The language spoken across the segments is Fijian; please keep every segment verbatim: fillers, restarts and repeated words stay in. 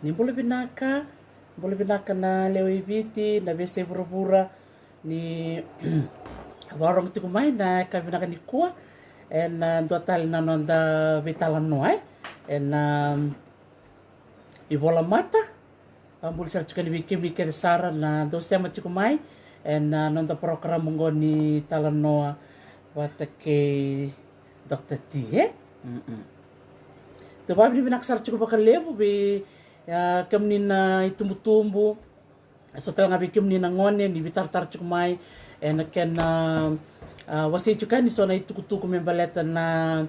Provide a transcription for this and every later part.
Ni bula vinaka, bula vinaka na lewe i Viti, na veiyasai vuravura, ni vakarorogo tiko mai na yakavi vinaka nikua. Ena dua tale na noda veitalanoa, e, ena ivolamata. Vakabula sara tiko yani vei kemuni kece sara na dau sema tiko mai ena noda porokaramu oqo ni talanoa vata kei Doctor T, e? Mm-mm. Dau vakavinavinaka sara tiko vakalevu vei, a, kemuni na itubutubu, so tale ga vei kemuni na gone ni veitaratara tiko mai ena kena, a, wasei tiko yani so na itukutuku me baleta na,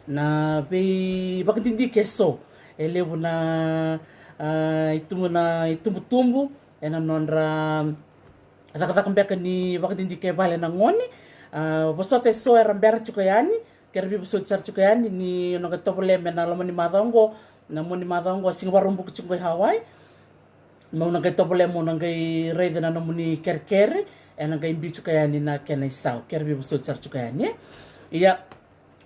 na veivakadidike eso e levu na, a, itubu, na itubutubu ena nodra cakacaka beka ni vakadidike e vale na gone. A, vosota eso era bera tiko yani, kera veivosoti sara tiko yani ni o na qai tovolea mai na loma ni macawa oqo, na mua ni macawa oqo, a siga Vakaraubuka tiko qo i Hawaii. Mo na qai tovolea mo na qai raica na nomuni kerekere, ena qai biu tiko yani na kena isau, kera veivosoti sara tiko yani, e. Ia,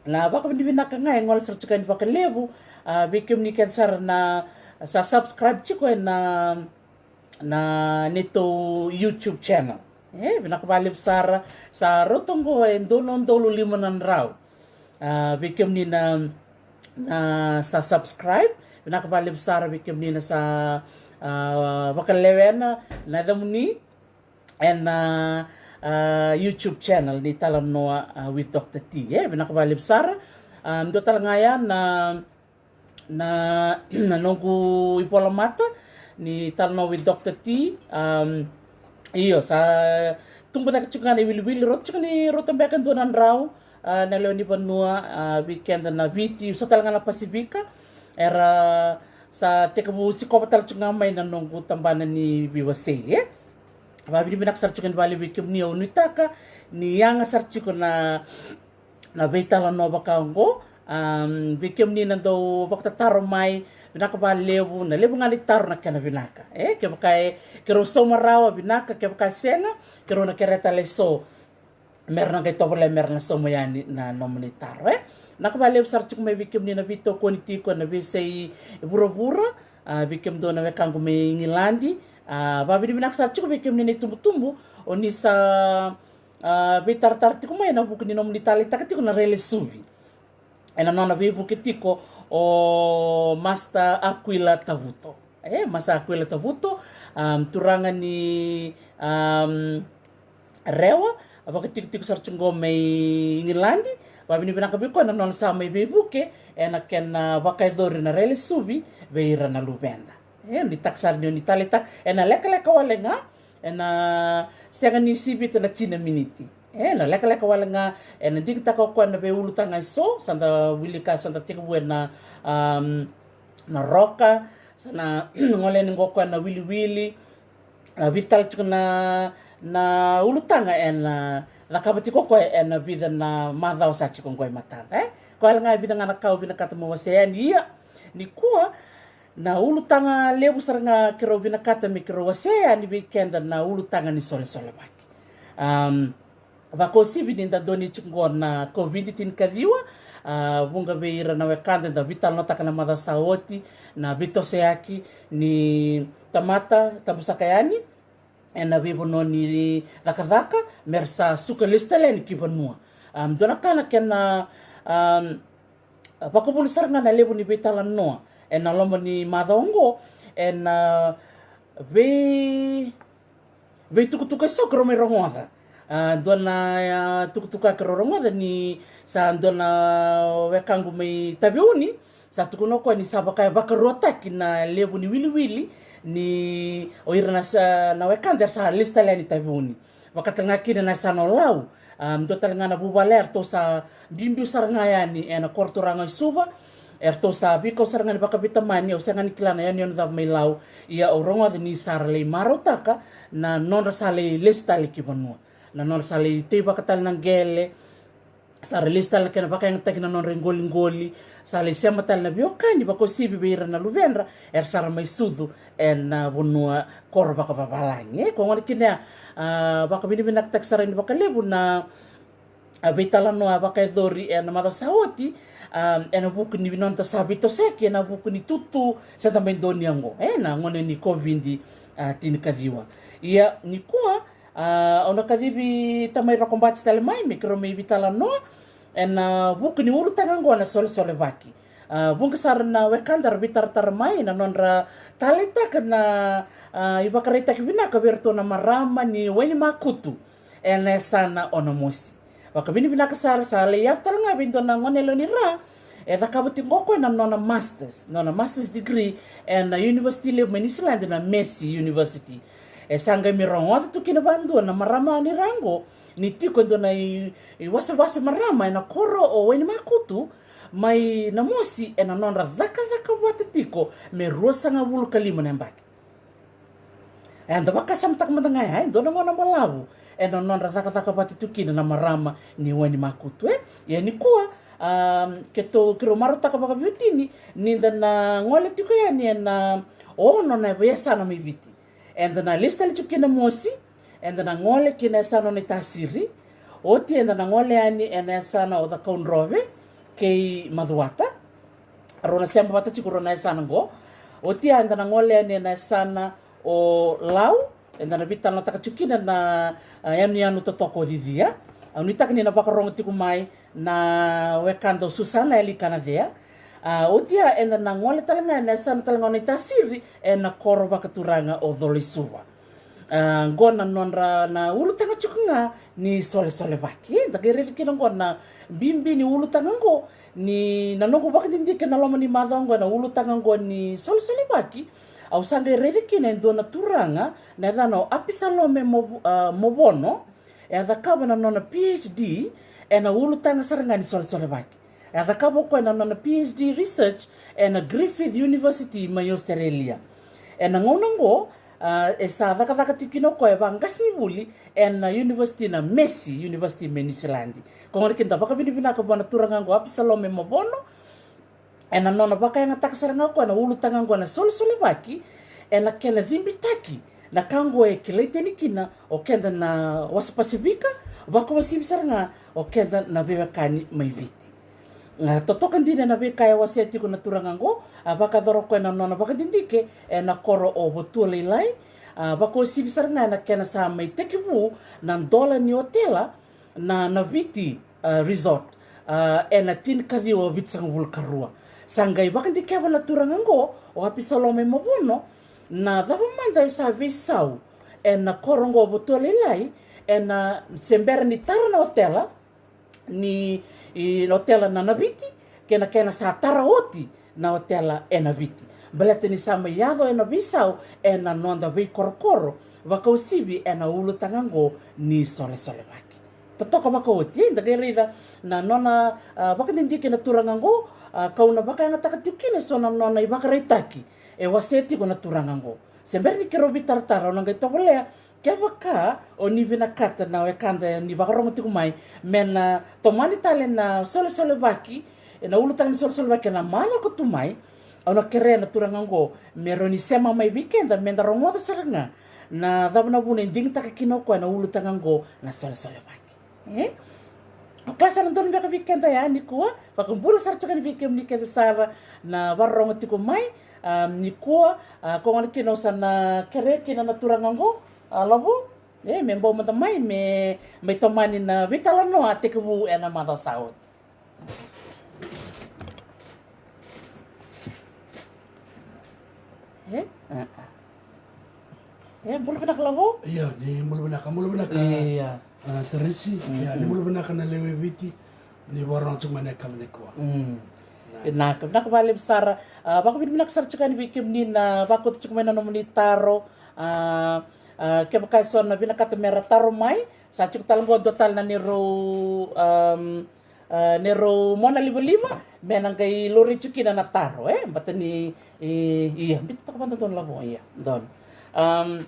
na vakavinavinaka ga e gole sara tiko yani vakalevu, a, vei kemuni kece sara na sa subscribe tiko ena, na neitou YouTube channel. E, vinaka vakalevu sara, sa rauta oqo e dua na udolu lima na drau. A, vei kemuni na, na sa subscribe, vinaka vakalevu sara vei kemuni na sa, a, vakalewena na yacamuni ena, a, YouTube channel ni Talanoa, a, with Doctor T, e, vinaka vakalevu sara. A, dua tale ga ya na, na, na noqu ivolamata ni Talanoa with Doctor T. Am, io, sa tubu cake tiko ga na iwiliwili, rauta tiko ni rauta beka e dua na drau, a, na lewe ni vanua, a, vei keda na Viti, so tale ga na Pasifika, era sa tekivu sikova tale tiko ga mai na noqu tabana ni veiwasei, e. Vakavinavinaka sara tiko yani vakalevu vei kemuni, au nuitaka ni yaga sara tiko na, na veitalanoa vaka oqo. Am, vei kemuni na dau vakatataro mai, vinaka vakalevu, na levu ga ni taro na kena vinaka, e, kevaka e, keirau sauma rawa, vinaka, kevaka e sega, keirau na kerea tale eso mera na qai tovolea mera na sauma yani na nomuni taro, e. Vinaka vakalevu sara tiko mai vei kemuni na veitokoni tiko ena veiyasai vuravura, a, vei kemudou na wekaqu mai Igiladi, a, vakavinavinaka sara tiko vei kemuni na itubutubu o ni sa, a, veitaratara tiko mai ena vuku ni nomuni taleitaka tiko na Railesuvi ena nona veivuke tiko o Master Aquila Tavuto. E, Master Aquila Tavuto, am, turaga ni, am, Rewa, a vakatikotiko sara tiko qo mai Igiladi. Vakavinavinaka vei koya na nona sa mai veivuke ena kena vakayacori na Railesuvi vei ira na luveda. E, nuitaka sara ni o ni taleitaka ena lekaleka wale ga, ena sega ni sivita na tini na miniti. E, na lekaleka wale ga, ena digitaka o koya na veiulutaga eso, sa da wilika, sa da tekivu ena, am, na roka, sa na gole yani qo o koya na wiliwili, a, vica tale tiko na, na ulutaga ena, a, cakava tiko o koya ena vica na macawa sa tiko qo e matada, e. Koya wale ga e vica ga na ka au vinakata meu wasea yani, ia, nikua, na ulutaga levu sara ga keirau vinakata me keirau wasea yani vei keda na ulutaga ni solesolevaki. Am, vakauasivi ni da donuya tiko qo na COVID tinikaciwa, a, vuqa vei ira na wekada eda veitalanoataka na macawa sa oti, na veitosoyaki ni tamata tabusaka yani ena veivanua ni cakacaka, mera sa suka lesu tale yani ki vanua. Am, dua na ka na kena, am, vakavuna sara ga na levu ni veitalanoa ena loma ni macawa oqo, ena vei, veitukutuku eso keirau mai rogoca. A, dua na, a, tukutuku a keirau rogoca ni sa dua na wekaqu mai Taveuni, sa tukuna o koya ni sa vaka e vakaruataki na levu ni wiliwili ni o ira na sa, na wekada era sa lesu tale yani Taveuni. Vaka tale ga kina na yasana o Lau, a, dua tale ga na vuvale eratou sa biubiu sara ga yani ena koro turaga i Suva, eratou sa veikau sara ga ni vakaveitamani, au sega ni kila na yanuyanu cava mai Lau, ia au rogoca ni sa ra lai marautaka na nodra sa lai lesu tale ki vanua, na nodra sa lai teivaka tale na qele, sa ra lesu tale na kena vakayagataki na nodra iqoliqoli, sa lai sema tale na veiwekani, vakauasivi vei ira na luvedra era sa ra mai sucu ena, a, vanua koro vakavavalagi. E, ko gona kina ya, a, vakavinavinakataki sara yani vakalevu na, a veitalanoa vakayacori ena macawa sa oti, a, ena vuku ni noda sa veitosoyaki ena vuku ni tutu sa da mai donuya oqo, ena gauna ni COVID, a, tinikaciwa. Ia nikua, a, au na kacivi Tamai Rokobati tale mai me keirau mai veitalanoa ena vuku ni ulutaga oqo na solesolevaki. A, vuqa sara na wekada ra veitaratara mai na nodra taleitaka na, a, ivakaraitaki vinaka vei iratou na marama ni Wainimakutu ena yasana o Namosi. Vakavinavinaka sara, sa lai yaco tale ga vei dua na gone yalewa ni Ra e cakava tiko qo o koya na nona masters, nona masters degree ena university levu mai New Zealand, na Massey University. E sa qai mai rogoca tu kina vadua na marama ni Ra oqo ni tiko e dua na i, iwasewase marama ena koro o Wainimakutu mai Namosi ena nodra cakacaka vata tiko me ruasagavulu ka lima na yabaki. Eda vakasamataka mada ga ya, e dua na gauna balavu ena nodra cakacaka vata tu kina na marama ni Wainimakutu, e. Ia nikua, a, keitou, keirau marautaka vakaveiwatini ni da na gole tiko yani ena ono na veiyasana mai Viti. Eda na lesu tale tiko ki Namosi, eda na gole ki na yasana o Naitasiri. Oti eda na gole yani ena yasana o Cakaudrove kei Macuata. Rau na sema vata tiko rau na yasana oqo. Oti ya eda na gole yani ena yasana o Lau, eda na veitalanoataka tiko kina na, a, yanuyanu totoka o Cicia. Au nuitaka ni na vakarogo tiko mai na wekada o Susana Yalikanacea. A, oti ya eda na gole tale ga ena yasana tale ga o Naitasiri ena koro vakaturaga o Colaisuva. A, oqo na nodra na ulutaga tiko ga ni solesolevaki. Da qai raica kina oqo na bibi ni ulutaga oqo, ni na noqu vakadidike na loma ni macawa oqo ena ulutaga oqo ni solesolevaki. Au sa qai raica kina e dua na turaga na yacana o Apisalome Mo-, a, Movono, e a cakava na nona PhD ena ulutaga sara ga ni solesolevaki. E a cakava o koya na nona PhD research ena Griffith University mai Australia. Ena gauna oqo, a, e sa cakacaka tiko kina o koya vaqasenivuli ena university na Massey University mai New Zealand. Ko gona kina da vakavinavinaka vua na turaga oqo Apisalome Movono, ena nona vakayagataka sara ga o koya na ulutaga oqo na solesolevaki, ena kena cibitaki na ka oqo e kilai tani kina o keda na wasa Pasifika, vakauasivi sara ga o keda na veiwekani mai Viti. A, totoka dina na veika e wasea tiko na turaga oqo, a vakayacora o koya na nona vakadidike ena koro o Votualailai, a vakauasivi sara ga ena kena sa mai tekivu na dola ni otela na, na Viti, a, Resort, a, ena tinikaciwa vitusagavulu ka rua. Sa qai vakadikeva na turaga oqo o Apisalome Movono na cava mada e sa veisau ena koro oqo o Votualailai, ena se bera ni tara na otela ni, i, na otela na, na Viti, kei na kena sa tara oti na otela ena Viti. Baleta ni sa mai yaco ena veisau ena noda veikorokoro, vakauasivi ena ulutaga oqo ni solesolevaki. Totoka vakaoti, e, da qai raica na nona, a, vakadidike na turaga oqo, a, kau na vakayagataka tiko kina eso na nona ivakaraitaki e wasea tiko na turaga oqo. Se bera ni keirau veitaratara, au na qai tovolea, kevaka o ni vinakata na wekada ni vakarogo tiko mai me na tomani tale na solesolevaki, ena ulutaga ni solesolevaki ena macawa ka tu mai, au na kerea na turaga oqo me rawa ni sema mai vei keda me da rogoca sara ga na cava na vuna e digitaka kina o koya na ulutaga oqo na solesolevaki. E? Au kila sa na donu beka vei keda ya nikua, vakabula sara tiko yani vei kemuni kece sara na vakarorogo tiko mai, a, nikua, a, ko gona kina au sa na kerea kina na turaga oqo, a, Lavo, e, me bau mada mai, me, mai tomani na veitalanoa a tekivu ena macawa sa oti. E? A, a. E, bula vinaka Lavo? Io, ni bula vinaka, bula vinaka. Ia. A, Teresi, ia, ni bula vinaka na lewe i Viti, ni vakarorogo tiko mai na yakavi nikua. Mm. Na. Vinaka, vinaka vakalevu sara. A, vakavinavinaka sara tiko yani vei kemuni na vakauta tiko mai na nomuni taro. A, a, kevaka eso na vinakata me ra taro mai, sa tiko tale qo dua tale na neirau, am, a, neirau mona livaliva, me na qai laurai tiko kina na taro, e? Baleta ni, i, ia, biuta toka vakadodonu Lavo, ia, donu. Am,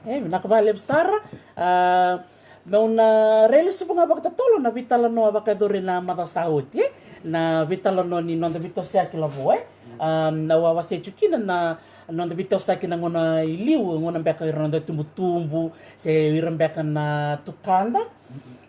e, vinaka vakalevu sara, a, meu na rai lesuva ga vakatotolo na veitalanoa vakayacori na macawa sa oti, e? Na veitalanoa ni noda veitosoyaki Lavo, e? Um, na wa wasea tiko kina na noda veitosoyaki na gauna i liu, gauna beka ira noda tubutubu se ira beka na tukada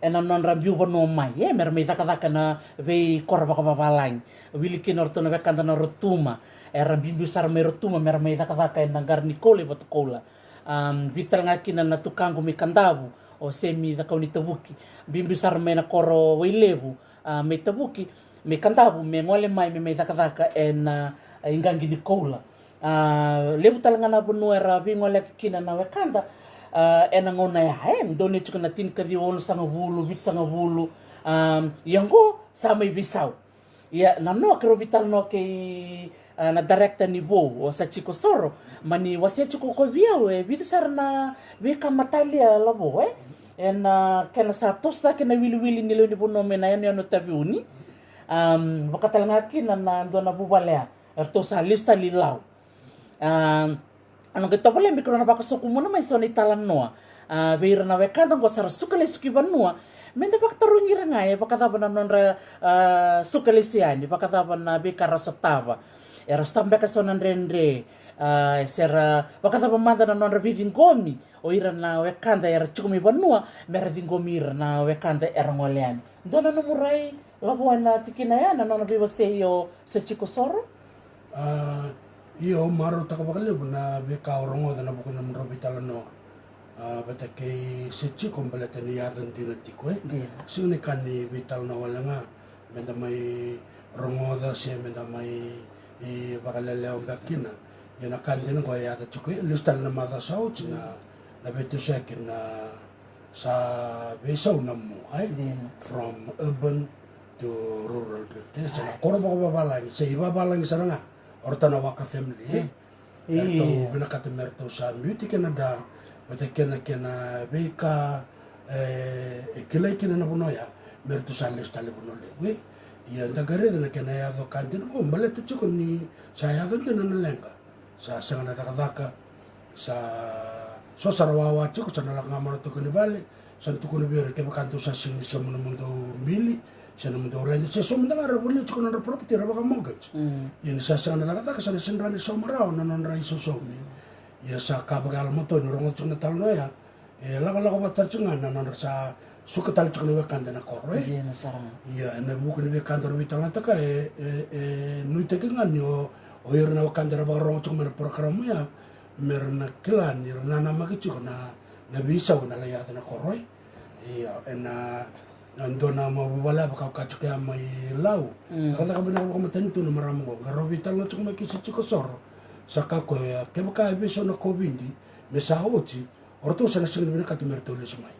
ena nodra biu vanua mai, e, mera mai cakacaka na veikoro vakavavalagi. Wili kina o ratou na wekada na Rotuma, era biubiu sara mai Rotuma mera mai cakacaka ena qara ni koula i Vatukoula. Um, biu tale ga kina na tukaqu mai Kadavu, o Semi Cakaunitavuki, biubiu sara mai na koro Wailevu, a, mai Tavuki, mai Kadavu, me gole mai me mai cakacaka ena, a, iqaqi ni koula. A, levu tale ga na vanua era veigoleyaki kina na wekada, a, ena gauna ya, e, donu tiko na tinikaciwa, onosagavulu, vitusagavulu. A, ia oqo sa mai veisau. Ia na noa, keirau veitalanoa kei, a, na director ni vou, o Sachiko Soro, mani wasea tiko ko vei au e vica sara na veika matalia, Lavo, e, ena kena sa toso cake na wiliwili ni lewe ni vanua mai na yanuyanu o Taveuni. Um, vaka tale ga kina na dua na vuvale ya eratou sa lesu tale i Lau. A, au na qai tovolea me keirau na vakasokumuna mai so na italanoa, a, vei ira na wekada oqo sa ra suka lesu ki vanua, meda vakatarogi ira ga e vakacava na nodra, a, suka lesu yani, vakacava na veika ra sotava. Era sotava beka so na dredre, a, se ra, vakacava mada na nodra veiciqomi o ira na wekada era tiko mai vanua mera ciqomi ira na wekada era gole yani. Dua na nomu rai, Lavo, ena tikina ya, na nona veiwasei o Sachiko Soro? A, io, au marautaka vakalevu na veika au rogoca ena vuku ni nomudrau veitalanoa, a, vata kei Sachiko baleta ni yaco dina tiko, e? Dina. Sega ni ka ni veitalanoa wale ga meda mai rogoca se meda mai, e, vakalelewa beka kina. Ia na ka dina oqo e yaco tiko, e, lesu tale na macawa sa oti na, na veitosoyaki na sa veisau na mua, e? Dina. From urban to rural drift, e? Sa na koro vakavavalagi, sa ivavalagi sara ga o ratou na Waka family, e? Mm. Eratou, io, vinakata me ratou sa biuti kena dra, vata kei na kena veika, e, e kilai kina na vanua ya, me ratou sa lesu tale i Vanua Levu, e? Ia da qai raica na kena yaco ka dina oqo baleta tiko ni sa yaco dina na leqa. Sa sega na cakacaka, sa, so sa ra wawa tiko, sa na lako ga mai na toka ni vale, sa na tukuna vei ira, kevaka dou sa sega ni sauma na nomudou bili se na nomudou rent, se so mada ga era volia tiko na nodra property era vaka mortgage. Mm. Ia ni sa sega na cakacaka, sa na sega ni rawa ni sauma rawa na nodra isaumi. Ia sa ka vakayalomatua ni rogoca tiko na talanoa ya, e lakolako vata tiko ga na nodra sa suka tale tiko na wekada ena koro, e? Dina sara ga. Ia ena vuku ni veika daru veitalanoataka, e, e, e nuitaki ga ni o, o ira na wekada era vakarorogo tiko mai na porokaramu ya, mera na kila ni ra nanamaki tiko na, na veisau ena lai yaco ena koro, e? Ia ena, na dua na vuvale ya vaka au kaya tiko ya mai Lau. Mm. Cakacaka vinaka vakamatanitu na marama oqo, qai rau veitalanoa tiko mai kei Sachiko Soro. Sa kaya o koya, kevaka e veisau na COVID, me sa oti, o ratou sa na sega ni vinakata me ratou lesu mai.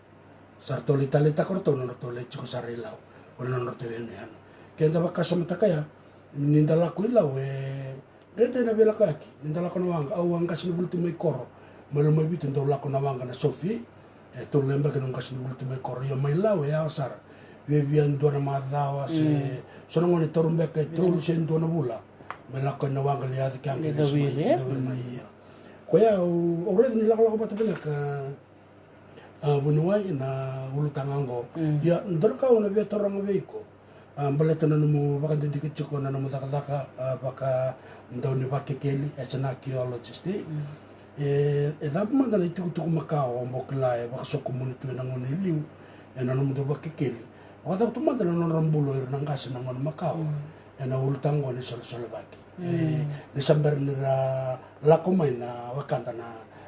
Sa ratou lai taleitaka o ratou na nodratou lai tiko sara i Lau, o na nodratou yanuyanu. Keda vakasamataka ya, ni da lako i Lau, e dredre na veilakoyaki. Ni da lako na waqa, au a qasenivuli tu mai koro, mai Lomaiviti dau lako na waqa na Sofi, e tolu na yabaki na qasenivuli tu mai koro. Ia mai Lau e yawa sara, viavia dua na macawa se, mm, so na gauna e taura beka e tolu se dua na vula me lako na waqa, lai yaco ki a qai lesu mai, e? Cawiri mai, ia. Koya au, au raica ni lakolako vata vinaka, a, vuniwai, na ulutaga oqo. Mm. Ia dua na ka au na via taroga vei iko, a, baleta na nomu vakadidike tiko na nomu cakacaka, a, vaka dau ni vakekeli, as an archaeologist, e? Mm. E, e cava mada na itukutuku makawa o bau kila e vakasokumuni tu ena gauna e liu ena nomudou vakekeli? Vakacava tu mada na nodra bula o ira na qase na gauna makawa, mm, ena ulutaga oqo ni solesolevaki? E, mm, ni sa bera ni ra lako mai na wekada na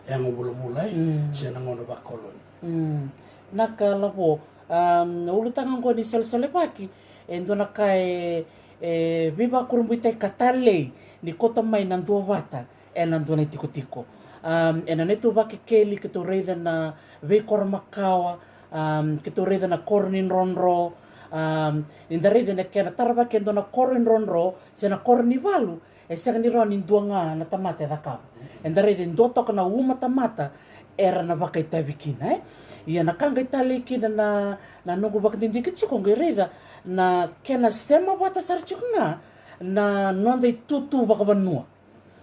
yago vulavula, e, mm, se na gauna vakoloni. Mm. Na ka, Lavo, um, ulutaga oqo ni solesolevaki, e dua na ka e, e veivakurabuitaki ka talei ni kauta mai na duavata ena dua na itikotiko. Um, ena neitou vakekeli keitou raica na veikoro makawa, um, keitou raica na koro ni drodro, um, ni da raica na kena taravaki e dua na koro ni drodro se na koro ni valu, e sega ni rawa ni dua ga na tamata e cakava. Eda raica e dua toka na uma tamata era na vakaitavi kina, e? Ia na ka qai talei kina na, na noqu vakadidike tiko, qai raica na kena sema vata sara tiko ga na noda itutu vakavanua.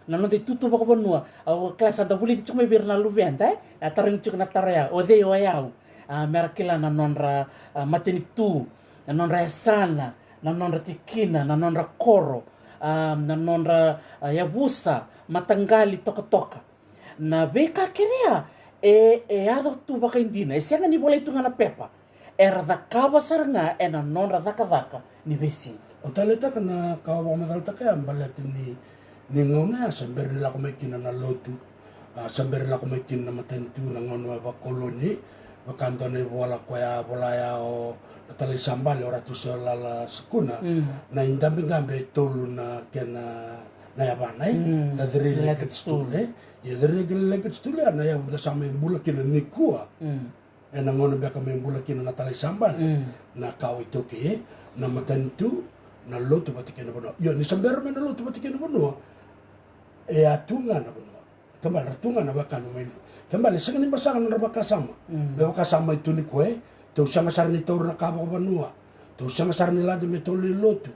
Na noda itutu vakavanua. Au kila sa da vulici tiko mai vei ira na luveda, e? A tarogi tiko na taro ya, o cei o yau? A, mera kila na nodra, a, matanitu, na nodra yasana, na nodra tikina, na nodra koro. a, na nodra, a, yavusa, mataqali tokatoka. Na veika kece ya e, e yaco tu vakaidina, e sega ni volai tu ga na pepa. Era cakava sara ga ena nodra cakacaka ni veisiga. Au taleitaka na ka au vakamacalataka ya baleta ni, ni gauna ya sa bera ni lako mai kina na lotu. A, sa bera ni lako mai kina na matanitu na gauna vakoloni. Vaka dua na ivola koya a vola ya o na talai sa bale o Ratu Solala Sukuna. Mm. Na idabedabe e tolu na kena na yavana, e? Mm. The three-legged stool, e? Ia, the three-legged stool ya na yavu da sa mai bula kina nikua. Mm. Ena gauna beka mai bula kina na talai sa bale. Mm. Na kawa iTaukei, e? Na matanitu, na lotu vata kei na vanua. Io, ni sa bera mai na lotu vata kei na vanua, e a tu ga na vanua. Kena ibalebale era tu ga na wekana mai liu. Kena ibalebale e sega ni basika na nodra vakasama. Mm. Me vaka sa mai tu nikua, e? Tou sega sara ni taura na ka vakavanua. Tou sega sara ni lade me tou lai lotu.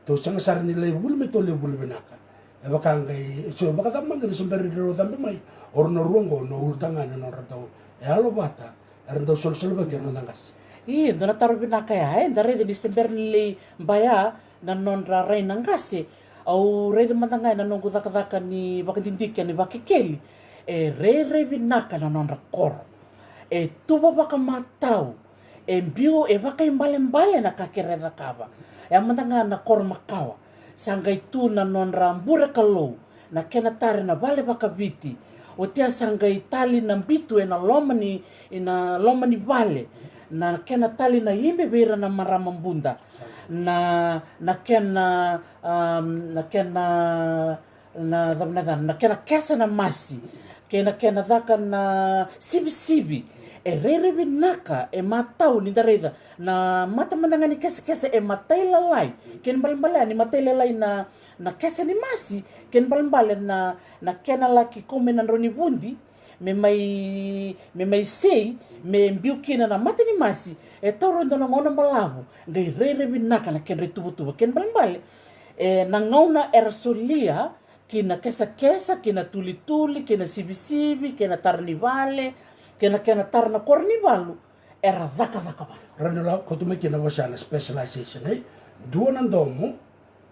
Tou sega sara ni lai vuli me tou lai vuli vinaka. E vaka qai, e so vakacava mada ni se bera ni rau cabe mai o rau na rua oqo na ulutaga ena nodra dau, e yalo vata, era dau solosolivaki ira na noda qase. Io, dua na taro vinaka ya, e, da raica ni se bera ni lai baya na nodra rai na qase. Au raica mada ga ena noqu cakacaka ni vakadidike ni vakekeli. E rairai vinaka na nodra koro. E tuva vakamatau. E biu, e vakaibalebale na ka kece era cakava. E a mada ga na koro makawa. Sa qai tu na nodra bure kalou. Na kena tara ena vale vakaviti. Oti ya sa qai tali na bitu ena loma ni, ena loma ni vale. Na kena tali na ibe vei ira na marama buda. Na, na kena, am, na kena na cava na yacana, na kena kesa na masi, kei na kena caka na sivisivi. E rairai vinaka, e matau ni da raica na mata mada ga ni kesakesa e matailalai. Kena ibalebale ni matailalai na, na kesa ni masi, kena ibalebale na, na kena laki kau mai na drau ni vudi, me mai, me mai sei, me biu kina na mata ni masi, e taura e dua na gauna balavu, qai rairai vinaka na kedra ituvatuva. Kena ibalebale, e, na gauna era solia, kei na kesakesa, kei na tulituli, kei na sivisivi, kei na tara ni vale, kei na kena tara na koro ni valu, era cakacaka vata. Rawa ni lako tu mai kina vosa na specialization, e? Dua na domo,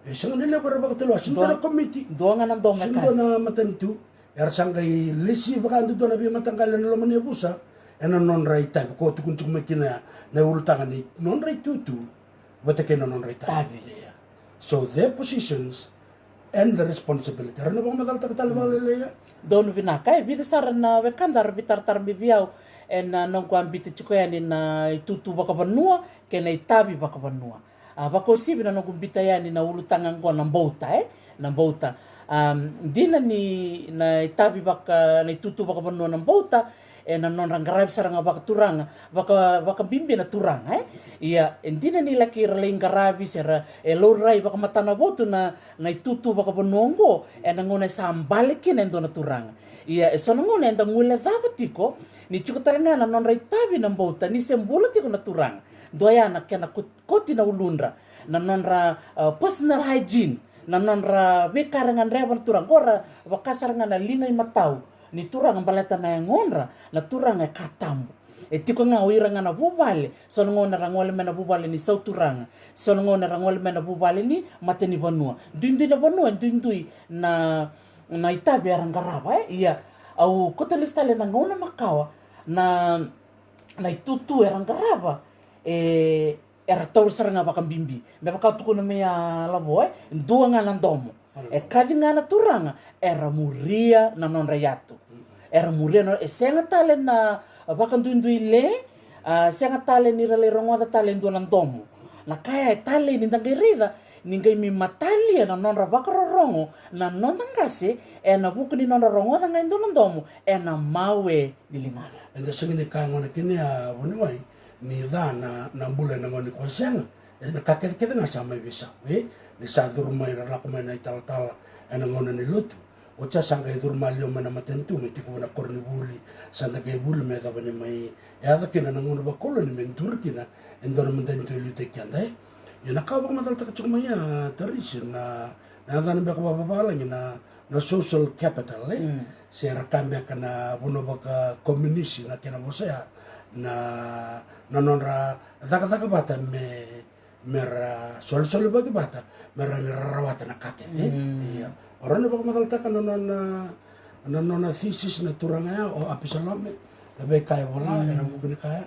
e sega ni levu era vakatulewataka, sega ni dua na komiti. Dua ga na domo e sega ni dua na matanitu. Era sa qai lesi vakadudua na veimataqali ena loma ni yavusa, ena nodra itavi, ko tukuni tiko mai kina ya, na ulutaga ni nodra itutu vata kei na nodra itavi. Tavi. Yeah. So their positions and the responsibility. Era na vakamacalataka tale vakalailai ya. Donu vinaka, e vica sara na wekada era veitaratara mai vei au ena noqu a biuta tiko yani na itutu vakavanua kei na itavi vakavanua. A, vakauasivi na noqu biuta yani na ulutaga oqo na bauta, e? Na bauta. Am, dina ni na itavi vaka, na itutu vakavanua na bauta, e na nodra qaravi sara ga vakaturaga, vaka, vakabibi na turaga, e? Ia, e dina ni laki ra lai qaravi se ra, e laurai vakamatana votu na, na itutu vakavanua oqo, ena gauna e sa bale kina e dua na turaga. Ia, e so na gauna eda guilecava tiko, ni tiko tale ga na nodra itavi na bauta, ni se bula tiko na turaga. Dua ya na kena kut-, koti na uludra, na nodra, a, personal hygiene, na nodra veika era gadreva na turaga. Oqo ra vaka sara ga na liga i matau ni turaga baleta na yagodra, na turaga e ka tabu. E tiko ga o ira ga na vuvale, so na gauna era gole mai na vuvale ni sauturaga, so na gauna era gole mai na vuvale ni matanivanua. Duidui na vanua, duidui na, na itavi era qarava, e? Ia, au kauta lesu tale na gauna makawa, na, na itutu era qarava, e, era taura sara ga vakabibi. Me vaka tukuna mai a lavo, e, dua ga na domo. E kaci ga na turaga, era muria na nodra iyatu. Era muria na, e sega tale na vakaduidui le, a, sega tale ni ra lai rogoca tale e dua na domo. Na ka ya e talei ni da qai raica, ni qai mai matalia na nodra vakarorogo na noda qase, ena vuku ni nodra rogoca ga e dua na domo, ena mawe ni ligana. Eda sega ni kaya gona kina ya vuniwai, ni ca na, na bula ena gauna nikua, sega. Ena ka kecekece ga sa mai veisau, e? Ni sa curu mai ra lako mai na italatala ena gauna ni lotu. Oti ya sa qai curu maliwa mai na matanitu, mai tiko vua na koronivuli, sa da qai vuli me yacova ni mai yaco kina na gauna vakoloni me duri kina e dua na matanitu e liutaki keda, e? Ia na ka au vakamacalataka tiko mai ya, Tarisi, na, na yacana beka vakavavalagi na na social capital, e? Mm. Se ra kaya beka na vanua vakakominisi na kena vosa ya, na, na nodra cakacaka vata me, me ra solesolevaki vata, me ra ni ra rawata na ka kece. Ia, o rau na vakamacalataka na nona, na nona thesis na turaga ya o Apisalome, na veika e vola ena vuku ni ka ya.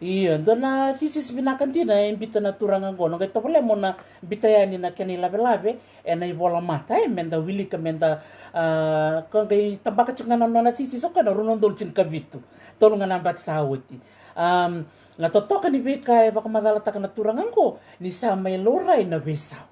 Io, dua na thesis vinaka dina e bita na turaga oqo. Na qai tovolea mo na bita yani na kena ilavelave ena ivola mata, e, meda wilika, meda, a, ko qai tabaka tiko ga na nona thesis o koya na rua na udolu tinikavitu, tolu ga na yabaki sa oti. Am, na totoka ni veika e vakamacalataka na turaga oqo ni sa mai laurai na veisau.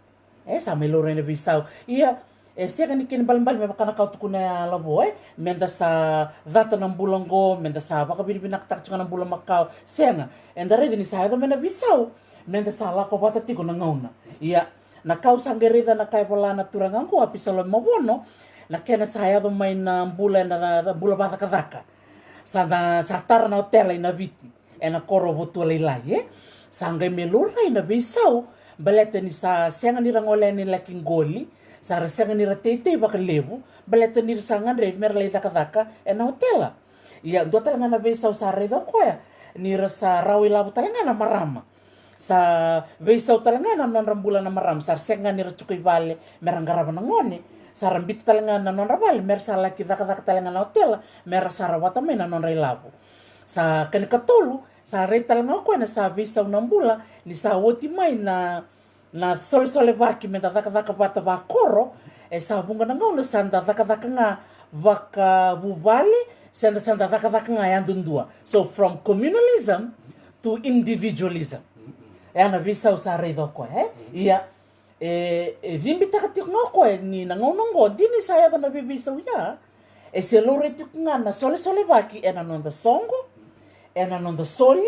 E, sa mai laurai na veisau. Ia, e sega ni kena ibalebale me vaka na ka au tukuna ya, Lavo, e, meda sa cata na bula oqo, meda sa vakavinavinakataka tiko ga na bula makawa. Sega, eda raica ni sa yaco mai na veisau, meda sa lako vata tiko na gauna. Ia, na ka au sa qai raica na ka e vola na turaga oqo, Apisalome Mavono, na kena sa yaco mai na bula, ena, na, na bula vakacakacaka. Sa na, sa tara na otela i Naviti ena koro o Votua Lailai, e? Sa qai me laurai na veisau, baleta ni sa sega ni ra gole yani laki qoli, sa ra sega ni ra teitei vakalevu, baleta ni ra sa gadrevi me ra lai cakacaka ena otela. Ia, dua tale ga na veisau sa raica o koya, ni ra sa rawa ilavo tale ga na marama. Sa veisau tale ga na nodra bula na marama, sa ra sega ga ni ra tiko i vale me ra qarava na gone, sa ra biuta tale ga na nodra vale me ra sa laki cakacaka tale ga na otela, me ra sa rawata mai na nodra ilavo. Sa kena ikatolu, sa raica tale ga o koya na sa veisau na bula ni sa oti mai na, na solesolevaki meda cakacaka vata vakoro, e sa vuqa na gauna sa da cakacaka ga vakavuvale, se da sa da cakacaka ga yadudua. So from communalism to individualism. E a na veisau sa raica o koya, e? Ia, e, e cibitaka tiko ga o koya ni na gauna oqo, dina ni sa yaco na veiveisau ya, e se laurai tiko ga na solesolevaki ena noda soqo, ena noda soli,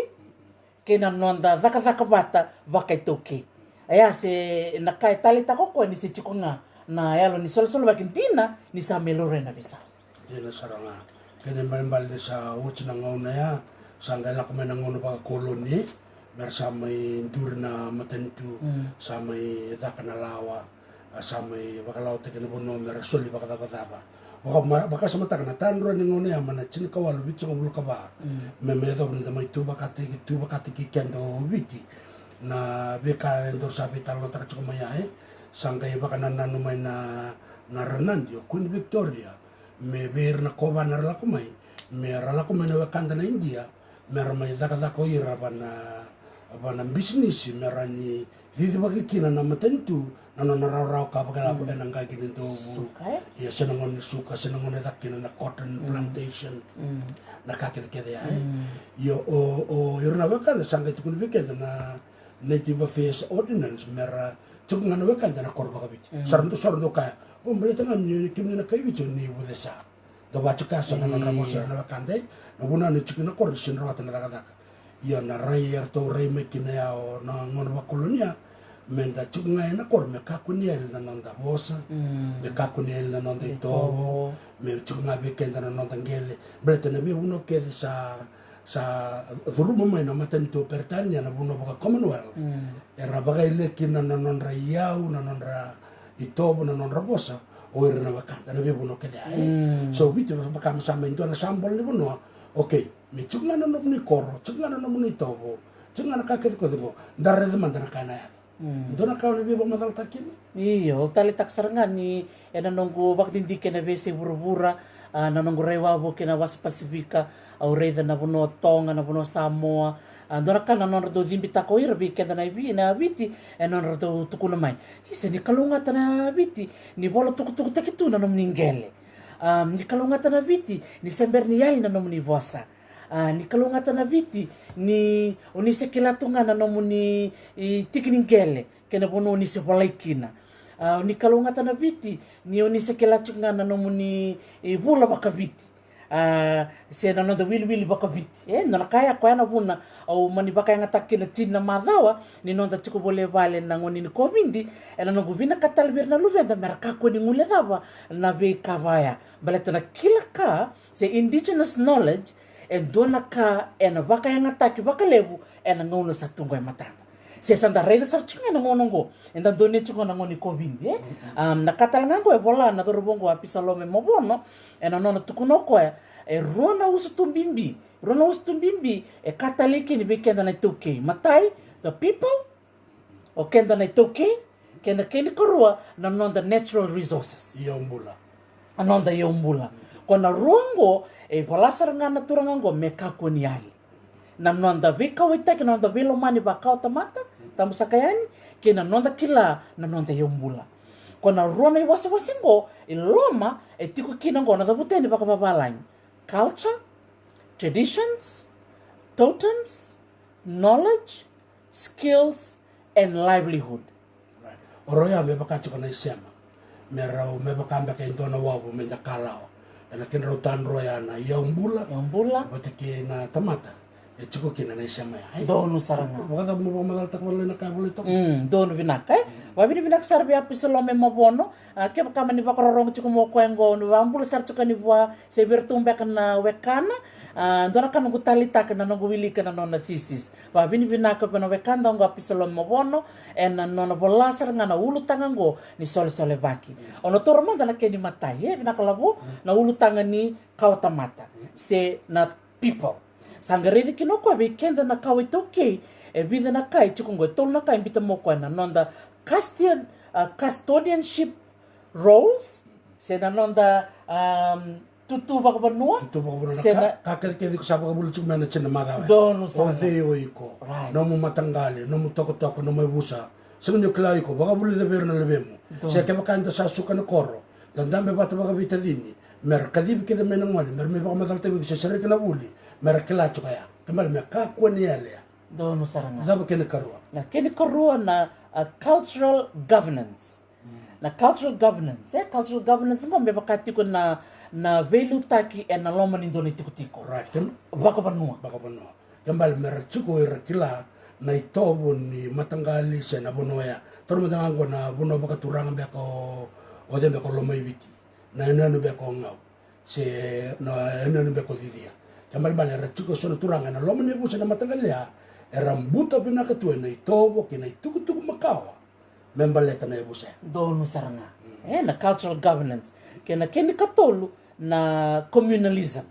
kei na noda cakacaka vata vakaitaukei. Ia, se na ka e taleitaka o koya ni se tiko ga na yalo ni solesolevaki dina ni sa mai laurai na veisau. Dina sara ga. Kena ibalebale ni sa oti na gauna ya, sa qai lako mai na gauna vakakoloni, me ra sa mai duri na matanitu, sa mai caka na lawa, a sa mai vakalawataki na vanua me ra soli vakacavacava. Vaka, ma, vakasamataka na tadra ni gauna ya mai na tinikawalu vitusagavulu ka va. Me, me yacova ni da mai tu vakataki, tu vakataki keda o Viti. Na veika e daru sa veitalanoataka tiko mai ya, e? Sa qai vakanananu mai na, na ranadi o Queen Victoria me vei ira na kovana ra lako mai, me ra lako mai na wekada na Idia, me ra mai cakacaka o ira vana, vana bisinisi, me ra ni cicivaki kina na matanitu, na nona rawarawa ka vakailavo ena qaqi ni dovu. Suka, e? Ia, se na gauna ni suka, se na gauna e caka kina na cotton plantation, na ka kecekece ya, e? Io, o, o ira na wekada sa qai tukuni vei keda na Native Affairs Ordinance, me ra tiko ga na wekada na koro vakaviti. Sa ra dau, sa ra dau kaya, o, baleta ga ni kemuni na kai Viti o ni vucesa. Da vakatiko ya sa na nodra vosa ira na wekada, e? Na vuna ni tiko na koro ni sega ni rawata na cakacaka. Ia, na rai eratou rai mai kina ya o na gauna vakakolonia, me da tiko ga ena koro me kakua ni yali na noda vosa, me kakua ni yali na noda itovo, me tiko ga vei keda na noda qele. Baleta na veivanua kece sa, sa curuma mai na matanitu o Peritania, na vanua vaka Commonwealth, era vakayalia kina na nodra iyau, na nodra itovo, na nodra vosa, o ira na wekada, na veivanua kece ya, e? So Viti vaka me sa mai dua na sample ni vanua, okay, me tiko ga na nomuni koro, tiko ga na nomuni itovo, tiko ga na ka kecekece qo, da raica mada na ka ena yaco. Dua na ka o na veivakamacalataka kina? Io, au taleitaka sara ga ni ena noqu vakadidike ena veiyasai vuravura, a, na noqu rai wavoki ena wasa Pasifika, au raica na vanua o Toga, na vanua o Samoa, a, dua na ka na nodra dau cibitaka o ira vei keda na iVi, na Viti, e nodra dau tukuna mai, isa, ni kalougata na Viti ni vola tukutukutaki tu na nomuni qele. A, ni kalougata na Viti ni se bera ni yali na nomuni vosa. A, ni kalougata na Viti ni o ni se kila tu ga na nomuni, i, tiki ni qele kei na vanua o ni se volai kina. A, ni kalougata na Viti ni o ni se kila tu ga na nomuni, i, vula vakaviti, a, se na noda wiliwili vakaviti. E, na ka ya, koya na vuna au mani vakayagataka kina tini na macawa ni noda tiko voli e vale na gauna ni kovidi, ena noqu vinakata tale vei ira na luveda me ra kakua ni guilecava na veika vaya. Baleta na kila ka, se indigenous knowledge, e dua na ka ena vakayagataki vakalevu ena gauna sa tu qo e matada. Se sa da raica sara tiko ga ena gauna oqo, eda donuya tiko ga na gauna ni kovidi, e? A, na ka tale ga oqo e vola na cauravou oqo, Apisalome Mavono, ena nona tukuna o koya, e rua na usutu bibi, rua na usutu bibi e ka talei kina vei keda na iTaukei. Matai, the people, O keda na iTaukei, kei na kena ikarua na noda natural resources. Iyau bula. Na noda iyau bula. Ko na rua oqo, e vola sara ga na turaga oqo me kakua ni yali. Na noda veikauwaitaki, na noda veilomani vakawatamata, tabu saka yani, kei na noda kila na noda iyau bula. Ko na rua na iwasewase oqo, e loma, e tiko kina oqo na cavuta yani vakavavalagi. Culture, traditions, totems, knowledge, skills, and livelihood. Right. O rau ya me vaka tiko na isema. Me rau, me vaka beka e dua na wavu me da kalawa. Ena kedrau tadroya na iyau bula. Iyau bula. Vata kei na tamata. E tiko kina na isema ya. Donu sara ga. Vakacava mo vakamacalataka vakalailai na ka e volai toka? Mm, donu vinaka, e? Vavinavinaka sara vei Apisalome Mavono. A, kevaka mani vakarorogo tiko mo koya oqo, ni vabula sara tiko ni vua, se vei iratou beka na wekana, a, dua na ka noqu taleitaka na noqu wilika na nona thesis. Vavinavinaka vei na wekada oqo Apisalome Mavono, ena nona vola sara ga na ulutaga oqo ni solesolevaki. O na taura mada na kena imatai, e, vinaka Lavo, na ulutaga ni kawatamata, se na people. Sa qai raica kina o koya vei keda na kawa iTaukei, e vica na ka e tiko oqo, e tolu na ka e biuta mai o koya na noda custodian, a, custodianship roles, se na noda, um, tutu vakavanua. Tutu vakavanua, se na ka, ka kecekece iko sa vakavuli tiko mai na tina macawa. Donu sara. O cei o iko, right, nomu mataqali, nomu tokotoko, nomu yavusa. Sega ni o kila iko, vakavulica vei ira na luvemu. Donu. Se kevaka eda sa suka na koro, da dabe vata vakaveitacini, me ra kacivi kece mai na gone, me ra mai vakamacalataki vei iko, se sereki na vuli, me ra kila tiko ya. Kena ibalebale me kakua ni yali ya. Donu sara ga. Cava kena ikarua? Na kena ikarua na, a, cultural governance. Mm. Na cultural governance, e, cultural governance oqo me vaka tiko na, na veiliutaki ena loma ni dua na itikotiko. Right. Kena vakavanua. Vakavanua. Kena ibalebale me ra tiko era kila na itovo ni mataqali se na vanua ya. Taura mada ga oqo na vanua vakaturaga beka o, o cei beka o Lomaiviti. Na yanuyanu beka o Gau. Se na yanuyanu beka o Cicia. Kena ibalebale era tiko eso na turaga ena loma ni yavusa na mataqali ya. Era buta vinaka tu ena itovo kei na itukutuku makawa. Me baleta na yavusa ya. Donu sara ga. Mm. E, na cultural governance. Kei na kena ikatolu na communalism.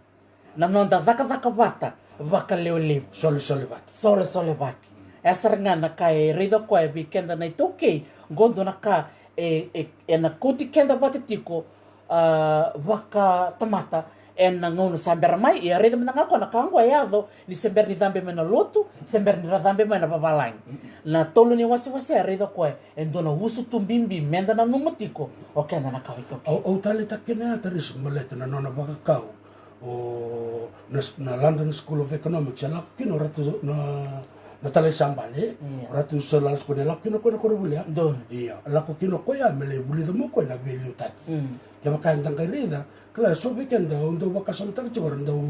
Na noda cakacaka vata vakalevulevu. Solesolevaki. Solesolevaki. E sara ga na ka e raica o koya vei keda na iTaukei, qo dua na ka e, e, ena kauti keda vata tiko, a, vakatamata ena gauna sa bera mai, ia raica mada ga o koya na ka oqo e yaco ni se bera ni cabe mai na lotu, se bera ni ra cabe mai na vavalagi. Na tolu ni wasewase e raica o koya e dua na usutu bibi meda nanuma tiko o keda na kawa iTaukei. Au, au taleitaka kina ya Tarisi baleta na nona vakakau o na, na London School of Economics, e lako kina o Ratu na, na Talai Sabale, e? Io. O Ratu Sir Lala Sukuna, e lako kina o koya na koronivuli ya. Donu. Io, e lako kina o koya me lai vulica mai o koya na veiliutaki. Mm. Kevaka eda qai raica, kila, so vei keda au dau vakasamataka tiko, era dau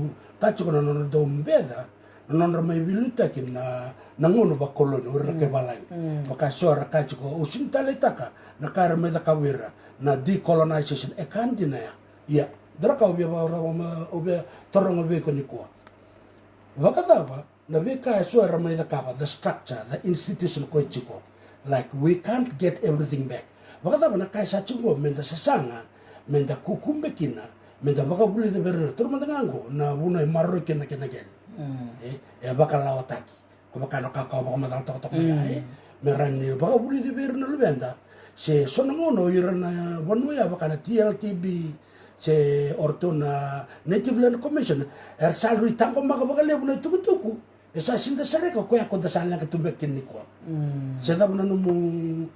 kaya tiko na nodra dau beca na nodra mai veiliutaki na, na gauna vakoloni, o ira na kaivalagi. Mm. Vaka so era kaya tiko, au sega ni taleitaka na ka era mai cakava o ira, na decolonization, e ka dina ya. Ia, dua na ka au via vakarau, au via taroga vei iko nikua. Vakacava na veika eso era mai cakava, the structure, the institution ko e tiko? Like, we can't get everything back. Vakacava na ka e sa tiko meda sasaga, meda kukube kina, meda vakavulica vei ira na, taura mada ga oqo na vanua e maroroi kina na kena qele. Mm. E, e vakalawataki. Ko vaka na ka ko a vakamacala tokatoka mai ya, e? Mm. Me rawa ni vakavulici vei ira na luveda. Se so na gauna o ira na vanua ya vaka na T L T B, se o ratou na Native Land Commission, era sa rui taqomaka vakalevu na itukutuku. E sa sega ni da sereka o koya ko da sa leqa tu beka kina nikua. Mm. Se cava na nomu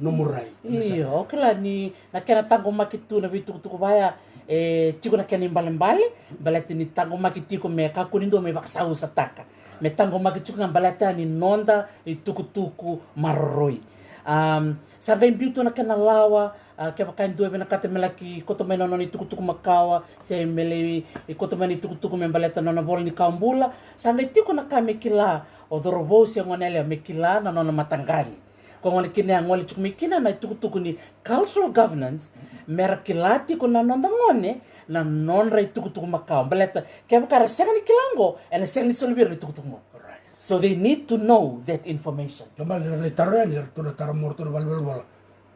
nomu rai. Io, o kila ni na kena taqomaki tu na veitukutuku vaya, e tiko na kena ibalebale, baleta ni taqomaki tiko me kakua ni dua me vakasausataka. Me taqomaki tiko ga baleta ni noda itukutuku maroroi. Am, sa qai biu tu na kena lawa, a, kevaka e dua e vinakata me laki kauta mai na nona itukutuku makawa, se me lai kauta mai na itukutuku me baleta na nona vola ni kawa bula, sa qai tiko na ka me kila o cauravou se goneyalewa, me kila na nona mataqali. Ko gona kina ya gole tiko mai kina na itukutuku ni cultural governance, me ra kila tiko na noda gone na nodra itukutuku makawa. Baleta kevaka era sega ni kila oqo, ena sega ni soli vei ira na itukutuku oqo. Right. So they need to know that information. Kena ibalebale ni ra lai taro yani, eratou na taro mai o ratou na valenivolavola.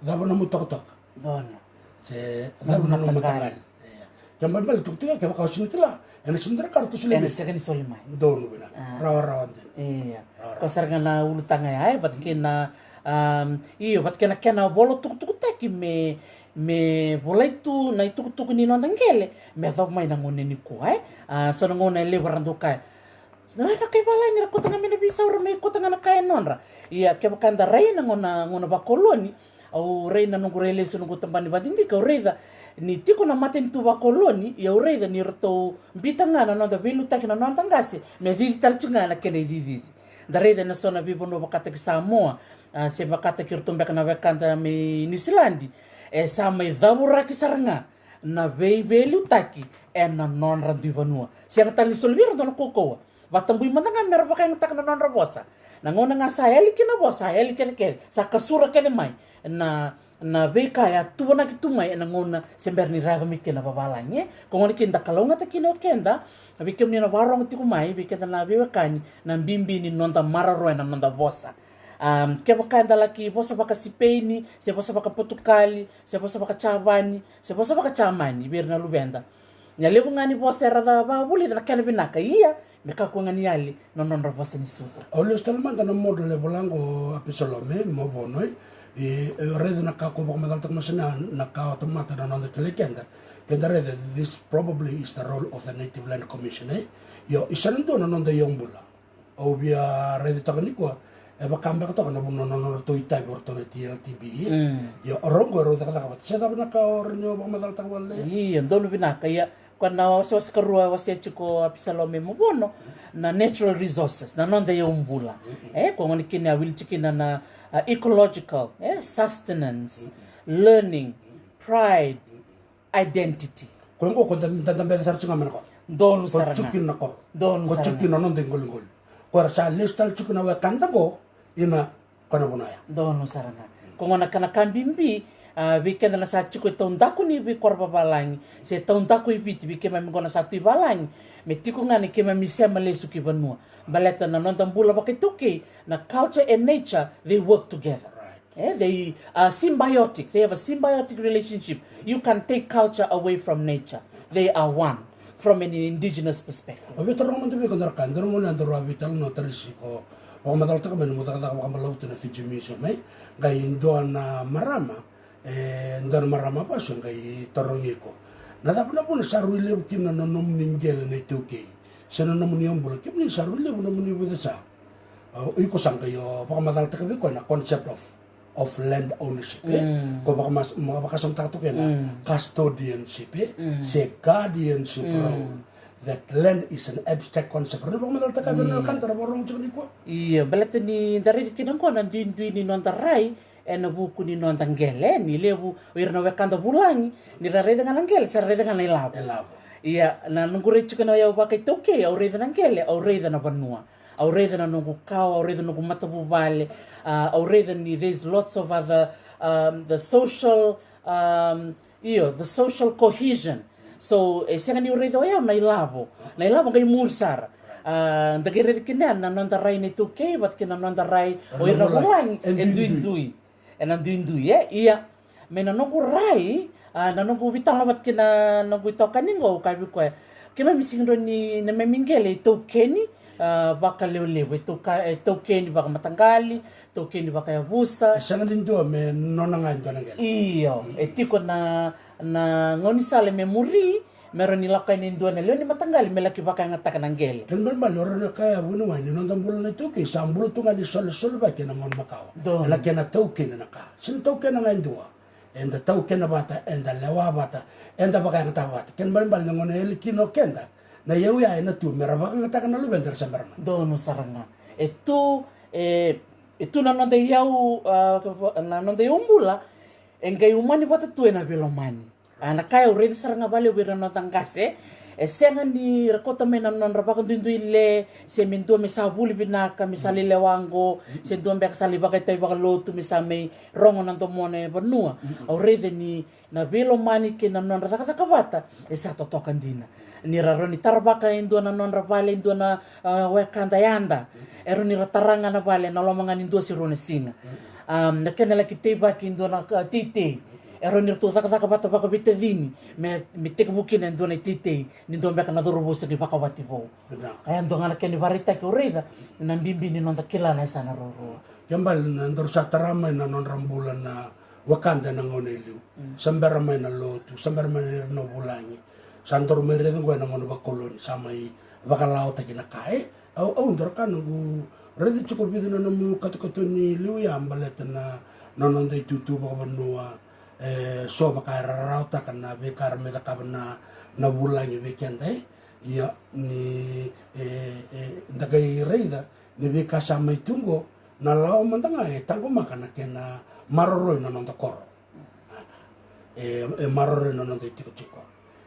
Cava nomu tokatoka? Donu. Se cava nomu mataqali? Ia. Kena ibalebale tukutuku ya, kevaka o sega ni kila, ena sega ni dua na ka ratou soli mai. Ena sega ni soli mai. Donu vinaka. A. Rawarawa dina. Ia. Rawarawa. Ko sara ga na ulutaga ya, e, vata kei na, Um, io, vata kei na kena vola tukutukutaki me, me volai tu na itukutuku ni noda qele me yacova mai na gauna nikua, e? A, so na gauna e levu era dau kaya, na weka kai valagi ra kauta ga mai na veisau, ra mai kauta ga na ka e nodra. Ia, kevaka eda rai na gauna, gauna vakoloni, au rai na noqu rai lesu noqu tabana ni vakadidike, au raica ni tiko na matanitu vakoloni, ia au raica ni ratou bita ga na noda veiliutaki na noda qase me cici tale tiko ga na kena icicici. Da raica ena so na veivanua vakataki Samoa, a, se vakataki iratou beka na wekada mai Niusiladi, e sa mai cavuraki sara ga na veiveiliutaki ena nodra dui vanua. Sega tale ni soli vei ira dua na kaukauwa. Vatabui mada ga mera vakayagataka na nodra vosa. Na gauna ga sa yali kina na vosa, sa yali kecekece, sa kasura kece mai na, na veika e a tuvanaki tu mai ena gauna se bera ni ra yaco mai kina vavalagi, e? Ko gona kina da kalougata kina o keda, vei kemuni na vakarorogo tiko mai, vei keda na veiwekani, na bibi ni noda maroroya na noda vosa. Um, kevaka eda laki vosa vakaSipeini, se vosa vakaPotukali, se vosa vakaJavani, se vosa vakaJamani vei ira na luveda, na levu ga ni vosa era ca vakavulica na kena vinaka, ia me kakua ga ni yali na nodra vosa ni sucu. Au lesu tale mada na model e vola qo o Apisalome Mavono, e, e raica na ka ko vakamacalataka masa na, na ka o tamata na noda kilai keda. Keda raica, this probably is the role of the Native Land Commission, e? Io, e sa na dua na noda iyaubula. Au via raica toka nikua, e vaka beka toka na vanua na nodratou itavi o ratou na T L T B, e? Mm. Io, o rau qo e rau cakacaka vata. Se cava na ka o rawa ni o vakamacalataka wale? Io, donu vinaka, ia. Ko na wasewase karua e wasea tiko o Apisalome Mavono, na natural resources, na noda iyaubula. Mm-mm. E, ko gona kina a wili tiko kina na, a, ecological, e, sustenance, mm-mm, learning, mm-mm, pride, identity. Ko qo ko da, da, da beca sara tiko ga mai na koro. Donu sara ga. Ko tiko kina na koro. Donu sara ga. Ko tiko kina na noda iqoliqoli. Ko era sa lesu tale tiko na wekada qo, ina ko na vanua ya. Donu sara ga. Ko gona ka na ka bibi, a, vei keda na sa tiko e taudaku ni veikoro vavalagi, se taudaku e Viti, vei keimami qo na sa tu i valagi, me tiko ga ni keimami sema lesu ki vanua. Baleta na noda bula vakaitaukei, na culture and nature, they work together. Right. Eh, they are symbiotic. They have a symbiotic relationship. You can take culture away from nature. They are one from an indigenous perspective. O via taroga mada vei iko dua na ka, dua na gauna daru a veitalanoa, Tarisi, ko vakamacalataka mai na nomu cakacaka vakabalavu tu na Fiji Museum, e? Qai dua na marama, e, dua na marama vasu e qai tarogi iko, na cava na vuna sa rui levu kina na nomuni qele na iTaukei, se na nomuni iyaubula, kemuni sa rui levu nomuni vucesa. O iko sa qai o vakamacalataka vei koya na concept of of land ownership, e? Mm. Ko vakamas-, ma-, vakasamataka tu kena, mm, custodianship, e? Mm. Se guardianship, mm, rau. That land is an abstract concept. Rau vakamacalataka vei ira na, mm, wekada ra vakarorogo tiko nikua. Io, baleta ni da raica kina qo na duidui ni noda rai ena vuku ni noda qele, e? Ni levu o ira na wekada vulagi, ni ra raica ga na qele, sa ra raica ga na ilavo. Ilavo. Ia, na noqu rai tiko na yau vakaitaukei, au raica na qele, au raica na vanua. Au raica na noqu kawa, au raica na noqu matavuvale, a, au raica ni there's lots of other, um, the social, um, io, the social cohesion. So, e sega niu raica o yau na ilavo. Na ilavo qai muri sara. A, da qai raica kina na noda rai na iTaukei vata kei na noda rai o ira na vulagi, e duidui. Ena duidui, e? Ia, mai na noqu rai, a, na noqu veitalanoa vata kei na noqu itokani qo, au kaya vei koya, keimami sega ni dua ni, na neimami qele e taukeni, a, vakalevulevu, e tauka-, e taukeni vakamataqali, taukeni vakayavusa. E sega ni dua me nona ga e dua na qele. Io, e tiko na, na gaunisala me muri, me rawa ni lako yani e dua na lewe ni mataqali me laki vakayagataka na qele. Kena ibalebale, o rawa ni kaya vuniwai ni noda bula na iTaukei sa bula tu ga ni solesolevaki ena gauna makawa. Donu. Ena kena taukena na ka. Sega ni taukena ga e dua. Eda taukena vata, eda lewa vata, eda vakayagataka vata. Kena ibalebale na gauna e yali kina o keda, na iyau ya ena tu me ra vakayagataka na luveda era se bera mai. Donu sara ga. E tu, e, e tu na noda iyau, a, na noda iyaubula, e qai umani vata tu ena veilomani. A, na ka au raica sara ga vakalevu vei ira na noda qase, e sega ni ra kauta mai na nodra vakaduidui le, se me dua me sa vuli vinaka, me sa lai lewa qo, se dua beka sa lai vakaitavi vakalotu, me sa mai rogo na domona e vanua. Mm-mm. Au raica ni na veilomani kei na nodra cakacaka vata e sa totoka dina. Ni ra rawa ni taravaka e dua na nodra vale, e dua na, a, wekada yada, e rawa ni ra tara ga na vale ena loma ga ni dua se rua na siga. Mm-mm. A, na kena laki teivaki e dua na, a, teitei. E rawa ni ratou cakacaka vata vakaveitacini me, me tekivu kina e dua na iteitei ni dua beka na cauravou se qai vakawati vou. Vinaka. E dua ga na kena ivakaraitaki au raica na bibi ni noda kila na yasana ruarua. Ke bale na daru sa tara mai na nodra bula na wekada ena gauna e liu. Mm. Sa bera mai na lotu, sa bera mai na ira na vulagi. Sa daru mai raica oqo ena gauna vakoloni, sa mai vakalaotaki na ka, e? Au, au dua na ka noqu raica tiko vica na nomu katokato ni liu ya baleta na, na noda itutu vakavanua, e, so vaka era rarawataka na veika era mai cakava na, na vulagi vei keda, e? Ia, ni, e, e, da qai raica ni veika sa mai tu oqo, na lawa mada ga e taqomaka na kena maroroi na noda koro. E, e maroroi na noda itikotiko.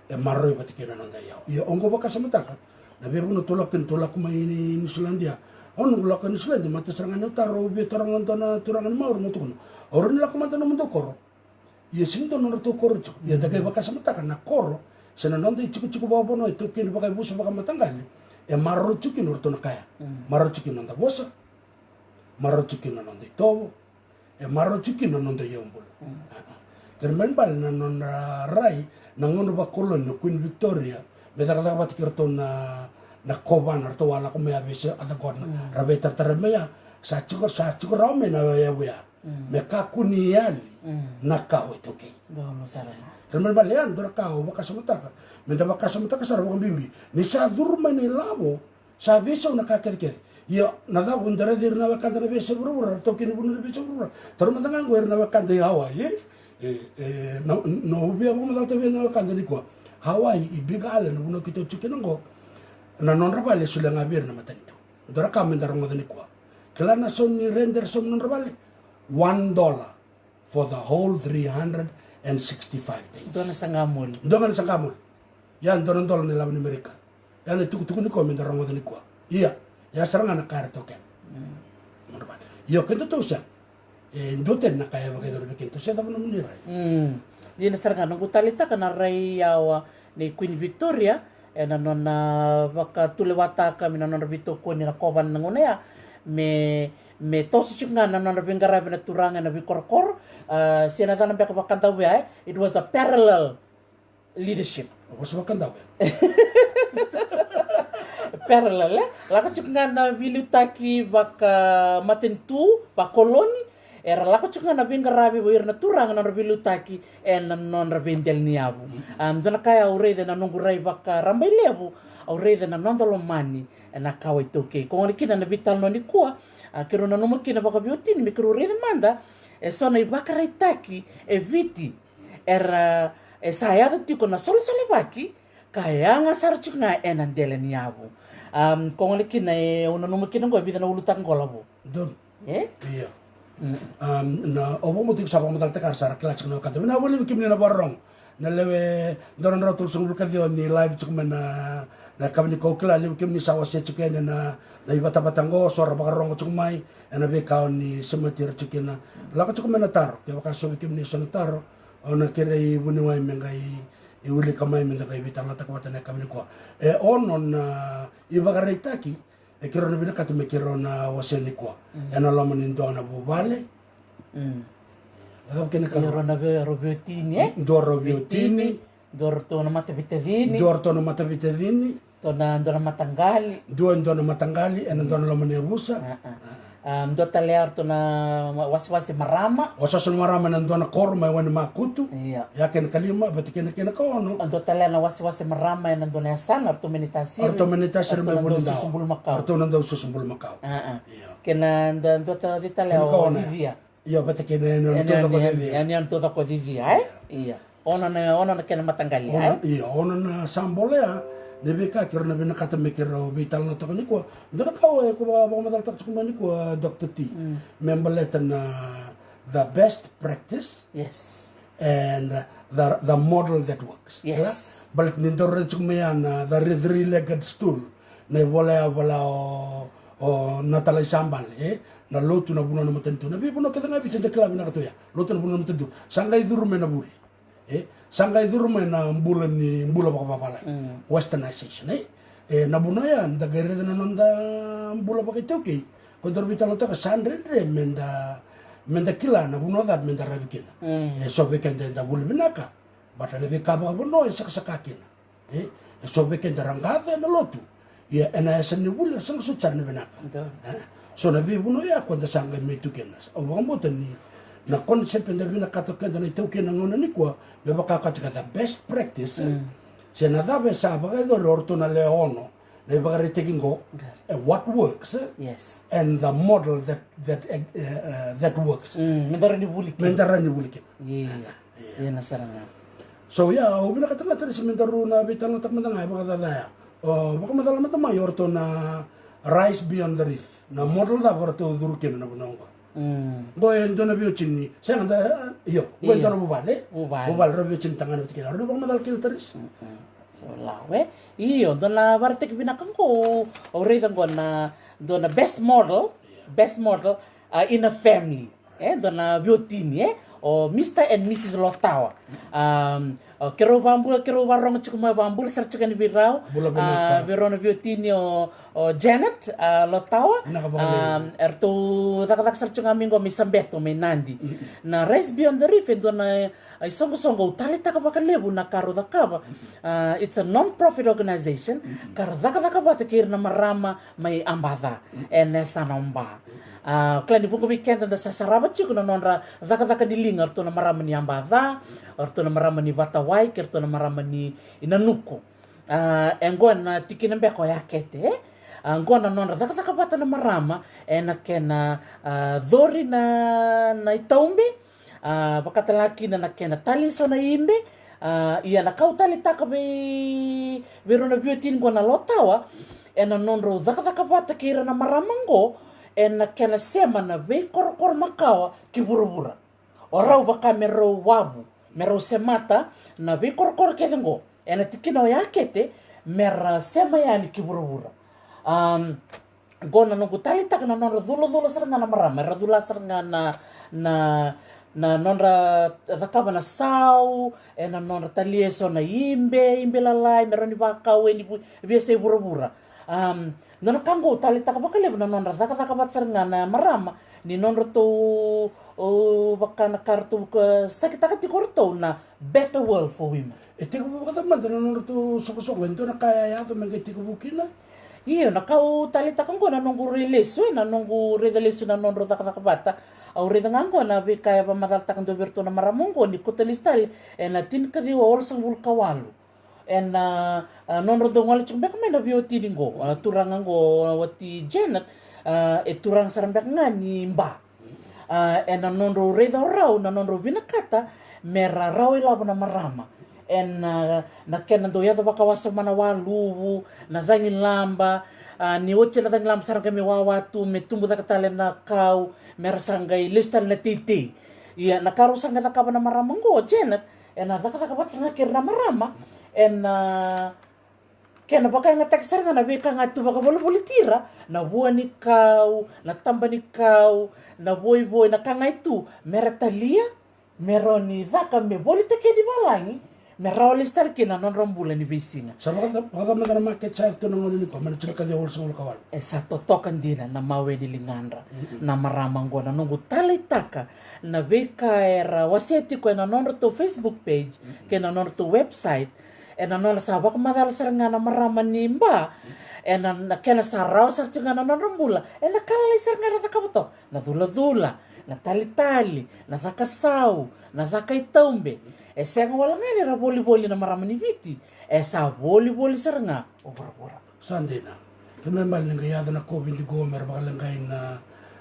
E maroroi vata kei na noda iyau. Ia oqo vakasamataka. Na veivanua tou lako kina, tou lako mai Niusiladi ya. Au noqu lako Niusiladi, mata sara ga ni au taro, au via taroga dua na turaga ni Maori, meu tukuna, au rawa ni lako mada nomudou koro? Ia sega ni dua nodratou koro tiko. Ia da qai vakasamataka na koro se na noda itikotiko vakavanua e taukeni vakayavusa vakamataqali. E maroroi tiko kina o ratou na kaya. Mm. Maroroi tiko kina noda vosa. Maroroi tiko kina noda itovo. E maroroi tiko kina na noda iyau bula. Mm. Kena ibalebale na nodra rai na gauna vakoloni o Queen Victoria me cakacaka vata kei ratou na, na kovana, ratou a lako mai a veisau, a cakona, mm, ra veitaratara mai ya, sa tiko, sa tiko rawa mai na yavu ya. Mm. Me kakua ni yali, mm, na kawa iTaukei. Donu sara ga. Kena ibalebale ya, dua na ka au vakasamataka, me da vakasamataka sara vakabibi ni sa curu mai na ilavo. Sa veisau na ka kecekece. Ia, na cava, da raica ira na wekada na veiyasai vuravura, ra taukei ni vanua na veiyasai vuravura. Taura mada ga oqo ira na wekada i Hawaii, e? E, e, na, na, au via vakamacalataka vei ira na wekada nikua. Hawaii, i Big Island, na vanua keitou tiko kina oqo. Na nodra vale e solia ga vei ira na matanitu. Dua na ka me da rogoca nikua. Kila na sau ni rent era sauma na nodra vale? One dollar for the whole three hundred and sixty-five days. Dua na saqa moli. Dua ga na saqa moli. Ia dua na dola na ilavo ni Amerika. Ia na itukutuku nikua me da rogoca nikua. Ia, ia sara ga na ka era taukena. Mm. Ia o kedatou sega. E dua tani na ka e vakayacori vei kedatou, se cava nomuni rai? Mm. Dina sara ga, noqu taleitaka na rai yawa nei Queen Victoria, ena nona vakatulewataka mai na nodra veitokoni na kovana na gauna ya, me, me toso tiko ga na nodra veiqaravi na turaga ena veikorokoro, a, se na cava beka vakadau ya, e? It was a parallel leadership. Vosa vakadau ya. Parallel, e? Lako tiko ga na veiliutaki vakamatanitu, vakoloni, era lako tiko ga na veiqaravi vei ira na turaga na nodra veiliutaki ena nodra veidela ni yavu. Mm. A, dua na ka au raica ena noqu rai vakarabailevu, au raica na noda lomani ena kawa iTaukei. Ko gona kina na veitalanoa nikua, a, keirau nanuma kina vakaveiwatini, me keirau raica mada eso na ivakaraitaki e Viti era, e sa yaco tiko na solosolevaki, ka yaga sara tiko ga ena dela ni yavu. Am, ko gona kina e, au nanuma kina oqo e vica na ulutaga qo, Lavo. Donu. E? Ia. Mm. Am, na, au vakabauta tiko sa vakamacalataka sara, kila tiko na wekada. Vinaka vakalevu vei kemuni na vakarorogo. Na lewe dua na drau tolusagavulu ka ciwa ni live tiko mai na, na yakavi nikua, au kila levu kemuni sa wasea tiko yani na, na ivatavata qo, so ra vakarorogo tiko mai ena veika o ni semati ira tiko kina. Lako tiko mai na taro, kevaka so vei kemuni so na taro, au na kerei vuniwai me qai wilika mai me da qai veitalanoataka vata na yakavi nikua. E ono na ivakaraitaki e keirau na vinakata me keirau na wasea nikua. Mm. Ena loma ni dua na vuvale. Mm. Na cava kena ikarua? Rau na vei, rau veiwatini, e? Dua rau veiwatini. Veiwatini. Dua ratou na mataveitacini. Dua ratou na mataveitacini. Dua na, dua na mataqali. Dua, dua na mataqali ena dua na loma ni yavusa. A, a. A, dua tale ya ratou na wasewase marama. Wasewase marama ena dua na koro mai Wainimakutu. Ia. Ya kena ikalima, vata kei na kena ikaono. A, dua tale ya na wasewase marama ena dua na yasana, ratou mai Naitasiri. Ratou mai Naitasiri mai Vunidau. Ratou na dau susu bulumakau. Ratou na dau susu bulumakau. A, a. Ia. Kena dua, dua tale ya o Civia. Ia, vata kei na yanuyanu taucoko o Civia. Yanuyanu taucoko o Civia, e? Ia. Ia. Ono na, ono na kena mataqali, e? Ia, ono na sa bole ya, na veika keirau na vinakata me keirau veitalanoataka nikua. Dua na ka au, e, ko vakamacalataka tiko mai nikua, Doctor T. Mm. Me baleta na the best practice. Yes. And, uh, the, the model that works. Yes. Baleta ni daru raica tiko mai ya na the three-legged stool. Na ivola ya, vola o, o Natalai Sabale, e? Na lotu, na vanua, na matanitu. Na veivanua kece ga e Viti eda kila vinaka tu ya. Lotu, na vanua, na matanitu. Sa qai curu mai na vuli. E? Sa qai curu mai na bula ni, bula vakavavalagi. Mm. Westernization, e? E, na vanua ya, da qai raica na noda bula vakaitaukei. Ko daru veitalanoataka, sa dredre me da, me da kila na vanua cava me da ravi kina. Mm. E so vei keda eda vuli vinaka, but na veika vakavanua e sakasaka kina. E, e so vei keda ra qaca ena lotu. Ia ena yasa ni vuli ra sa qai soti sara na vinaka. Donu. E, so na veivanua ya ko da sa qai mai tu kina. Au vakabauta ni na concept eda vinakata o keda na iTaukei na gauna nikua, me vaka ko tiko the best practice, e, mm, se na cava e sa vakayacori o ratou na lewe ono na ivakaraitaki qo, e, what works, e, yes, and the model that, that, e, e, that works. Mm, me da rawa ni vuli kina. Me da rawa ni vuli kina. Ia. Ia. Ia na sara ga. So, ia, au vinakata ga, Tarisi, me daru na veitalanoataka mada ga e vakacaca ya. O, vakamacala mada mai o ratou na Rise Beyond the Reef. Na model cava o ratou curu kina na vanua oqo. Mm. Qo e dua na veiwatini, sega da, io, qo e, io, dua na vuvale. Vuvale. Vuvale, rau veiwatini tagane vata kei na, rau na vakamacala kina, Tarisi. Mm-mm. So, lau, e. Io, dua na vakaraitaki vinaka qo, au raica qo na, dua na best model, yeah, best model, uh, in a family. E, dua na veiwatini, e? O Mister and Missus Lotawa. Um, o, keirau vabula, keirau varogo tiko mai, vabula sara tiko yani vei rau. Bula vinaka. A, vei rau na veiwatini o, o Janet, a, Lotawa. Vinaka vakalevu. Um, eratou cakacaka sara tiko ga mai qo mai Sabeto, mai Nadi. Mm. Na Rise Beyond the Reef, e dua na, a, isoqosoqo au taleitaka vakalevu na ka rau cakava. Mm. A, it's a non-profit organization, mm, ka ra cakacaka vata kei ira na marama mai Abaca. Mm. Ena yasana o Ba. A, kila ni vuqa vei keda da sa sarava tiko na nodra cakacaka ni liga, o ratou na marama ni Abaca, o ratou na marama ni Vatawai, kei ratou na marama ni Nanuku. A, e qo na tikina beka o Yakete, e? A, qo na nodra cakacaka vata na marama, ena kena, a, cori na, na itaube, a, vakatalega kina na kena tali eso na ibe, a, ia na ka au taleitaka vei, vei rau na veiwatini qo na Lotawa, ena nodrau cakacaka vata kei ira na marama qo, ena kena sema na veikorokoro makawa ki vuravura. O rau vaka me rau wavu, me rau semata na veikorokoro kece qo, ena tikina o Yakete, me ra sema yani ki vuravura. Um, Qo na noqu taleitaka na nodra culacula sara ga na marama, era cula sara ga na, na, na nodra cakava na sau, ena nodra talia eso na ibe, ibe lalai, me rawa ni vakau ena vu-, veiyasai vuravura. Um, dua na ka qo au taleitaka vakalevu na nodra cakacaka vata sara ga na marama, ni nodratou, o, vaka na ka ratou, ka, sakitaka tiko o ratou na better world for women. E tekivu vakacava mada na nodratou soqosoqo, e dua na ka e yaco me qai tekivu kina? Io, na ka au taleitaka qo na noqu rai lesu, e, na noqu raica lesu na nodrau cakacaka vata. Au raica ga qo na veika e vakamacalataka dua vei iratou na marama qo ni kauta lesu tale ena tinikaciwa walusagavulu ka walu. Ena, a, nodrau dau gole tiko beka mai na veiwatini qo, a, turaga qo, a, wati Janet, a, e turaga sara beka ga ni Ba. A, ena nodrau raica o rau, na nodrau vinakata me ra rawa ilavo na marama. Ena, a, na kena dau yaco vakawasoma na waluvu, na cagilaba, a, ni oti na cagilaba sa ra qai mai wawa tu, me tubu cake tale na kau, me ra sa qai lesu tale na teitei. Ia, na ka rau sa qai cakava na marama qo, Janet, ena cakacaka vata sara ga kei ira na marama, ena, a, kena vakayagataki sara ga na veika ga tu vakavolivoliti ira, na vua ni kau, na taba ni kau, na voivoi, na ka ga e tu, me ra talia, me rawa ni caka, me volitaki yani valagi, me rawa lesu tale kina na nodra bula ni veisiga. Sa vaka-, vakacava mada na makete sa yaco tu na gauna nikua, mai na tinikaciwa walusagavulu ka walu. E sa totoka dina na mawe ni ligadra, mm-mm, na marama qo, na noqu taleitaka na veika era wasea tiko ena nodratou Facebook page, mm-mm, kei na nodratou website, ena nodra sa vakamacala sara ga na marama ni Ba, ena, na kena sa rawa sara tiko ga na nodra bula, ena ka lalai sara ga era cakava toka, na culacula, na talitali, na caka sau, na caka itaube. E sega wale ga ni ra volivoli na marama ni Viti, e sa volivoli sara ga o vuravura. Sa dina. Kena ibalebale ni qai yaco na COVID qo me ra vakaleqai na,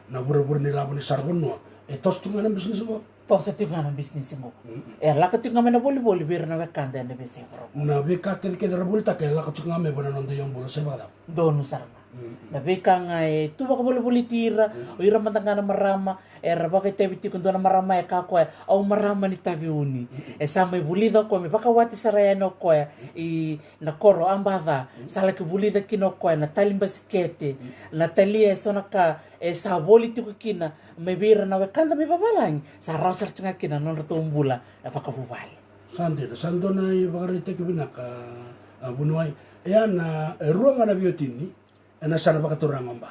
na vuravura ni lavo ni saravanua. E toso tu ga na bisinisi qo. Toso tiko ga na bisinisi qo. Mm-mm. E lako tiko ga mai na volivoli vei ira na wekada ena veiyasai vuravura. Na veika kecekece ra volitaka e lako tiko ga mai vua na noda iyaubula, se vakacava? Donu sara ga. Mm-mm. Na veika ga e tu vakavolivoliti ira, mm, o ira mada ga na marama, era vakaitavi tiko, dua na marama e kaya o koya, au marama ni Taveuni. Mm-mm. E sa mai vulica o koya, me vakawati sara yani o koya, mm, i na koro Abaca, mm, sa laki vulica kina o koya na tali basikete, mm, na talia eso na ka, e sa voli tiko kina, mai vei ira na wekada mai vavalagi, sa rawa sara tiko ga kina na nodratou bula e vakavuvale. Sa dina, sa dua na ivakaraitaki vinaka, a, vuniwai. Ia na, e rua ga na veiwatini ena yasana vakaturaga o Ba.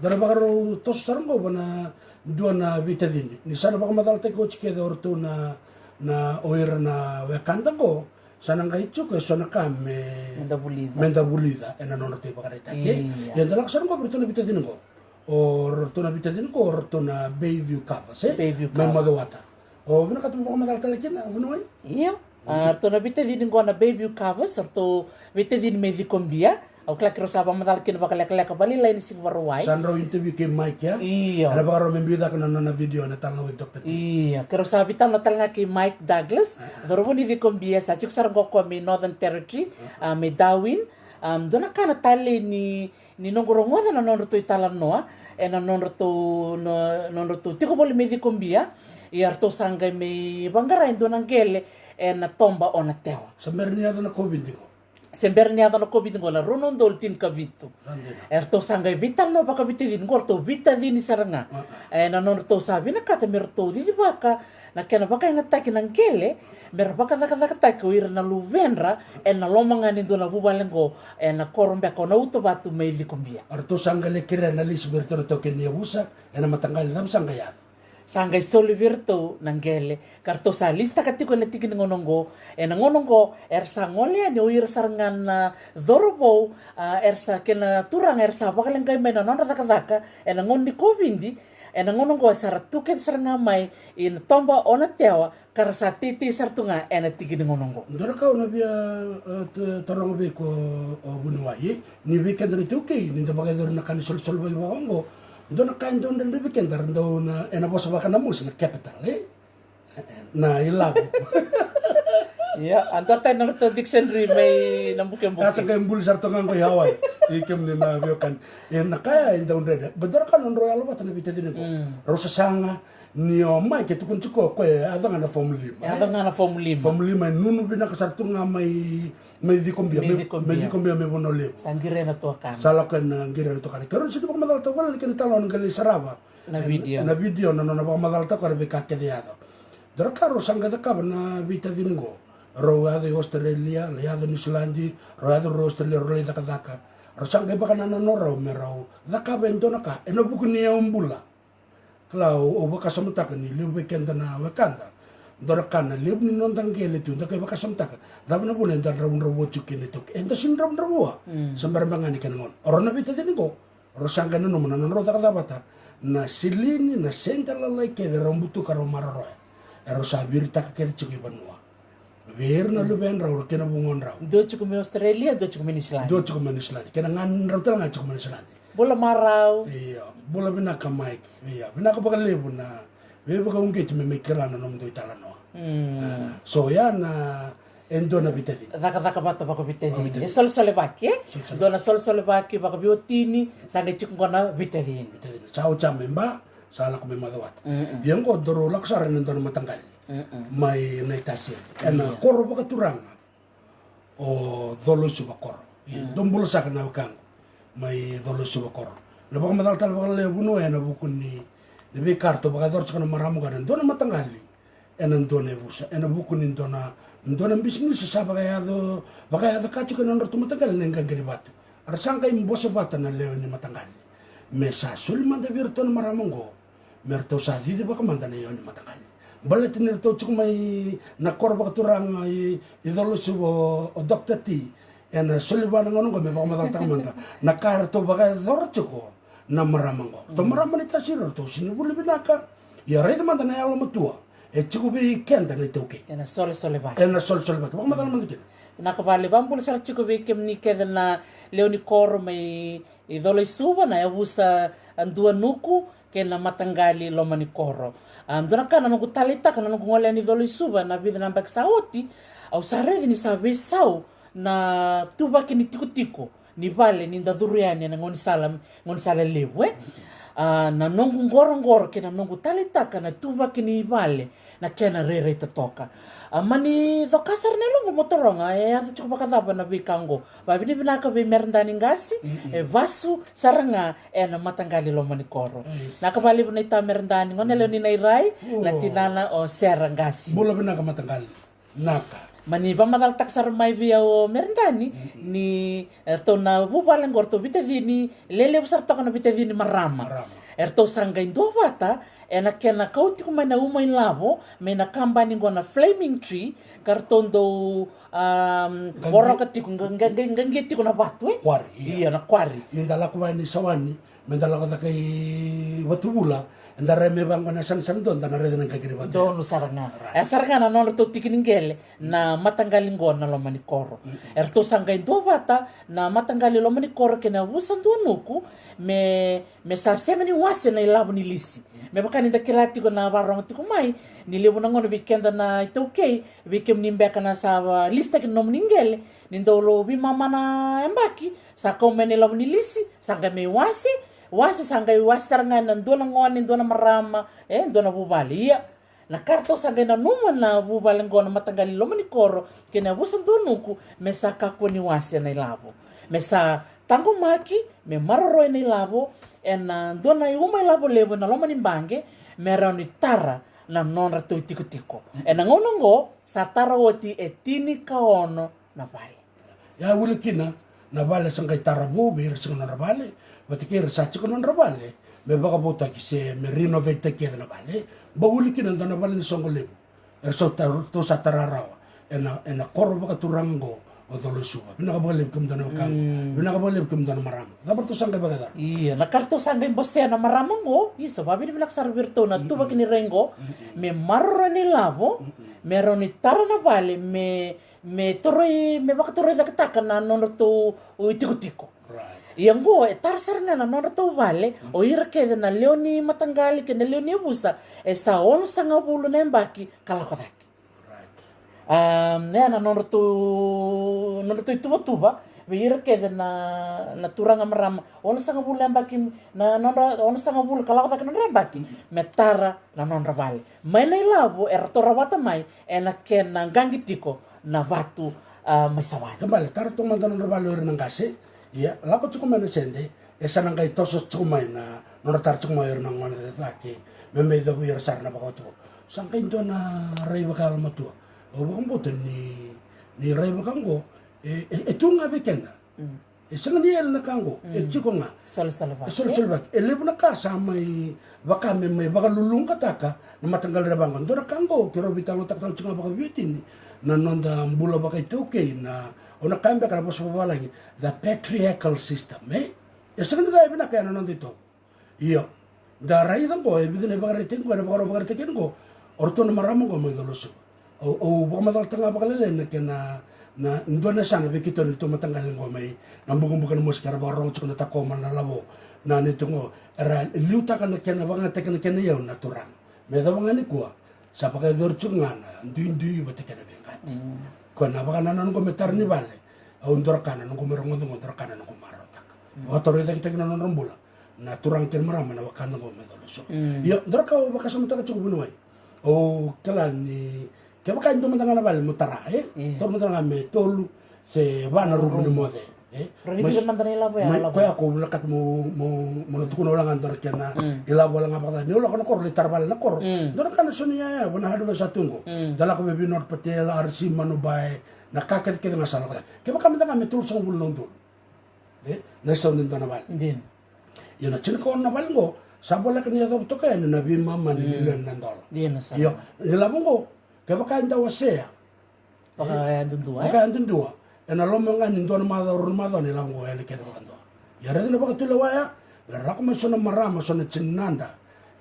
Da na vakarau toso sara qo va na dua na veitacini. Ni sa na vakamacalataki oti kece o ratou na, na o ira na wekada qo, sa na qai tiko e so na ka me, me da vulica, me da vulica ena nodratou ivakaraitaki. Ia. Ia da lako sara qo vei ratou na veitacini qo. O ratou na veitacini qo, o ratou na Bayview Covers, e? Bayview Covers. Mai Mocewata. O vinakata mo vakamacala tale kina, vuniwai? Io. A, ratou na veitacini qo na Bayview Covers, ratou veitacini mai Cikobia. Au kila keirau sa vakamacala kina vakalekaleka vakalailai ni siga Vakarauwai. Sa drau interview kei Mike, ia? Io. Ena vakarau me biu cake na nona video ena Talanoa with Doctor T. Io. Keirau sa veitalanoa tale ga kei Mike Douglas, cauravou ni Cikobia, sa tiko sara qo o koya mai Northern Territory, a, mai Darwin. A, dua na ka na talei ni ni noqu rogoca na nodratou italanoa, ena nodratou, no, nodratou tiko voli mai Cikobia, ia ratou sa qai mai vaqara e dua na qele ena toba o Natewa. Se bera ni yaco na COVID qo. Se bera ni yaco na COVID qo, na rua na udolu tinikavitu. Eratou sa qai veitalanoa vakaveitacini qo, ratou veitacini sara ga. Ena nodratou sa vinakata me ratou cicivaka na kena vakayagataki na qele, me ra vakacakacakataki o ira na luvedra ena loma ga ni dua na vuvale qo, ena koro beka o Nautovatu mai Cikobia. Eratou sa qai lai kerea na lisi vei iratou na taukei ni yavusa ena mataqali, cava sa qai yaco? Sa qai soli vei iratou na qele, ka ratou sa lisitaka tiko ena tiki ni gauna qo. Ena gauna qo era sa gole yani o ira sara ga na cauravou, a, era sa, kei na turaga era sa vakaleqai mai na nodra cakacaka ena gauna ni COVID. Ena gauna qo sa ra tu kece sara ga mai ina toba o Natewa, ka ra sa teitei sara tu ga ena tiki ni gauna qo. Dua na ka au na via, e, t-, taroga vei iko, o vuniwai, e? Ni vei keda na iTaukei, ni da vakayacori na ka ni solisoli vakaoqo, dua na ka e dau dredre vei keda, ra dau na, ena vosa vaka na mosi na capital, e? Na ilavo. Ia, a dua tani na nodratou dictionary mai na bukebuke. Ka sa qai buli sara toka ga qo i Hawaii. I kemuni na veiwekani. Ia na ka ya e dau dredre. Baleta na ka nodrau yalovata na veitacini qo. Mm. Rau sasaga ni o Mike e tukuni tiko o koya e yaco ga na fomu lima. E yaco ga na fomu lima. Fomu lima e nunu vinaka sara tu ga mai, mai Cikobia. Mai Cikobia. Mai Cikobia mai Vanua Levu. Sa qiri ena tuakana. Sa lako ena qiri ena tuakana. Keirau na sega ni vakamacalataka vakalailai na kena italanoa, na qai lai sarava. Na video. Na video, na nona vakamacalataka o koya na veika kece e yaco. Dua na ka rau sa qai cakava na veitacini qo. Rau yaco i Australia, lai yaco Niusiladi, rau yaco rau Australia, rau lai cakacaka. Rau sa qai vakanananu rau me rau cakava e dua na ka ena vuku ni yau bula. Kila, au, au vakasamataka ni levu vei keda na wekada, dua na ka na levu ni noda qele tu, da qai vakasamataka, cava na vuna eda dravudravua tiko kina iTaukei? Eda sega ni dravudravua. Mm. Sa bera beka ga ni kena gauna. O rau na veitacini qo, rau sa qai nanuma na nodrau cakacaka vata na silini, na sede lalai kece rau butuka, rau maroroya. Erau sa viritaka kece tiko i vanua vei ira na luvedrau kei na vugodrau. Dua tiko mai Australia, dua tiko mai Niusiladi. Dua tiko mai Niusiladi. Kei na ganedrau tale ga tiko mai Niusiladi. Bula marau. Io, bula vinaka Mike. Io, vinaka vakalevu na veivakauqeti me mai kila na nomudou italanoa. Mm. A, so ya na, e dua na veitacini. Cakacaka vata vakaveitacini. Vakaveitacini. E solesolevaki, e? Solesolevaki. Dua na solesolevaki vakaveiwatini, sa qai tiko qo na veitacini. Veitacini. Sa oti ya mai Ba, sa lako mai Mocewata. Mm-mm. Ia qo daru lako sara ena dua na mataqali. Mm-mm. Mai Naitasiri. Ena, ia, koro vakaturaga o Colo-i-Suva Koro. Ia, mm, dou bula saka na wekaqu mai Colo-i-Suva Koro. Na vakamacala tale vakalailai, vuniwai, ena vuku ni, ni veika ratou vakayacora tiko na marama qo ena dua na mataqali, ena dua na yavusa, ena vuku ni dua na, dua na bisinisi sa vakayaco, vakayaco ka tiko ena nodratou mataqali na iqaqi ni vatu. Era sa qai bose vata na lewe ni mataqali me sa soli mada vei iratou na marama qo me ratou sa cicivaka mada na iyau ni mataqali. Baleta ni ratou tiko mai na koro vakaturaga i, i Colo-i-Suva o, o Doctor T, ena soli vua na gauna qo me vakamacalataka mada na ka eratou vakayacora tiko na marama qo. Ratou, mm, marama ni Tasiri, ratou sega ni vuli vinaka. Ia raica mada na yalomatua e tiko vei keda na iTaukei. Ena solesolevaki. Ena solesolevaki. Vakamacala mada kina. Vinaka vakalevu, vakabula sara tiko vei kemuni kece na lewe ni koro mai i Colo-i-Suva, na yavusa, a, Duanuku kei na mataqali Lomanikoro. A, dua na ka na noqu taleitaka, na noqu gole yani i Colo-i-Suva na vica na yabaki sa oti, au sa raica ni sa veisau na tuvaki ni tikotiko ni vale ni da curu yani ena gaunisala, gaunisala levu, e. A, na noqu qoroqoro kei na noqu taleitaka na tuvaki ni vale, na kena rairai totoka. A, mani coka sara na yaloqu mo taroga, e yaco tiko vakacava na veika qo? Vavinavinaka vei Meredani Qasi, mm-mm, e vasu sara ga ena mataqali Lomanikoro. Yes. Vinaka vakalevu naita Meredani, gone lewe ni Nairai, na, oh, tinana o Sera Qasi. Bula vinaka mataqali. Naka. Mani vakamacalataka sara mai vei au o Meredani ni eratou na vuvale oqo eratou veitacini, lelevu sara toka na veitacini marama. Eratou sa qai duavata ena kena kau tiko mai na uma ilavo mai na kabani oqo na Flaming Tree, ka ratou dau voroka tiko, qaqia tiko na vatu e? Ia, na kwari. Ni da lako vaya ni sawani, me da lako caka i Vatuvula, eda rai me vaqo na sanasana dua, da na raica na qaqi ni vatu. Donu sara ga. E sara ga na nodratou tiki ni qele na mataqali qo na loma ni koro. Eratou sa qai duavata na mataqali loma ni koro kei na yavusa Duanuku me, me sa sega ni wase na ilavo ni lisi. Me vaka ni da kila tiko na varogo tiko mai ni levu na gauna vei keda na iTaukei, vei kemuni beka na sa lisitaki na nomuni qele, ni dau veimama na yabaki, sa kau mai na ilavo ni lisi, sa qai mai wase, wase sa qai wase sara ga ena dua na gone, dua na marama, e dua na vuvale. Ia, na ka ratou sa qai nanuma na vuvale oqo na mataqali loma ni koro kei na yavusa Duanuku me sa kakua ni wase na ilavo, me sa taqomaki, me maroroi na ilavo ena dua na uma ilavo levu ena loma ni baqe, me rawa ni tara na nodratou itikotiko. Ena gauna oqo sa tara oti e tinikaono na vale. Ia, wili kina na vale sa qai tara vou vei ira sega nodra vale, vata kei ira sa tiko nodra vale, me vakavoutaki se me renovate-taki kece na vale. Bau wili kina dua na vale ni soqo levu eratou sa tara rawa ena, ena koro vakaturaga oqo o Colo-i-Suva. Vinaka vakalevu kemudou na wekaqu. Vinaka vakalevu kemudou na marama. Cava ratou sa qai vakayacora? Ia, na ka ratou sa qai bosea na marama oqo, isa, vakavinavinaka sara vei iratou na tuvaki ni rai oqo, me maroroi na ilavo, me rawa ni tara na vale, me, me toroi, me vakatoroi caketaka na nodratou itikotiko. Ia oqo e tara sara ga na nodratou vale o ira kece na lewe ni mataqali kei na lewe ni yavusa e sa onosagavulu na yabaki ka lako cake. Ia na nodratou, nodratou ituvatuva vei ira kece na, na turaga marama onosagavulu na yabaki, na nodra onosagavulu ka lako cake na nodra yabaki, me tara na nodra vale mai na ilavo eratou rawata mai ena kena qaqi tiko na vatu mai sawani. Kena ibalebale, tara tu mada na nodra vale o ira na qase. Ia, lako tiko mai na sede, e sa na qai toso tiko mai na nodra tara tiko mai o ira na gone cecake me mai cavuti ira sara na vakavatuvu. Sa qai dua na rai vakayalomatua. Au vakabauta ni, ni rai vaka oqo e, e, e tu ga vei keda. E sega ni yali na ka oqo, e tiko ga. Solesolevaki. E solesolevaki. E levu na ka sa mai vaka me mai vakaluluqataka na mataqali ra vaqo. Dua na ka oqo keirau veitalanoataka tale tiko ga vakaveiwatini, na noda bula vakaitaukei, na, au na kaya beka na vosa vavalagi, the patriarchal system, e? E sega ni ca, e vinaka ya na noda itovo. Io, da raica oqo e vica na ivakaraitaki oqo, na vakarau vakaraitaki yani oqo o ratou na marama oqo mai Colo-i-Suva. Au, au vakamacalataka ga vakalailai na kena, na dua na yasana vei keitou na neitou mataqali oqo mai na Bukabuka ni Mosi, ka ra vakarorogo tiko na Takoma, na Lavo, na neitou oqo era liutaka na kena vakayagataki na kena iyau na turaga. Me yacova ga nikua sa vakayacori tiko ga na duidui vata kei na veiqati. Koya na vakanananu oqo me tara ni vale, au dua na ka na noqu mai rogoca oqo, dua na ka na noqu marautaka. Vakatorocaketaki na nodra bula na turaga kei na marama na wekada oqo mai Colo-i-Suva. Io, dua na ka au vakasamataka tiko vuniwai, au kila ni kevaka e dua mada ga na vale mo tara, e, taura mada ga me tolu se va na rumu ni moce, e. Mai koya ko vinakata mo, mo, mo na tukuna wale ga dua na kena ilavo wale ga vakacava. Ni au lako na koro, lai tara vale na koro, dua na ka na sau ni yaya, vua na advice sa tu oqo, da lako vei Vinod Patel, R C Manubai, na ka kecekece ga sa lako cake. Kevaka mada ga me tolusagavulu na udolu, e, na isau ni dua na vale. Ia na tinikaono na vale oqo sa voleka ni yacova toka yani na veimama ni milioni na dola. Io, na ilavo oqo kevaka eda wasea vakayadudua, e? Vakayadudua, ena loma ga ni dua na macawa, rua na macawa na ilavo oqo e yani kece vakadua. Ia raica na vakatulewa ya, ra lako mai so na marama, so na tinada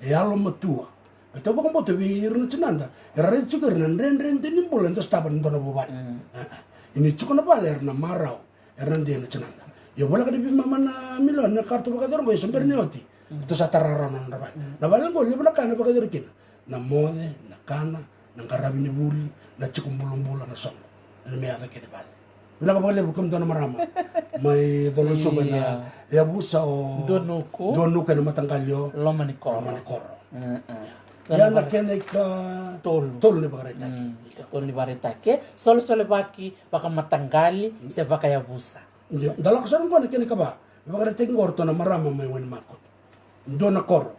e yalomatua. Keitou vakabauta vei ira na tinada era raica tiko ira na dredredre ni bula e dua sotava na dua na vuvale. Ia ni tiko na vale era na marau, era na dei na tinada. Ia voleka ni veimama na milioni na ka ratou vakayacora oqo, ia se bera ni oti ratou sa tara rawa na nodra vale. Na vale oqo levu na ka ena vakayacori kina, na moce, na kana, na qaravi ni vuli, na tiko bulabula, na soqo, ena me yaco kece vale. Vinaka vakalevu kemudou na marama mai Colo-i-Suva, na yavusa o Duanuku, Duanuku ena mataqali o Lomanikoro. Ia na kena ikatolu ni vakaraitaki. Tolu ni vakaraitaki. Solesolevaki vakamataqali se vakayavusa. Io, da lako sara oqo na kena ikava. Vakaraitaki oqo o ratou na marama mai Wainimakutu. Dua na koro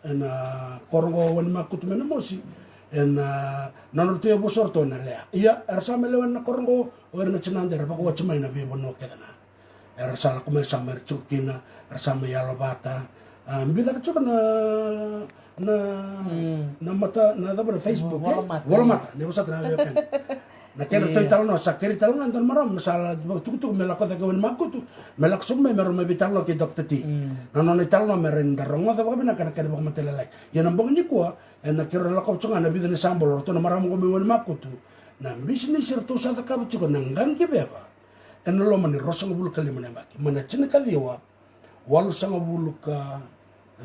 ena koro oqo Wainimakutu mai Namosi, Ena, na nodratou yavusa o ratou na Lea. Ia, era sa mai lewena na koro oqo, o ira na tinada era vakawati mai na veivanua kece na. Era sa lako mai, sa mai tiko kina, era sa mai yalovata. A, biu cake tiko na, na, na mata, na cava na Facebook, e? Volamata. Volamata, ni vosota na veiwekani. Na kena ratou italanoa, sa kerei tale ga e dua na marama, me sa la vakatukutuku me lako cake Wainimakutu, me lako sobu mai me rau mai veitalanoa kei Doctor T. Na nona italanoa me rawa ni da rogoca vakavinaka na kena vakamatailalai. Ia na bogi nikua, ena keirau lako tiko ga na vica na isabolo, o ratou na marama oqo mai Wainimakutu. Na bisinisi eratou sa cakava tiko na qaqi veva. Ena loma ni ruasagavulu ka lima na yabaki. Mai na tinikaciwa, walusagavulu ka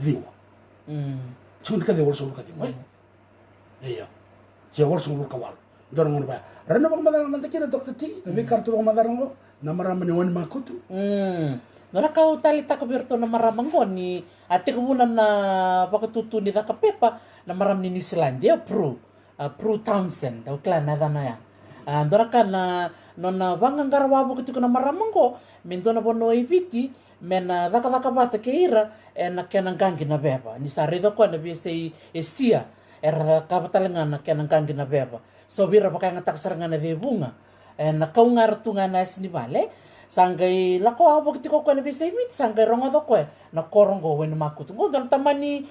ciwa. Tinikaciwa, walusagavulu ka ciwa, e? Io. Se walusagavulu ka walu. Dua na gauna vaya. Rawa ni vakamacala mada kina, Doctor T, na veika ratou vakamacala oqo, na marama ni Wainimakutu. Dua na ka au taleitaka vei iratou na marama oqo ni a tekivuna na vakatutu ni caka pepa, na marama ni Niusiladi, e, Prue. A, Prue Townsend, au kila na yacana ya. A, dua na ka na nona vaqaqara wavoki tiko na marama oqo, me dua na vanua i Viti, me na cakacaka vata kei ira ena kena qaqi na veva. Ni sa raica o koya na veiyasai Esia, era cakava tale ga na kena qaqi na veva. So vei ira vakayagataka sara ga na cei vuqa, ena kau ga era tu ga ena yasa ni vale. Sa qai lako wavoki tiko o koya na veiyasai Viti, sa qai rogoca o koya na koro oqo Wainimakutu. Oqo dua na tamani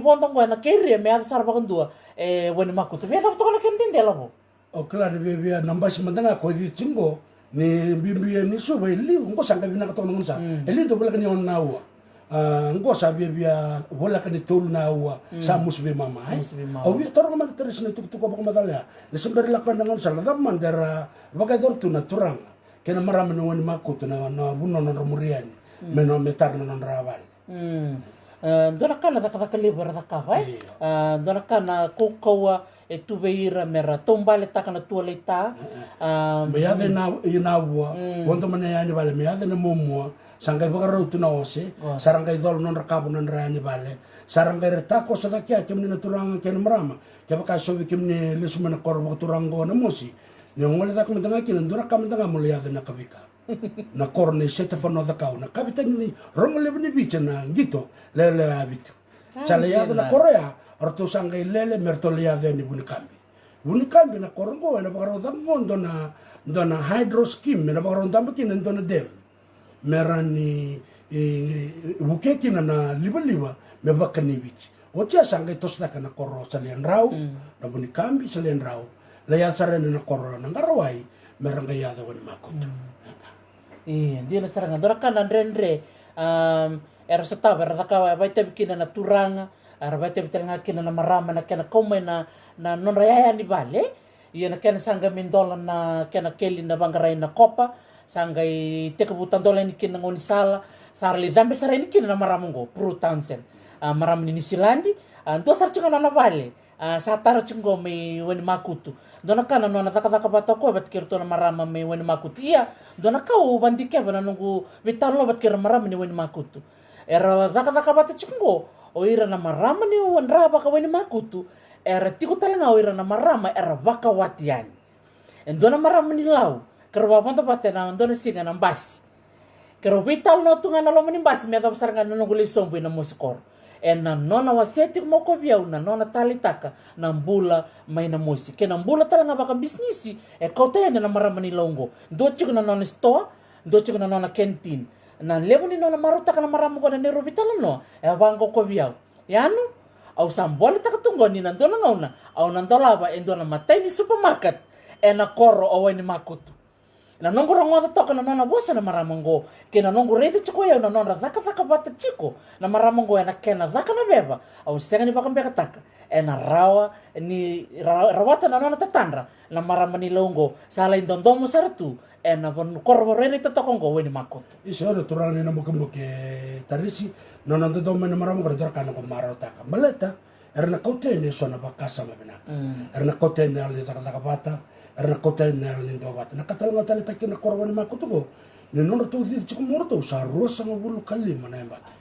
vodo oqo ena kerea me yaco sara vakadua e Wainimakutu. Me yacova toka na kena dede, Lavo. O kila, na viavia na basi mada ga ko cici qo, ni biubiu yani Suva e liu, qo sa qai vinaka toka na gauna sara. E liu dau voleka ni ono na aua. A, qo sa viavia voleka ni tolu na aua, sa musu veimama, e? Musu veimama. Au via taroga mada, Teresi, na itukutuku vakamacala ya. Ni se bera lako na gauna sara, cava mada era vakayacora tu na turaga kei na marama ni Wainimakutu, na, na vanua nodra muri yani. Me no, me tara na nodra vale. E, dua na ka na cakacaka levu era cakava, e? Io. E, dua na ka na kaukauwa e tu vei ira me ra taubaletaka na tualeita. E, e. Me yaco ina, ina vua, vodo mai na yanivale, me yaco ina muamua, sa qai vakarau tu na ose, sa ra qai colo nodra kava, nodra yanivale, sa ra qai ra takoso cake ya, kemuni na turaga kei na marama, kevaka e so vei kemuni e lesu mai na koro vakaturaga oqo o Namosi, ni o gole cake mada ga kina, dua na ka mada ga mo lai yaco ina kavika. Na koro nei Setefano Cakau, na kavetani ni rogo levu ni Viti ena qito, lele a vitu. Sa lai yaco na koro ya, o ratou sa qai lele me ratou lai yaco yani Vunikabi. Vunikabi, na koro oqo ena vakarau caka oqo dua na, dua na hydro scheme, ena vakarau dabe kina e dua na dam. Me rawa ni, e, e, vukea kina na livaliva me vakani Viti. Oti ya sa qai toso cake na koro Saleadrau, na Vunikabi, Saleadrau. Lai yaco sara yani na koro na Qarawai, me ra qai yaco Wainimakutu. Ia, dina sara ga, dua na ka na dredre, am, era sotava, era cakava, vakaitavi kina na turaga, era vakaitavi tale ga kina na marama, na kena kau mai na, na nodra yaya ni vale. Ia na kena sa qai mai dola na kena keli na vaqarai na kopa, sa qai tekivu tadola yani kina na gaunisala, sa ra lai cabe sara yani kina na marama oqo, Prue Townsend. A, marama ni Niusiladi, a, dua sara tiko ga na nona vale, a, sa tara tiko oqo mai Wainimakutu. Dua na ka na nona cakacaka vata o koya vata kei iratou na marama mai Wainimakutu. Ia, dua na ka au vakadikeva na noqu veitalanoa vata kei ira na marama ni Wainimakutu. Era cakacaka vata tiko oqo, o ira na marama ni Dravaka Wainimakutu, era tiko tale ga o ira na marama era vakawati yani. E dua na marama ni Lau, keirau vakavodo vata ena dua na siga ena basi. Keirau veitalanoa tu ga ena loma ni basi me yacova sara ga na noqu lai sobu i Namosi koro. Ena nona wasea tiko mai o koya vei au na nona taleitaka na bula mai Namosi kei na bula tale ga vakabisinisi e kauta yani na marama ni Lau oqo. Dua tiko na nona sitoa, dua tiko na nona canteen. Na levu ni nona marautaka na marama oqo ena neirau veitalanoa, e vaqo o koya vei au. Yanu, au sa boletaka tu oqo ni na dua na gauna au na dolava e dua na imatai ni supermarket ena koro o Wainimakutu. Na noqu rogoca toka na nona vosa na marama oqo, kei na noqu raica tiko o yau na nodra cakacaka vata tiko na marama oqo ena kena caka na veva, au sega ni vakabekataka ena rawa ni ra-, rawata na nona tatadra na marama ni Lau oqo, sa lai dodomo sara tu ena vanua koro vakarairai totoka oqo o Wainimakutu. Isa, o ira turaga ni Nabukebuke, Tarisi, na nona dodomo mai na marama oqo, era dua na ka noqu marautaka. Baleta era na kauta yani eso na vakasama vinaka. Era na kauta yani na yalo ni cakacaka vata, era na kauta yani na yalo ni duavata. Na ka tale ga au taleitaka kina na koro Wainimakutu oqo, ni nodratou cici tiko mai o ratou sa ruasagavulu ka lima na yabaki.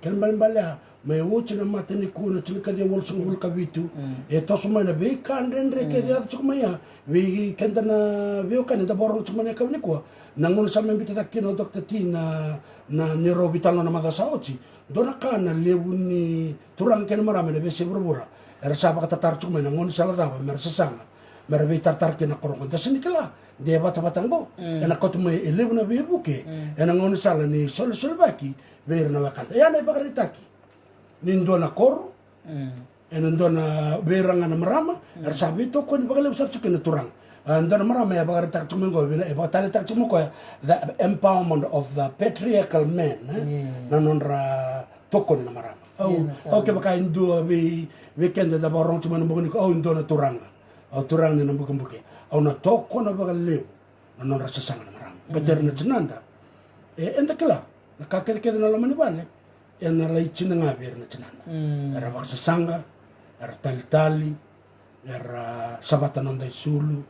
Kena ibalebale ya, Mai oti na mata nikua na tinikaciwa walusagavulu ka vitu. E toso mai na veika dredre kece yaco tiko mai ya vei keda na veiwekani da vakarorogo tiko mai na yakavi nikua. Na gauna sa mai biuta cake kina o Doctor T na, na neirau veitalanoa na macawa sa oti, dua na ka na levu ni turaga kei na marama ena veiyasai vuravura era sa vakatataro tiko mai na gaunisala cava mera sasaga, mera veitaratara kina na koro oqo. Da sega ni kila de vatavata oqo ena kauta mai e levu na veivuke ena gaunisala ni solesolevaki vei ira na wekada. Ia na ivakaraitaki ni dua na koro ena dua na, vei ira ga na marama era sa veitokoni vakalevu sara tiko kina na turaga. A, dua na marama e vakaraitaka tiko mai oqo, e vakataleitaka tiko mai o koya, the empowerment of the patriarchal man, e? Na nodra tokoni na marama. Au, au kevaka e dua vei, vei keda da vakarorogo tiko mai na bogi nikua, au e dua na turaga, au turaga ni na bukebuke, au na tokona vakalevu na nodra sasaga na marama. Baleta ira na tinada, e, eda kila na ka kecekece na loma ni vale ena lai tini ga vei ira na tinada. Era vakasasaga, era talitali, era savata noda isulu.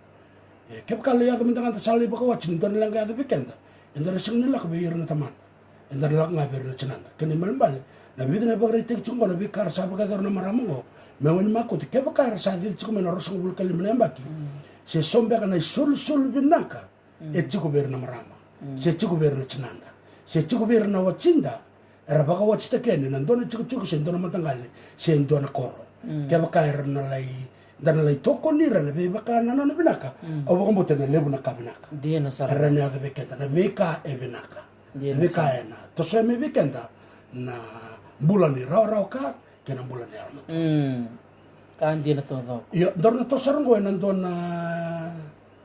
E, kevaka lai yaco mada ga da sa lai vakawati ni dua na leqa yaco vei keda, eda na sega ni lako vei ira na tamada, eda na lako ga vei ira na tinada. Kena ibalebale, na vica na ivakaraitaki tiko oqo, na veika era sa vakayacora na marama oqo me wai ni makutu, kevaka era sa cici tiko mai na ruasagavulu ka lima na yabaki, se so beka na isolisoli vinaka e tiko vei ira na marama, se tiko vei ira na tinada, se tiko vei ira na watida, era vakawatitaka yani ena dua na itikotiko se dua na mataqali se dua na koro. Kevaka era na lai, da na lai tokoni ira ena veivakanananu vinaka, au vakabauta ena levu na ka vinaka era na yaco vei keda, na veika e vinaka, na veika ena tosoya mai vei keda na bula ni rawarawa ka kei na bula ni yalomatua. Ka dina taucoko. Io, daru na toso sara oqo ena dua na,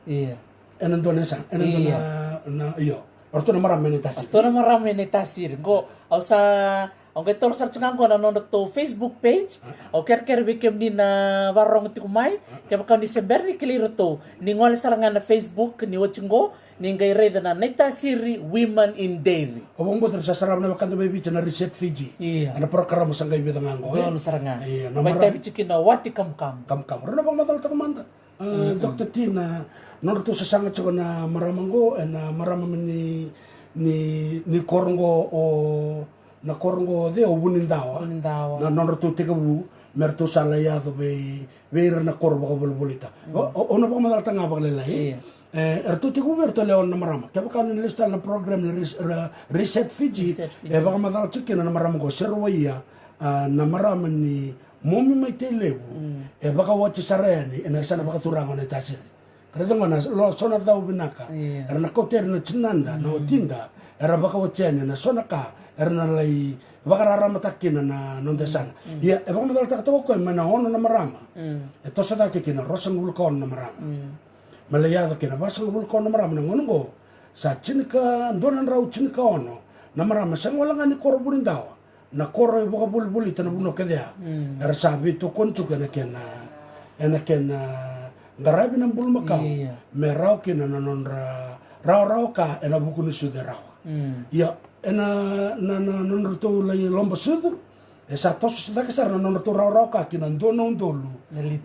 ena dua na yasana, ena dua na, io. O ratou na marama mai Naitasiri. O ratou na marama mai Naitasiri. Qo, au sa, au qai toro sara tiko ga qo na nodratou Facebook page. Au kerekere vei kemuni na vakarorogo tiko mai, kevaka ni se bera ni kilai iratou, ni gole sara ga na Facebook ni oti qo, ni qai raica na Naitasiri Women in Dairy. Au vakabauta ni sa sarava na wekada mai Viti na Reset Fiji. Ena porokaramu sa qai vica ga qo, e? Donu sara ga. Io, na marama. Mai tavi tiko kina o Wati Kamukamu. Kamukamu. Rau na vakamacalataka mada. A, Doctor T, na nodratou sasaga tiko na marama qo, ena marama ni, ni, ni koro qo o, na koro qo o cei, o Vunidawa. Vunidawa. Na nodratou tekivu me ratou sa lai yaco vei, vei ira na koro vakavolivolita. O, o, au na vakamacalataka ga vakalailai. E, eratou tekivu vei iratou lewe ono na marama. Kevaka o ni lesu tale na program ni Res-, Re-, Reset Fiji, e vakamacala tiko kina na marama qo, Seruwaia, a, na marama ni Momi mai Tailevu, e vakawati sara yani ena yasana vakaturaga o Naitasiri. Ka raica qo na lo-, so na cau vinaka era na kauta ira na tinada, na watida, era vakawati yani ena so na ka era na lai vakararamataka kina na noda yasana. Ia, e vakamacalataka toka o koya mai na ono na marama, e toso cake kina ruasagavulu ka ono na marama. Me lai yaco kina vasagavulu ka ono na marama na gauna oqo, sa tinika, dua na drau tinikaono na marama, sega wale ga ni koro Vunidawa, na koro e vakavolivolita na vanua kece ya. Era sa veitokoni tiko ena kena, ena kena qaravi na bulumakau me rawa kina na nodra rawarawa ka ena vuku ni sucu e rawa. Ia, ena, na, na nodratou lai loba sucu, e sa toso cake sara na nodratou rawarawa ka ki na dua na udolu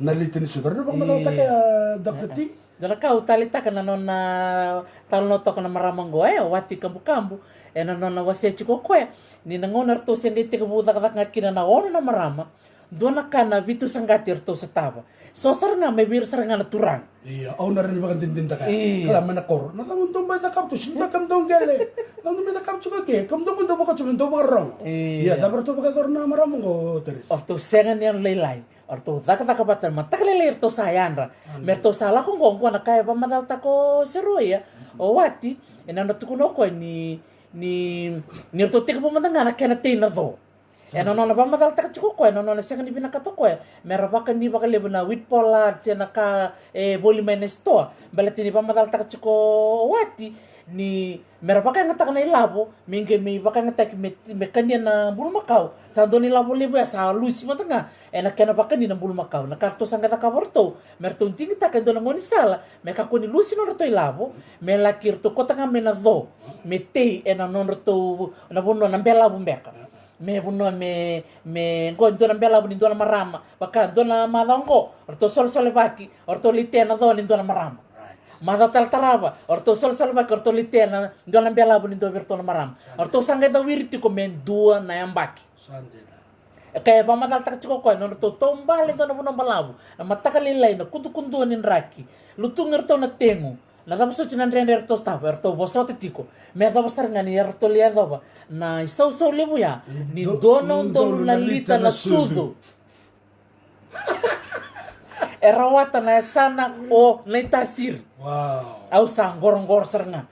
na lita ni sucu. Rau na vakamacalataka ya, Doctor T? Dua na ka au taleitaka na nona talanoa toka na marama oqo, e, o Wati Kabukabu, ena nona wasea tiko o koya ni na gauna eratou se qai tekivu cakacaka ga kina na ono na marama, dua na ka na vitusaqati eratou sotava. So sara ga mai vei ira sara ga na turaga. Ia, au na rawa ni vakadinadinataka. Ia. Kila mai na koro. Na cava dou mai cakava tu, sega ni dua kemudou qele. Na cava dou mai cakava tiko ke, kemudou qo dou vakoti me dou vakarorogo. Ia. Ia, cava eratou vakayacora na marama oqo, Teresi? O ratou sega ni yalolailai. O ratou cakacaka vata, mataka lailai eratou sa yadra. Me ratou sa lako oqo, oqo na ka e vakamacalataka o Seruwaia, o Wati, ena nona tukuna o koya ni, ni, ni ratou tekivu mada ga na kena tei na co. Ena nona vakamacalataka tiko o koya, ena nona sega ni vinakata o koya me ra vakani vakalevu na wheat pollard se na ka e voli mai na sitoa. Baleta ni vakamacalataka tiko o Wati ni me ra vakayagataka na ilavo, me qai mai vakayagataki me, me kania na bulumakau. Sa dua na ilavo levu ya sa lusi mada ga ena kena vakani na bulumakau. Na ka ratou sa qai cakava o ratou, me ratou digitaka e dua na gaunisala me kakua ni lusi nodratou ilavo, me laki ratou kauta ga mai na co me tei ena nodratou, na vanua na belavu beka. Me vanua me, me qo e dua na belavu ni dua na marama, vaka dua na macawa oqo o ratou solesolevaki, o ratou lai tea na co ni dua na marama. Macawa tale tarava o ratou solesolevaki, o ratou lai tea na dua na belavu ni dua vei iratou na marama. O ratou sa qai cawiri tiko me dua na yabaki. Sa dina. E ka e vakamacalataka tiko o koya na nodratou taubale e dua na vanua balavu, na mataka lailai, na kudukudua ni draki, lutugi iratou na tegu. Na cava soti na dredre eratou sotava, eratou vosota tiko me yacova sara ga ni eratou lai yacova na isausau levu ya ni dua na udolu na lita na sucu. E rawata na yasana o Naitasiri. Au sa qoroqoro sara ga.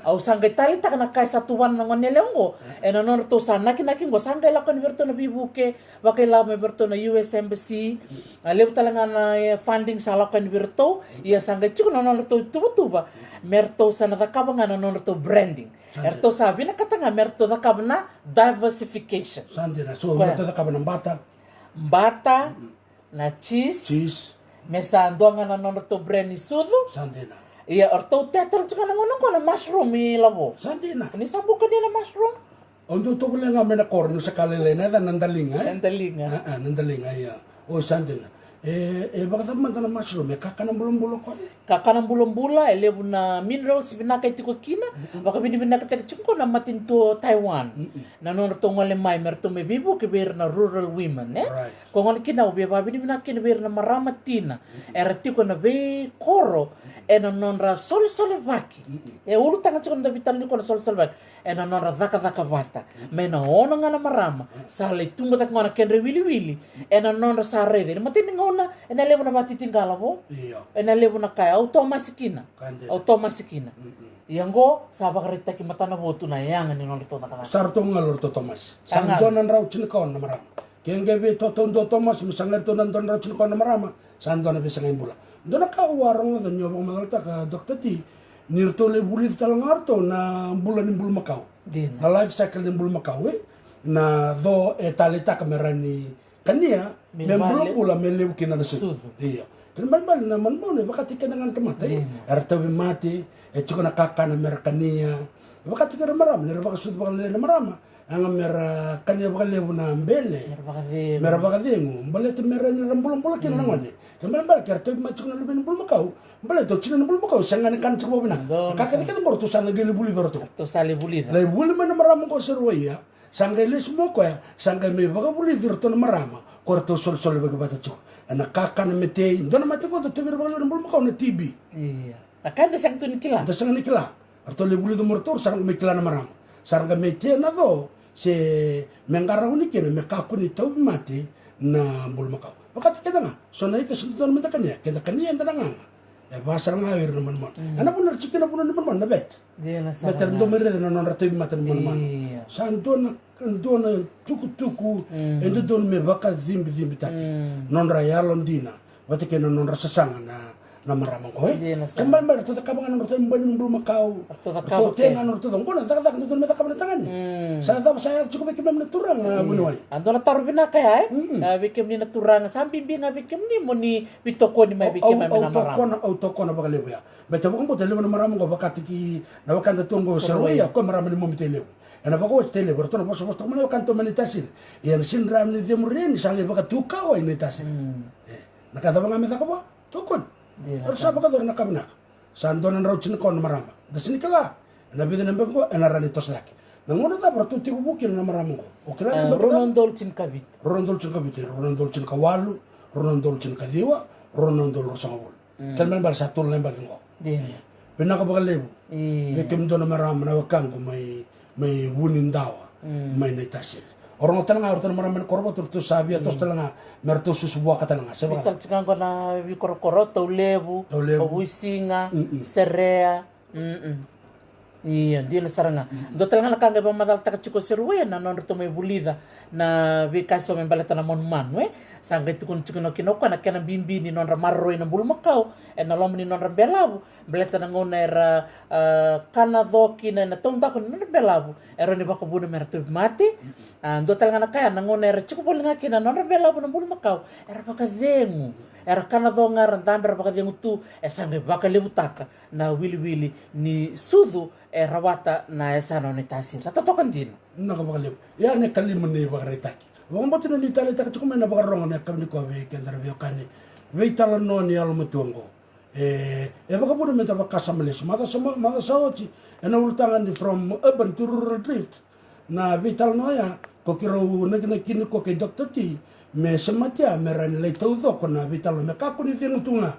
Au sa qai taleitaka na ka e sa tuvana na gone yalewa oqo. Ena nodratou sa nakinaki oqo, sa qai lako yani vei iratou na veivuke vakailavo mai vei iratou na U S Embassy. A levu tale ga na, e, funding sa lako yani vei iratou. Ia sa qai tiko na nodratou tuvatuva me ratou sa na cakava ga na nodratou branding. Eratou sa vinakata ga me ratou cakava na diversification. Sa dina. So eratou cakava na bata, bata, na cheese. Cheese. Me sa dua ga na nodratou brand ni sucu. Sa dina. Ia o ratou tete tale tiko ga na gauna oqo na mushroom i lavo. Sa dina. Ni sa buka dia na mushroom? Au dau tovolea ga mai na koro niu sa ka lailai, na yacana na daliga, e? Na daliga. A, a, na daliga, ia. O, sa dina. E, e vakacava mada na mushroom? E kakana bulabula o koya? Kakana bulabula, e levu na minerals vinaka e tiko kina. Vakavinavinakataki tiko na matanitu o Taiwan. Na nodratou gole mai me ratou mai veivuke vei ira na rural women, e? Ko gole kina, au via vakavinavinaka kina vei ira na marama tina era tiko ena veikoro, ena nodra solesolevaki. E ulutaga tiko na dauveitalanoa nikua na solesolevaki. Ena nodra cakacaka vata mai na ono ga na marama. Sa lai tubu cake gona kedra iwiliwili ena nodra sa raica ena imatai ni gauna. Ena levu na vakatitiqala vo. Ena levu na ka e au tomasi kina. Au tomasi kina. Ia oqo sa vakaraitaki matanavotu na yaga ni nodratou cakacaka. Sa ratou galu, ratou tomasi. Sa dua na drau tinikaono na marama. Ke qai veitotau dua o tomasi me sagai ratou na dua na drau tinikaono na marama, sa dua na veisagai bula. Dua na ka au a rogoca ni o vakamacalataka, Doctor T, ni ratou lai vulica tale ga o ratou na bula ni bulumakau. Na life cycle ni bulumakau, e? Na co e taleitaka me rawa ni kania me bulabula, me levu kina na sucu. Io. Kena ibalebale na manumanu e vakataki keda ga na tamata, e? Era tauvimate, e tiko na kakana me ra kania. E vakataki ira marama, ni ra vakasucu vakalailai na marama. Yaga me ra kania vakalevu na bele, me ra vakacegu, baleta me rawa ni ra bulabula kina na gone. Kena ibalebale ke ra tauvimate tiko na luve ni bulumakau, baleta o tina ni bulumakau e sega ni kana tiko vakavinaka. Na ka kecekece oqo ratou sa na qai lai vulica o ratou. Lai vuli mai na marama oqo o Seruwaia, sa qai lesu mai o koya, sa qai mai vakavulici iratou na marama ko ratou solesolevaki vata tiko. Ena kakana me tei, dua na mate oqo dau tauvi ira vakalevu na bulumakau na T B. Na ka eda sega tu ni kila. Da sega ni kila. Ratou lai vulica mai o ratou, sa ra qai mai kila na marama. Sa ra qai mai tea na co se me qarauni kina me kakua ni tauvimate na bulumakau. Vakataki keda ga, so na ika se dodonu meda kania, keda kania eda na gaga. E va sara ga o ira na manumanu. Ena vuna era tiko kina na vanua ni manumanu na vet. Baleta era dau mai raica na nodra tauvimate na manumanu. Sa dua na, dua na tukutuku e dodonu me vakacibicibitaki. Nodra yalodina vata kei na nodra sasaga na, na marama oqo, e? Kena ibalebale ratou cakava ga na nodratou bani ni bulumakau. Ratou tea ga na nodratou ca. Oqo na cakacaka dodonu me cakava na tagane. Sa cava sa yaco tiko vei keimami na turaga, vuniwai? A dua na taro vinaka ya, e? A, vei kemuni na turaga, sa bibi ga vei kemuni mo ni veitokoni mai vei keimami na marama. Au tokona vakalevu ya. Baleta vakabauta e levu na marama oqo vakataki na wekada tu oqo o Seruwaia, o koya marama ni Momi Tailevu. Ena vakaoti Tailevu, eratou na vosavosataka mai na wekada tu mai Naitasiri. Ia ena sega ni rawa ni cemuri yani, sa lai vakatukawa i Naitasiri. E, na ka cava ga me caka vua? Tokoni. Era sa vakayacora na ka vinaka. Sa dua na drau tinikaono na marama. Da sega ni kila ena vica na yabaki oqo ena rawa ni toso cake. Na gauna cava ratou tekivu kina na marama oqo? O kila na yabaki cava? Rua na udolu tinikavitu. Rua na udolu tinikavitu, rua na udolu tinikawalu, rua na udolu tinikaciwa, rua na udolu ruasagavulu. Kena ibalebale sa tolu na yabaki oqo. Vinaka vakalevu vei kemudou na marama, na wekaqu mai, mai Vunidawa, mai Naitasiri. O rogo tale ga o ratou na marama mai na Korovatu, ratou sa via toso tale ga me ratou susu vuaka tale ga. Se vaka tale tiko ga oqo na veikorokoro, Taulevu, Taulevu, o Vuisiga, Serea. Ia, dina sara ga. Dua tale ga na ka qai vakamacalataka tiko o Seruwaia na nodratou mai vulica na veika eso me baleta na manumanu, e? Sa qai tukuna tiko kina o koya na kena bibi ni nodra maroroi na bulumakau ena loma ni nodra belavu, baleta na gauna era, a, kana co kina ena taudaku ni nodra belavu, e rawa ni vakavuna me ra tauvimate. A, dua tale ga na ka ya, na gauna era tiko voli ga kina na nodra belavu na bulumakau, era vakacegu. Era kana co ga, era dabe, era vakacegu tu, e sa qai vakalevutaka na wiliwili ni sucu e rawata na yasana o Naitasiri. Ra totoka dina. Vinaka vakalevu. Ia na ikalima ni vakaraitaki. Vakabauta ni o ni taleitaka tiko mai na vakarorogo ena yakavi nikua vei keda na veiwekani veitalanoa ni yalomatua oqo. E, e vakavuna meda vakasama lesu. Macawa sa, macawa sa oti, ena ulutaga ni From Urban to Rural Drift, na veitalanoa ya Ko keirau nakinaki ni ko kei Doctor T me semati ya me rawa ni lai taucoko na veitalanoa, me kakua ni cegu tu ga.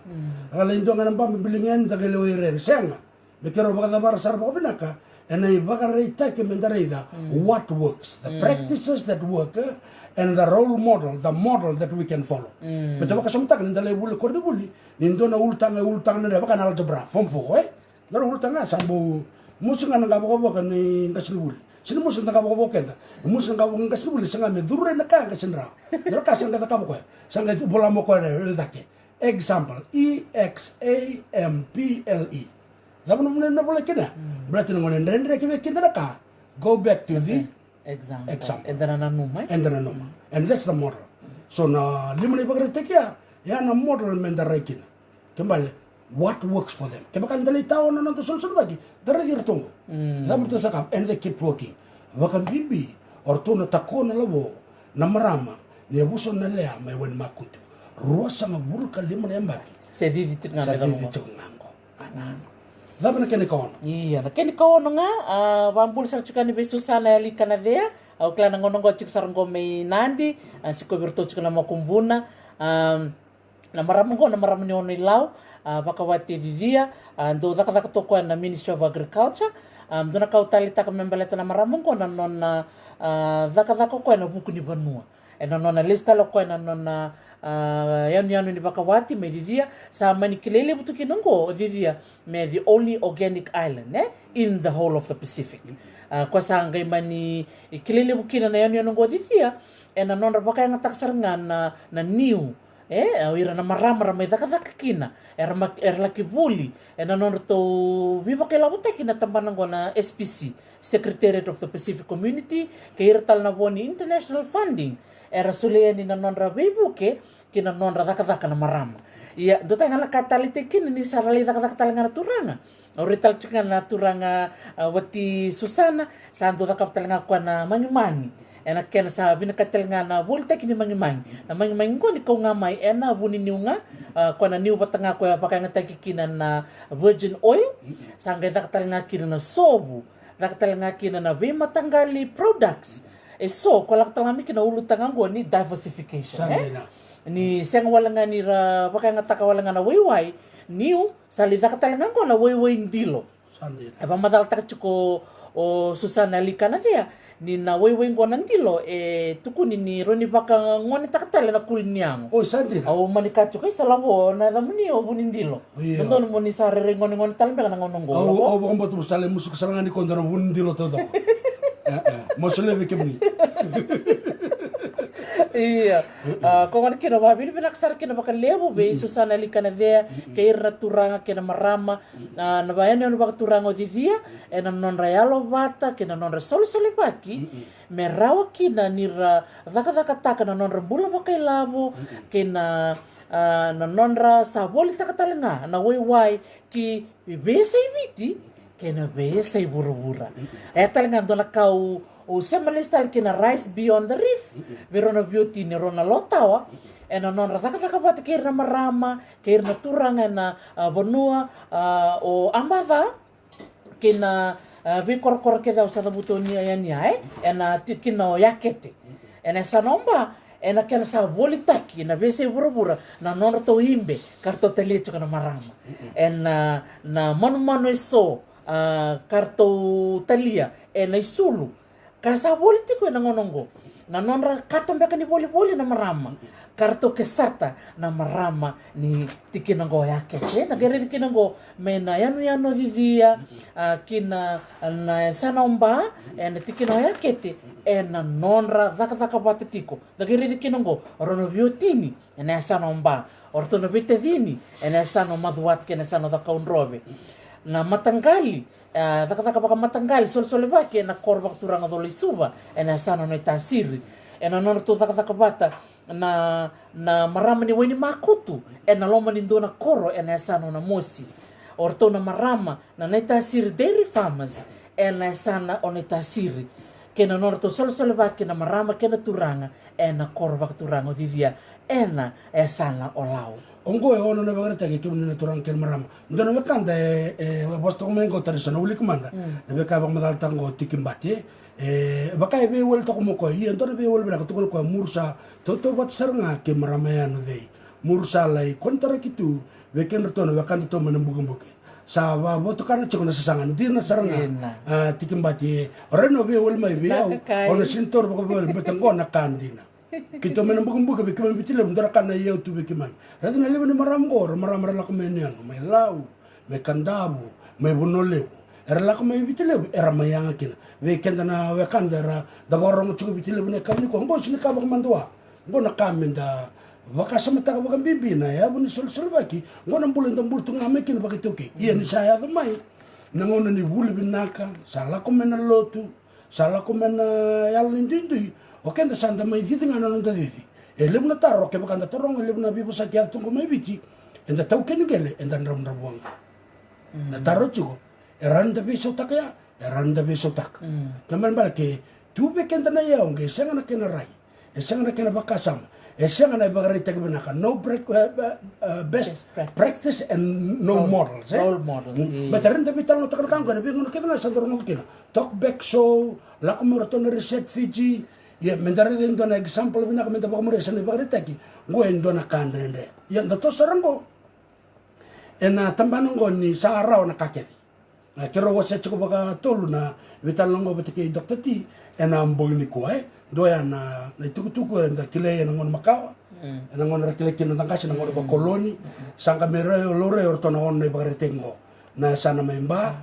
A lai dua ga na baba biliga yani da qai lewa i rere, sega. Me keirau vakacavara sara vakavinaka ena ivakaraitaki me da raica what works, the practices that work, eh, and the role model, the model that we can follow. Me da vakasamataka ni da lai vuli koronivuli, ni dua na ulutaga, ulutaga na dre vaka na algebra, form four, eh? Na ulutaga sa bau musu ga na qavokavoka ni qasenivuli. Se ni musu na qavokavoka keda. Musu na qavokavoka ni qasenivuli, sa ga me curu rai na ka qasenivuli. Na ka sa qai cakava koya. Sa qai vola mo koya e cake. Example, E X A M P L E. Cava na vuna na volai kina? Baleta na gone dredre ki vei keda na ka. Go back to the example. Example. Eda na nanuma, eh? Eda na nanuma. And that's the model. So na lima na ivakaraitaki ya, ya na model me da rai kina. Ke bale, what works for them? Kevaka da lai tawa na noda solosolivaki, da raici iratou qo. Cava ratou sa cakava, and they keep working. Vakabibi o ratou na tako na lavo na marama ni yavusa o Nalea mai Wainimakutu. Ruasagavulu ka lima na yabaki. Se cici tiko ga, sa me cici tiko ga qo. Cava na kena ikaono? Ia, na kena ikaono ga, a, vakabula sara tiko yani vei Susana Yalikanacea. Au kila na gauna qo tiko sara qo mai Nadi, a, sikovi iratou tiko na makubuna. A, na marama qo na marama ni Ono-i-Lau, a, vakawati e Cicia, a, dau cakacaka toka o koya na Ministry of Agriculture. A, dua na ka au taleitaka me baleta na marama qo na nona, a, cakacaka o koya ena vuku ni vanua. Ena nona lesu tale o koya ena nona, a, yanuyanu ni vakawati mai Cicia, sa mani kilai levu tu kina qo o Cicia me the only organic island, eh, in the whole of the Pacific. A, koya sa qai mani kilai levu kina na yanuyanu qo o Cicia ena nodra vakayagataka sara ga na, na niu, e, o ira na marama ra mai cakacaka kina, era ma-, era laki vuli ena nodratou veivakailavotaki na tabana qo na S P C, Secretariat of the Pacific Community, kei ira tale na vo ni international funding era solia yani na nodra veivuke ki na nodra cakacaka na marama. Ia, dua tale ga na ka taleitaki kina ni sa ra lai cakacaka tale ga na turaga. Au rai tale tiko ga na turaga, a, wati Susana, sa dau cakava tale ga o koya na magimagi. Ena kena sa vinakati tale ga na volitaki ni magimagi. Na magimagi qo ni kau ga mai ena vu ni niu ga, a, o koya na niu vata ga o koya vakayagataki kina na virgin oil. Sa qai caka tale ga kina na sovu, caka tale ga kina na veimataqali products. E so, o koya lako tale ga mai kina ulutaga qo ni diversification, e? Ni sega wale ga ni ra vakayagataka wale ga na waiwai niu, sa lai caka tale ga qo na waiwai dilo. E vakamacalataka tiko o Susana Yalikanacea ni na waiwai qo na dilo e tukuni ni rawa ni vakagonetaka tale na kuli ni yago. Au mani kaya tiko, "Isa lavo, na yacamuni o Vunidilo." Dodonu mo ni sa rairai gonegone tale beka na gauna qo. Au vakabauta mo sa lai musuka sara ga ni ko dua na Vunidilo taucoko. Mo solia vei kemuni. Ia. A, ko gona kina vakavinavinaka sara kina vakalevu vei Susana Yalikanacea kei ira na turaga kei na marama, a, na vayanuyanu vakaturaga o Cicia ena nodra yalovata kei na nodra solesolevaki me rawa kina ni ra cakacakataka na nodra bula vakailavo kei na, a, na nodra sa volitaka tale ga na waiwai ki veiyasai Viti kei na veiyasai vuravura. E tale ga dua na ka au, au sema lesu tale kina Rise Beyond the Reef vei rau na veiwatini, rau na Lotawa, ena nodra cakacaka vata kei ira na marama kei ira na turaga ena, a, vanua, a, o Abaca, kei na, a, veikorokoro kece au sa cavuta o ni a yani a, e, ena tikina o Yakete. Ena yasana o Ba, ena kena sa volitaki na veiyasai vuravura na nodratou ibe ka ratou talia tiko na marama. Ena, na manumanu e so, a, ka ratou talia ena isulu. Ka sa voli tiko ena gauna oqo na nodra kato beka ni volivoli na marama, ka ratou kesata na marama ni tikina oqo o Yakete. Na qai raici kina oqo mai na yanuyanu o Cicia, a, kina na yasana o Ba, ena tikina o Yakete, ena nodra cakacaka vata tiko. Na qai raici kina oqo o rau na veiwatini ena yasana o Ba, o ratou na veitacini ena yasana o Macuata kei na yasana o Cakaudrove. Na mataqali, a, cakacaka vakamataqali, solesolevaki ena koro vakaturaga o Colo-i-Suva ena yasana o Naitasiri. Ena nodratou cakacaka vata na, na marama ni Wainimakutu ena loma ni dua na koro ena yasana o Namosi. O ratou na marama na Naitasiri Dairy Farmers ena yasana o Naitasiri. kei na nodratou solosolevaki na marama kei na turaga ena koro vakaturaga o Cicia ena yasana o Lau. Oqo e ono na ivakaraitaki, kemuni na turaga kei na marama. Dua na wekada e, e vosa toka mai oqo, Tariso, na wiliki mada. Na veika e vakamacalataka oqo o Tiki Bati, e vaka e veiwali toka mai o koya. Ia dua na veiwali vinaka, tukuna o koya, Murusa, tautauvata sara ga kei marama yanu cei. Murusa lai konitaraki tu vei kedratou na wekadatou mai na bukebuke. Sa vakavotukana tiko na sasaga, dina sara ga. A, Tiki Bati, e, o rai na veiwali mai vei au, o na sini taura vakaveiwali, baleta oqo na ka dina. Keitou mai na bukebuke, vei keimami Viti Levu, dua na ka na iyau tu vei keimami. Raica na levu ni marama oqo, ra marama ra lako mai yanuyanu, mai Lau, mai Kadavu, mai Vanua Levu. Era lako mai Viti Levu, era mai yaga kina. Vei keda na wekada era da vakarorogo tiko Viti Levu na yakavi nikua, oqo sini ka vakamaduwa. Oqo na ka meda vakasamataka vakabibi, na yavu ni solosolevaki. Oqo na bula eda bula tu ga mai kina vakaitaukei. Ia ni sa yaco mai na gauna ni vuli vinaka, sa lako mai na lotu, sa lako mai na yalo ni duidui, o keda sa da mai cici ga na noda cici. E levu na taro, kevaka da taroga, e levu na veivosaki yaco tu oqo mai Viti, eda taukeni qele, eda dravudravua ga. Na taro tiko, e rawa ni da veisautaka ya, e rawa ni da veisautaka. Kena ibalebale ke tu vei keda na iyau qo, e sega na kena rai, e sega na kena vakasama, e sega na ivakaraitaki vinaka, no break, e, e, e, best practice and no models, e? Role models. Baleta e rawa ni da veitalanoataka na ka oqo ena veigauna kece ga sa da rogoca kina. Talk back show, lako mai o ratou na Reset Fiji. Ia meda raica e dua na example vinaka meda vakamuria, sa na ivakaraitaki. Oqo e dua na ka dredre. Ia da toso sara oqo ena tabana oqo ni sa rawa na ka kece. Na keirau wasea tiko vakatolu na veitalanoa oqo vata kei Doctor T ena bogi nikua, e. Dua ya na, na itukutuku eda kilai ena gauna makawa, ena gauna era kilai kina na noda qase, na gauna vakoloni. Sa qai mai laurai o ratou na ono na ivakaraitaki oqo. Na yasana mai Ba,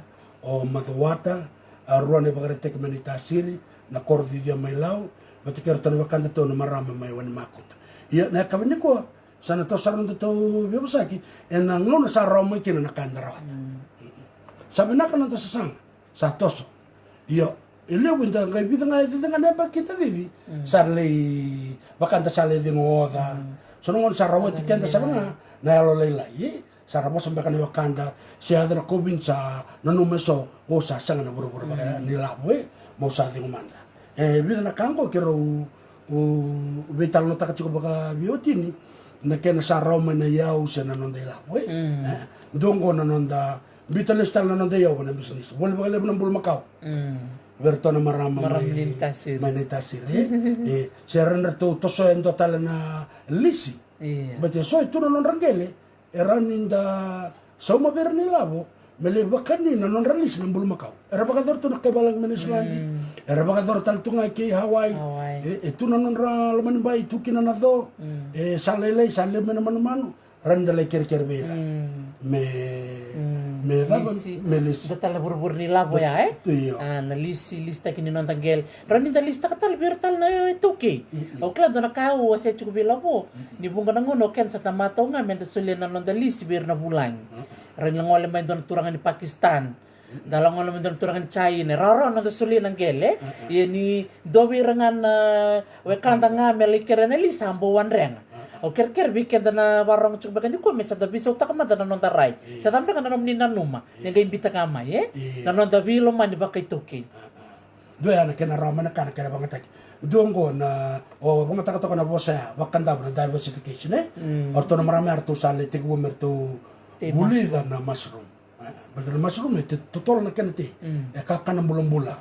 o Macuata, a rua na ivakaraitaki mai Naitasiri, na koro Cicia mai Lau, vata kei ratou na wekadatou na marama mai Wainimakutu. Ia na yakavi nikua, sa na toso sara nodatou veivosaki ena gauna sa rawa mai kina na ka eda rawata. Sa vinaka na noda sasaga, sa toso. Io, e levu eda qai vica ga, e cici ga na yabaki eda cici, sa lai, vaka da sa lai ciqoca. So na gauna sa rawati keda sara ga na yalolailai, e? Sa ra vosa beka na wekada, se yaco na COVID, sa nanuma eso, o sa sega na vuravura vaka ni lavo, e, mo sa cegu mada. E vica na ka oqo keirau veitalanoataka tiko vakaveiwatini, na kena sa rawa mai na iyau se na noda ilavo, e. E, dua oqo na noda biuta lesu tale na noda iyau vei na bisinisi. Voli vakalevu na bulumakau vei iratou na marama mai Naitasiri, e. E, se ra na ratou tosoya e dua tale na lisi. Baleta eso e tu na nodra qele, e rawa ni da sauma vei ira na ilavo me lai vakani na nodra lisi na bulumakau. Era vakayacora tu na kai valagi mai Niusiladi. Era vakayacora tale tu ga kei Hawaii. E, e tu na nodra lomanibai, tu kina na co. E sa lailai, sa levu mai na manumanu. Rawa ni da lai kerekere vei ira me, me cava, me lisi. Da tale na vurevure ni lavo ya, e? Io. A, na lisi, lisitaki ni noda qele. Rawa ni da lisitaka tale vei ira tale na iTaukei. Au kila dua na ka au wasea tiko vei Lavo, ni vuqa na gauna o keda sa da matau ga me da solia na noda lisi vei ira na vulagi. Rawa ni gole mai dua na turaga ni Pakistan, da la gole mai dua na turaga ni China, rawarawa na noda solia na qele. Ia ni dua vei ira ga na wekada ga me lai kerea na lisi, sa bau wadrega. Au kerekere vei keda na vakarorogo tiko beka nikua me sa da veisautaka mada na noda rai. Sa cava beka na nomuni nanuma ni qai biuta ga mai, e? Na noda veilomani vakaitaukei. Dua ya na kena rawa mai na ka na kena vagataki. Dua oqo na, o vagataka toka na vosa ya, vakadavu na diversification, e? O ratou na marama ya ratou sa lai tekivu me ratou vulica na mushroom. E, baleta na mushroom e totolo na kena tei. E kakana bulabula.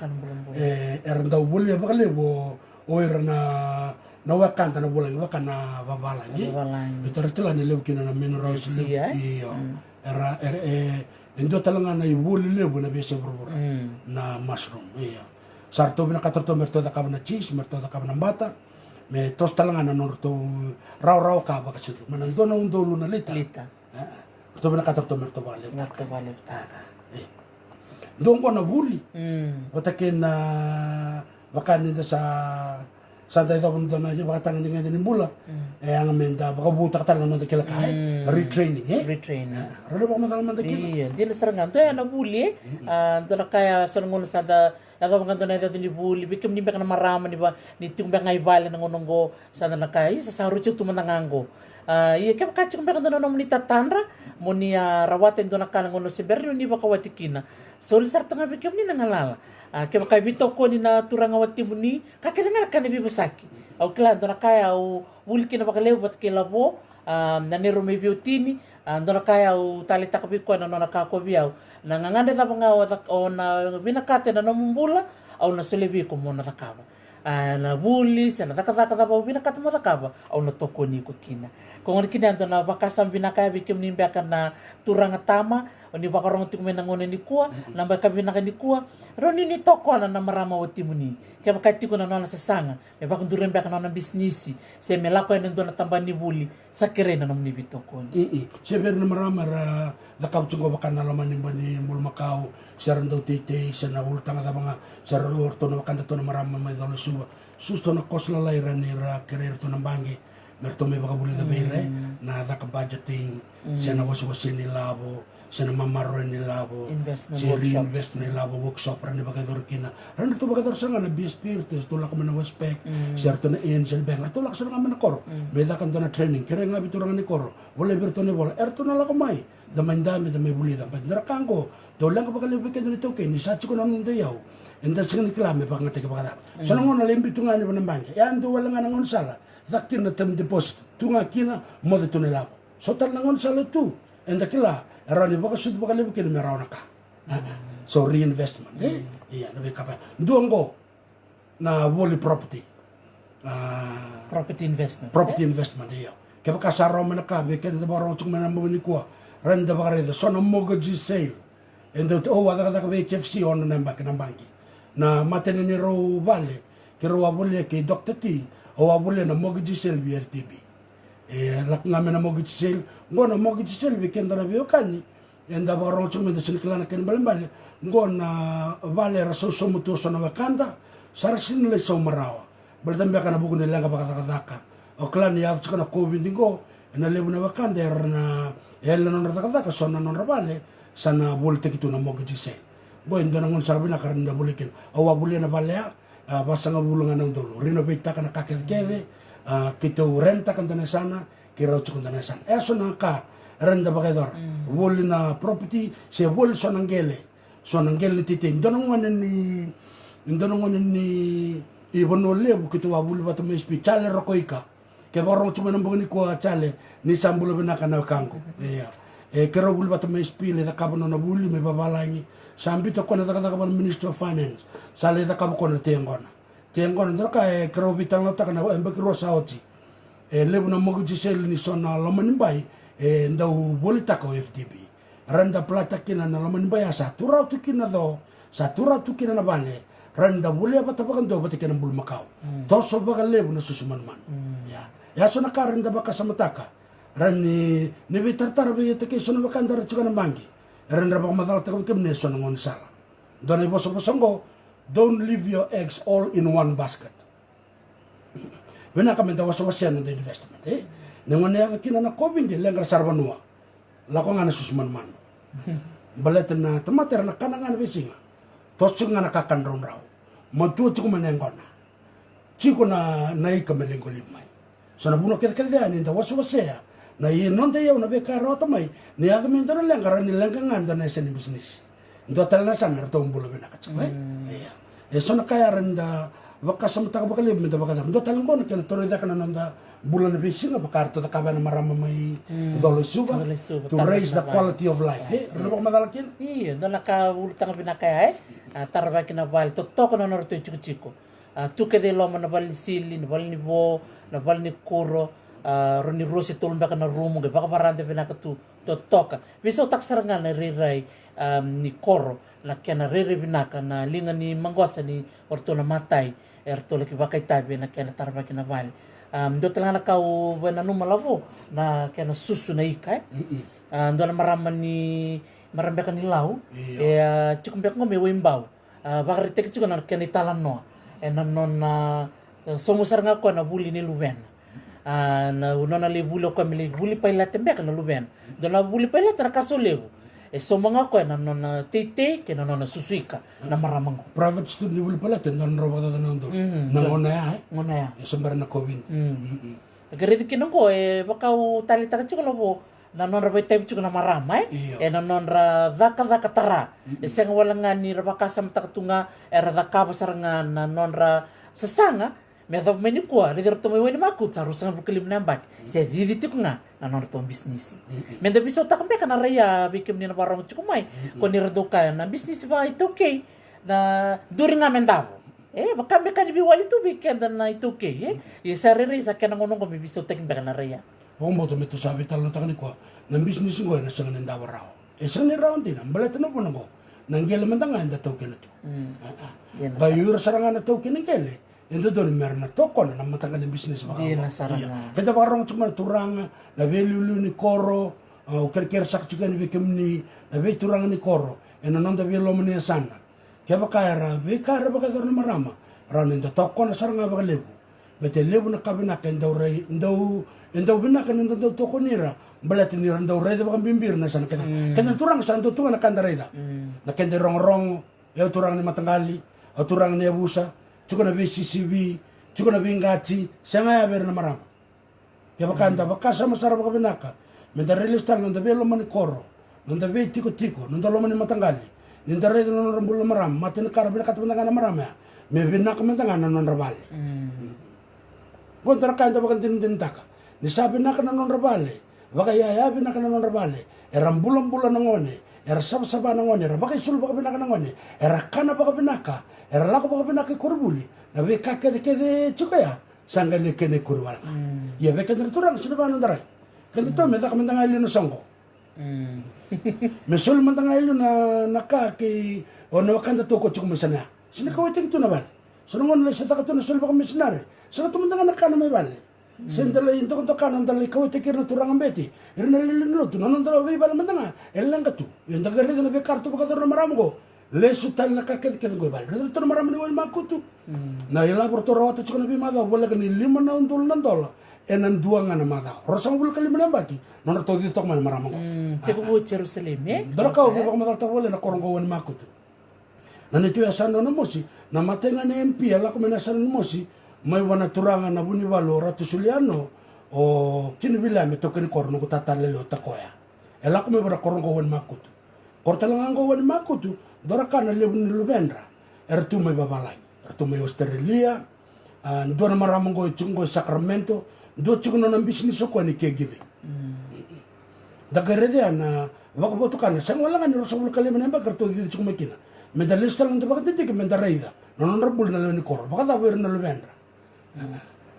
E, era dau volia vakalevu o ira na, na wekada na vulagi vaka na vavalagi. Baleta ra kila ni levu kina na minerals. Io. Era, e, e dua tale ga na ivoli levu ena veiyasai vuravura na mushroom. Io. Sa ratou vinakata ratou me ratou cakava na cheese, me ratou cakava na bata, me toso tale ga na nodratou rawarawa ka vakasucu. Mai na dua na udolu na lita. Ratou vinakata ratou me ratou vakalevutaka. Dua oqo na vuli. Vata kei na vaka ni da sa, sa da yacova na dua na ivakatagedegede ni bula. E yaga me da vakavutaka tale na noda kila ka, e? Retraining, e? Retraining. Rawa ni vakamacala mada kina. Io, dina sara ga. Dua ya na vuli, e? A, dua na ka ya sa na gauna sa da yacova ga dua na yacayaca ni vuli, vei kemuni beka na marama ni va, ni tiko beka ga i vale na gauna oqo, sa da na kaya, isa, sa roti au tu mada ga oqo. A, ia kevaka e tiko beka dua na nomuni tatadra mo ni a rawata e dua na ka na gauna se bera ni o ni vakawati kina, soli sara tu ga vei kemuni na galala. A, kevaka e veitokoni na turaga watimuni, ka kece ga na ka na veivosaki. Au kila dua na ka e au vuli kina vakalevu vata kei Lavo, a, na neirau mai veiwatini. A, dua na ka e au taleitaka vei koya na nona kakovi au, na gagadre cava ga o cak-, o na vinakata ena nomu bula, au na solia vei iko mo na cakava. A, na vuli se na cakacaka cava au vinakata mo cakava, au na tokoni iko kina. Ko gona kina e dua na vakasama vinaka ya vei kemuni beka na turaga tama o ni vakarogo tiko mai na gauna nikua, na beka vinaka nikua, rawa ni ni tokona na marama watimuni. Kevaka e tiko na nona sasaga me vakaduri beka na nona bisinisi se me lako yani e dua na tabana ni vuli, sa kerei na nomuni veitokoni. Mm-mm. Se vei ira na marama era cakava tiko vaka na lomanibai ni bulumakau, se ra dau teitei, se na ulutaga cava ga, se ra, o ratou na vakadatou na marama mai Colo-i-Suva. Susu ratou na koso lalai, ra ni ra kerei iratou na baqe me ratou mai vakavulica vei ira, e, na caka budgeting, se na wasewase ni lavo, se na mamaroroi ni lavo, se reinvest ni lavo, workshop ra ni vakayacora kina. Ra ni ratou vakayacora sara ga na B S P, ratou lako mai na Westpac, se ratou na A N Z Bank, ratou lako sara ga mai na koro me caka dua na training, kerei ga vei turaga ni koro, volai vei iratou na ivola, eratou na lako mai. Da mai dabe, da mai vulica, but dua na ka oqo dau leqa vakalevu vei keda na iTaukei, ni sa tiko na noda iyau, eda sega ni kila me vakayagataki vakacava. So na gauna lai biu tu ga yani vei na baqe, e a dau wale ga na gaunisala, caka kina na term deposit, tu ga kina, moce tu na ilavo. So tale na gaunisala e tu, eda kila e rawa ni vakasucu vakalevu kina me rawa na ka. So reinvestment, e? Ia, na veika vaya. Dua oqo na voli property. A, property investment, property investment, io. Kevaka sa rawa mai na ka vei keda da vakarorogo tiko mai na bogi nikua, rawa ni da vakaraica so na mortgage sale. E dau te, au a cakacaka vei H F C ono na yabaki na baqe. Na mata ni neirau vale, keirau a volia kei Doctor T, au a volia na mortgage sale vei F D B. E lako ga mai na mortgage sale. Oqo na mortgage sale, vei keda na veiwekani eda vakarorogo tiko mai, da sega ni kila na kena ibalebale. Oqo na vale era sausauma tu o so na wekada, sa ra sega ni lai sauma rawa. Baleta beka na vuku ni leqa vakacakacaka. O kila ni yaco tiko na COVID oqo, e na levu na wekada era na yali na nodra cakacaka, so na nodra vale sa na volitaki tu na mortgage sale. Oqo e dua na gaunisala vinaka rawa ni da volia kina. Au a volia na vale ya, a, vasagavulu ga na udolu. Renovate-taka na ka kecekece, a, keitou rent-taka dua na yasana, keirau tiko dua na yasana. E so na ka rawa ni da vakayacora. Voli na property, se voli so na qele. So na qele ni teitei. Dua na gone ni, dua na gone ni Vanua Levu, keitou a vuli vata mai S P, Jale Rokoika. Ke vakarorogo tiko mai na bogi nikua, Jale, ni sa bula vinaka na wekaqu. Ia. E, keirau vuli vata mai S P, lai cakava nona vuli mai vavalagi. Sa biuta o koya na cakacaka vua na Ministry of Finance. Sa lai cakava o koya na tei yaqona. Tei yaqona, dua na ka e keirau veitalanoataka na yabaki rua sa oti. E levu na mortgage sale ni so na loma ni bai e dau volitaka o F D B. Rawa ni da apply-taka kina na loma ni bai ya, sa tu rawa tu kina na co, sa tu rawa tu kina na vale. Rawa ni da volia vata vakadua vata kei na bulumakau. Toso vakalevu na susu manumanu. Ia. Ia so na ka rawa ni da vakasamataka. Rawa ni, ni veitaratara vei ita kei so na wekada era tiko na baqe. Rawa ni ra vakamacalataka vei kemuni e so na gaunisala. Dua na ivosavosa oqo, don't leave your eggs all in one basket. Vinaka me da wasewasea na noda investment, e? Ni gauna e yaco kina na COVID, e leqa sara vanua. Lako ga na susu manumanu. Baleta na tamata era na kana ga na veisiga. Toso tiko ga na kakana draudrau. Matua tiko mai na yaqona. Tiko na, na ika me lai qolivi mai. So na vanua kecekece ya ni da wasewasea na i noda iyau, na veika e rawata mai, ni yaco mai dua na leqa, rawa ni leqa ga dua na yasa ni bisinisi. Dua tale na yasana eratou bula vinaka tiko, e? Ia. E so na ka ya rawa ni da vakasamataka vakalevu me da vakayacora. Dua tale oqo na kena toro i cake na noda bula na veisiga, vaka eratou cakava na marama mai Colo-i-Suva, to raise the quality of life, e? Rawa ni vakamacala kina. Io, dua na ka ulutaga vinaka ya, e? A, taravaki na vale, totoka na nodratou itikotiko. A, tu kece i loma na vale ni sili, na vale ni vo, na vale ni kuro, a, rawa ni rua se tolu beka na rumu, qai vakavarada vinaka tu, totoka. Veisautaka sara ga na irairai, a, ni koro, na kena rairai vinaka, na liga ni maqosa ni o ratou na matai, eratou laki vakaitavi ena kena taravaki na vale. A, dua tale ga na ka au vakananuma, Lavo, na kena susu na ika, e? A, dua na marama ni, marama beka ni Lau, e, a, tiko beka qo mai Waibau. A, vakaraitaki tiko na kena italanoa ena nona, e, sauma sara ga o koya na vuli ni luvena. A, na nona lai vuli o koya me lai vuli pailate beka na luvena. Dua na vuli pailate na ka so levu. E sauma ga o koya na nona teitei kei na nona susu ika na marama qo. Private student ni vuli pailate, dua na drau vakacaca na udolu. Na gauna ya, e? Gauna ya. E so bera na COVID. Qai raici kina oqo, e vaka au taleitaka tiko, Lavo, na nodra vakaitavi tiko na marama, e? Io. E na nodra cakacaka tara. E sega wale ga ni ra vakasamataka tu ga, era cakava sara ga na nodra sasaga. Me yacova mai nikua, raici ratou mai Wainimakutu, sa ruasagavulu ka lima na yabaki. Se cici tiko ga na nodratou bisinisi. Me da veisautaka beka na raia, vei kemuni na vakarorogo tiko mai, ko ni ra dau kaya na bisinisi vakaitaukei, na duri ga me davo. E vaka me ka ni veiwali tu vei keda na iTaukei, e? Ia sa rairai sa kena gauna oqo me veisautaki beka na raia. Vakabauta me tou sa veitalanoataka nikua, na bisinisi oqo ena sega ni davo rawa. E sega ni rawa dina, baleta na vuna oqo, na qele mada ga eda taukena tu. Ia na Bai sa- o ira sara ga na taukei ni qele, e dodonu mera na tokona na mataqali bisinisi vaka Dina oqo. sara Ia. ga. Keda vakarorogo tiko mai na turaga, na veiliuliu ni koro, au kerekere saka tiko yani vei kemuni, na veituraga ni koro, ena noda veiloma ni yasana. Kevaka era veika era vakayacora na marama, rawa ni da tokona sara ga vakalevu. Baleta e levu na ka vinaka e dau rai, dau, e dau vinaka ni da dau tokoni ira. Baleta ni ra dau raica vakabibi ira na yasana kece. Keda na turaga sa dau tu ga na ka da raica. Na keda irogorogo, e o turaga ni mataqali, o turaga ni yavusa, tiko na veisisivi, tiko na veiqati, sega ya vei ira na marama. Kevaka eda vakasama sara vakavinaka, me da rai lesu tale na noda veiloma ni koro, noda veitikotiko, noda loma ni mataqali, ni da raica na nodra bula na marama, mata ni ka ra vinakata mada ga na marama ya, me vinaka mada ga na nodra vale. Qo dua na ka eda vakadinadinataka. Ni sa vinaka na nodra vale, vakaiyaya vinaka na nodra vale, era bulabula na gone, era savasava na gone, era vakaisulu vakavinaka na gone, era kana vakavinaka, era lako vakavinaka i koronivuli, na veika kecekece tiko ya, sa qai lai kena ikuri wale ga. Ia vei keda na turaga, sega ni vaka na noda rai. Keda tou me caka mada ga e liu na soqo. Me soli mada ga e liu na, na ka kei o na wekada tou ko tiko mai sana ya. Sega ni kauwaitaki tu na vale. So na gauna lai se caka tu na soli vakamisinari. Sega tu mada ga na kana mai vale. Se da lai dokadokana, da lai kauwaitaki ira na turaga bete, ira na iliuliu ni lotu, na noda veivale mada ga e leqa tu. Ia da qai raica na veika ratou vakayacora na marama oqo. Lesu tale na ka kecekece oqo i vale. Raica ratou na marama ni Wainimakutu. Na ilavo ratou rawata tiko na veimacawa, voleka ni lima na udolu na dola ena dua ga na macawa. Ruasagavulu ka lima na yabaki, nodratou cici toka mai na marama oqo. Tekivu o Jerusalemi, e? Dua na ka au via vakamacalataka voli ena koro oqo Wainimakutu. Na neitou yasana o Namosi, na matai ga na MP e lako mai na yasana o Namosi, mai vua na turaga na Vunivalu o Ratu Suliano, o Kini Viliame, taukei ni koro, noqu tata lailai o Takoya. E lako mai vua na koro oqo Wainimakutu. Koro tale ga oqo Wainimakutu, dua na ka na levu ni luvedra era tu mai vavalagi. Era tu mai Australia, a, dua na marama oqo e tiko oqo e Sacramento, dua tiko nona bisinisi o koya ni caregiving. Da qai raica na vakavotukana, sega wale ga ni ruasagavulu ka lima na yabaki ratou cici tiko mai kina. Me da lesu tale na noda vakadidike, me da raica na nodra bula na lewe ni koro. Vakacava ira na luvedra?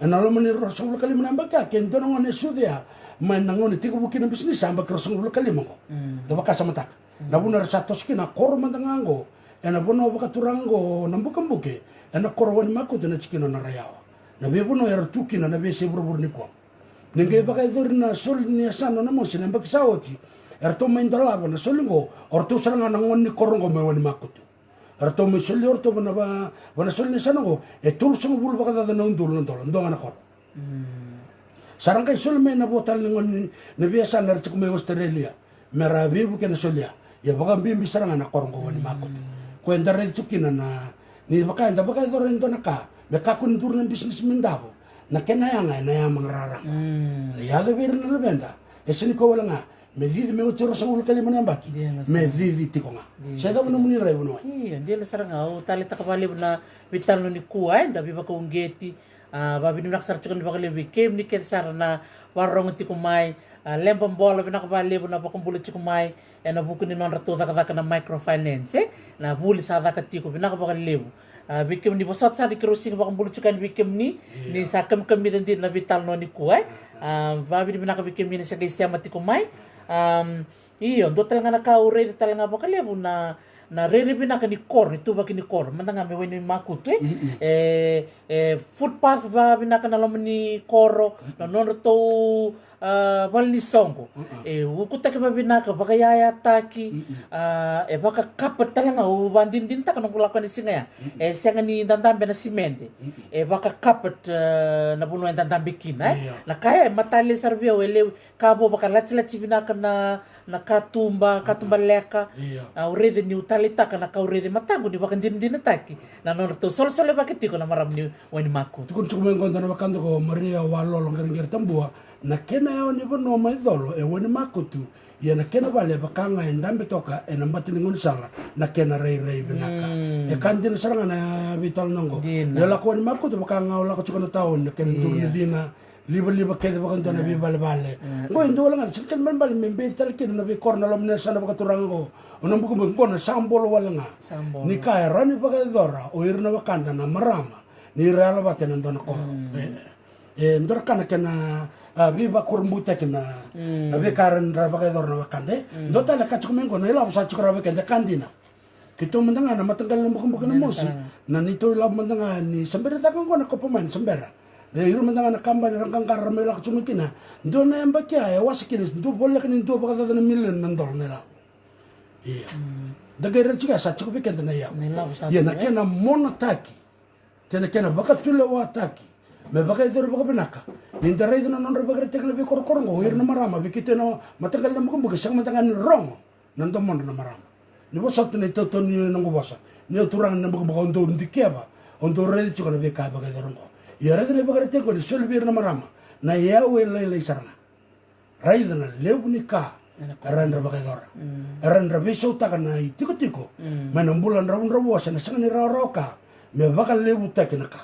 Ena loma ni ruasagavulu ka lima na yabaki ya, ke dua na gone e sucu ya mai na gauna e tekivu kina na bisinisi, sa yabaki ruasagavulu ka lima oqo. Da vakasamataka. Na vuna era sa toso kina na koro mada ga oqo ena vanua vakaturaga oqo na Bukebuke, ena koro Wainimakutu, ena tikina o Naraiyawa. Na veivanua era tu kina na veiyasai vuravura nikua. Ni qai vakayacori na soli ni yasana o Namosi na yabaki sa oti, eratou mai dolava na soli oqo o ratou sara ga na gone ni koro oqo mai Wainimakutu. Eratou mai soli o ratou vua na va-, vua na soli ni yasana oqo e tolusagavulu vakacaca na udolu na dola, dua ga na koro. Sa ra qai soli mai na vo tale ni gone ni, na veiyasana era tiko mai Australia, me ra veivuke na soli ya. Ia vakabibi sara ga na koro oqo Wainimakutu. Ko eda raica tu kina na, ni vaka eda vakayacora e dua na ka me kakua ni duri na bisinisi me davo, na kena yaga ena yamaqararama. Na yaco vei ira na luveda, e sega ni kau wale ga me cici me oti e ruasagavulu ka lima na yabaki, me cici tiko ga. Se cava nomuni rai, vuniwai? Io, dina sara ga. Au taleitaka vakalevu na veitalanoa nikua, e, da veivakauqeti. A, vakavinavinaka sara tiko ni vakalevu vei kemuni kece sara na vakarorogo tiko mai. A, Leba Bola, vinaka vakalevu na vakabula tiko mai ena vuku ni nodratou cakacaka na microfinance, e, na vuli sa caka tiko, vinaka vakalevu. A, vei kemuni vosota sara ni keirau sega vakabula tiko yani vei kemuni, ni sa kamikamica dina na veitalanoa nikua, e. A, vakavinavinaka vei kemuni na se qai sema tiko mai. Am, io, dua tale ga na ka au raica tale ga vakalevu na, na rairai vinaka ni koro, ni tuvaki ni koro, mada ga mai Wainimakutu, e. E, e, footpath vavinaka na loma ni koro, na nodratou, A, vale ni soqo. E ukutaki vavinaka, vakayayataki. A, e vakakapa tale ga, au vakadinadinataka noqu lako ena siga ya. E sega ni dadabe na simede. E vakakapa, a, na vanua e dadabe kina, e. Na ka ya e matalia sara vei au, e levu ka vo vakalatilati vinaka na, na katuba, katuba leka. A, au raica niu taleitaka na ka au raica e mataqu ni vakadinadinataki na nodratou solosolevaki tiko na marama ni Wainimakutu. Tukuna tiko mai qo dua na wekada ko Maria Walolo Qereqere Tabua, na kena yawa ni vanua mai Colo e Wainimakutu, ia na kena vale e vaka ga e dabe toka ena bati ni gaunisala na kena rairai vinaka. E ka dina sara ga na veitalanoa qo. Ni lako Wainimakutu vaka ga o lako tiko na taoni, na kena duru ni cina, livaliva kece vakadua na veivalevale. Qo e dua wale ga na sega kena balebale me beci tale kina na veikoro na loma ni yasana vakaturaga qo. O na bukabuka qo na sabolo wale ga. Ni ka e rawa ni vakayacora o ira na wekada na marama ni ra yalovata ena dua na koro. E, e, e dua na ka na kena, a, veivakurabuitaki na, na veika ra, ra vakayacora na wekada, e. Dua tale ka tiko mai qo na ilavo sa tiko rawa vei keda, ka dina. Keitou mada ga na mataqali na bukabuka na mosi, na neitou ilavo mada ga ni se bera caka qo na Copper Mine, se bera. Na ira mada ga na kabani ra qaqara ra mai lako tiko mai kina. Dua na yabaki ya e wasa kina, dua voleka ni dua vakacaca na milioni na dola na ilavo. Ia. Da qai raica tiko ya sa tiko vei keda na iyau. Ia na kena monataki, kei na kena vakatulewataki me vakayacori vakavinaka. Ni da raica na nodra ivakaraitaki na veikorokoro qo, o ira na marama, vei keitou na mataqali na bukabuka, sega mada ga ni rogo na domodra na marama. Ni vosota na itautau ni noqu vosa. Ni o turaga ni bukabuka, au dau dikeva, au dau raica tiko na veika e vakayacora qo. Ia raica na ivakaraitaki qo ni soli vei ira na marama na iyau e lailai sara ga. Raica na levu ni ka e rawa ni ra vakayacora. E rawa ni ra veisautaka na itikotiko mai na bula dravudravua se na sega ni rawarawa ka, me vakalevutaki na ka.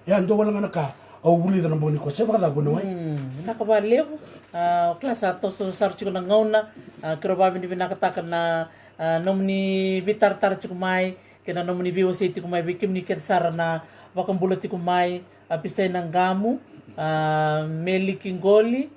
Ia dua wale ga na ka au vulica na bogi nikua, se vakacava, vuniwai? Vinaka vakalevu. A, o kila sa toso sara tiko na gauna. A, keirau vakavinavinakataka na, a, nomuni veitaratara tiko mai kei na nomuni veiwasei tiko mai vei kemuni kece sara na vakabula tiko mai. A, Pisai Naqamu, a, Meliki Qoli,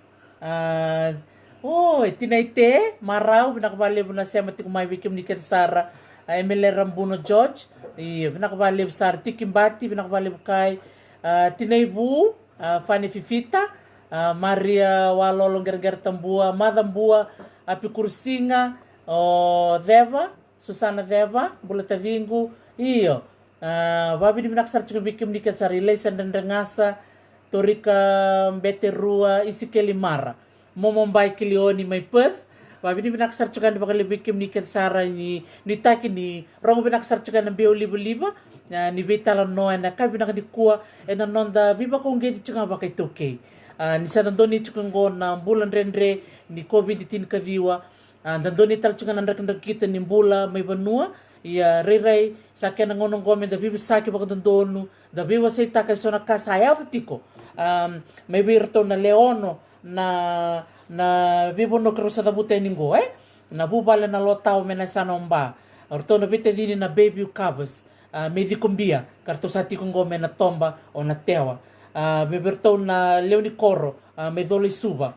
a, o, e Tinaite Marau, vinaka vakalevu na sema tiko mai vei kemuni kece sara. A, Emele Rabuno George, io, vinaka vakalevu sara. Tiki Bati, vinaka vakalevu kai. A, Tinaivu, a, Fane Fifita, a, Maria Walolo Qereqere Tabua, Maca Bua, a, Pikuru Siga, o Ceva, Susana Ceva, bula taciqu. Io. A, vakavinavinaka sara tiko vei kemuni kece sara, Ilaisa Dredregasa, Torika Beterua, Isikeli Mara, Momo Bai Kilioni mai Perth. Vakavinavinaka sara tiko yani vakalevu vei kemuni kece sara ni nuitaki ni rogo vinaka sara tiko yani na Biau Livaliva, a, ni veitalanoa ena ka vinaka nikua ena noda veivakauqeti tiko ga vakaitaukei. A, ni sa dodonu tiko qo na bula dredre ni COVID tinikaciwa. A, dodonu tale tiko ga na drakidrakita ni bula mai vanua. Ia rairai sa kena gauna oqo me da veivosaki vakadodonu, da veiwaseitaka eso na ka sa yaco tiko. Am, mai vei iratou na lewe ono na, na veivanua keirau sa cavuta yani qo, e? Na vuvale na Lotau mai na yasana o Ba. O ratou na veitacini na Bayview Covers, a, mai Cikobia, ka ratou sa tiko qo mai na toba o Natewa. A, mai vei iratou na lewe ni koro, a, mai Colo-i-Suva.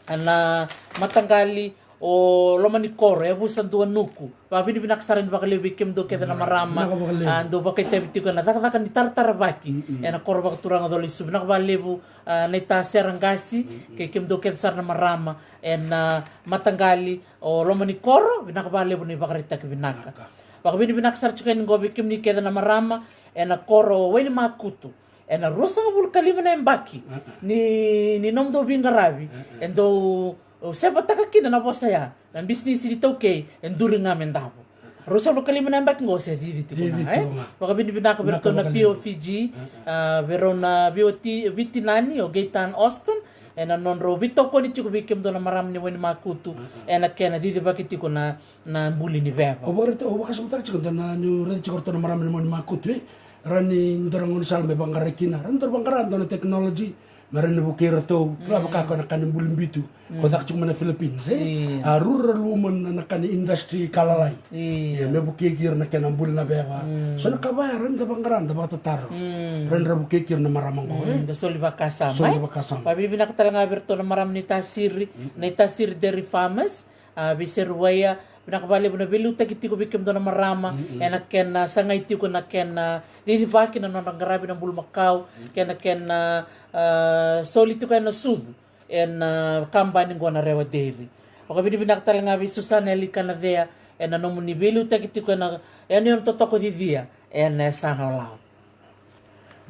A, na mataqali o Lomanikoro, Yavusa Duanuku. Vakavinavinaka sara ni vakalevu vei kemudou kece na marama. Vinaka vakalevu. A, dou vakaitavi tiko ena cakacaka ni tarataravaki ena koro vakaturaga Colo-i-Suva. Vinaka vakalevu, a, na ita Sera Qasi, kei kemudou kece sara na marama ena mataqali o Lomanikoro. Vinaka vakalevu na ivakaraitaki vinaka. Vinaka. Vakavinavinaka sara tiko yani qo vei kemuni kece na marama ena koro Wainimakutu. Ena ruasagavulu ka lima na yabaki ni, ni nomudou veiqaravi, e dou sevataka kina na vosa ya, na bisinisi ni taukei e duri ga me davo. Ruasagavulu ka lima na yabaki qo se cici tiko ga, e? Vakavinavinaka vei iratou na P O Fiji, a, vei rau na veiwati, veitinani o Gaitan Austin, ena nodrau veitokoni tiko vei kemudou na marama ni Wainimakutu ena kena cicivaki tiko na na buli ni veva. Au vakaraitaka, au vakasamataka tiko, da na niu raica tiko ratou na marama ni Wainimakutu, e, rawa ni dua na gaunisala me vaqarai kina, rawa ni dua na vaqara, dua na technology me rawa ni vukei iratou. Kila vaka ko na ka ni buli bitu ko caka tiko mai na Philippines, e? A, rural woman, na ka ni industry ka lalai. Ia me vukei ira na kena buli na veva. So na ka vaya rawa ni da vaqara, da vakatataro, rawa ni ra vukei ira na marama qo, e? Da soli vakasama, e? Soli vakasama. Vakavinavinaka tale ga vei iratou na marama ni Tasiri, na Tasiri Dairy Farmers, a, vei Seruwaia, Vinaka vakalevu na veiliutaki tiko vei kemudou na marama ena kena sagai tiko na kena ririva kina na nodra qaravi na bulumakau kei na kena, ah, soli tiko ena sucu ena kabani qo na Rewa Dairy. Vakavinavinaka tale ga vei Susana Yalikanacea ena nomuni veiliutaki tiko ena, ena yanuyanu totoka o Cicia ena yasana o Lau.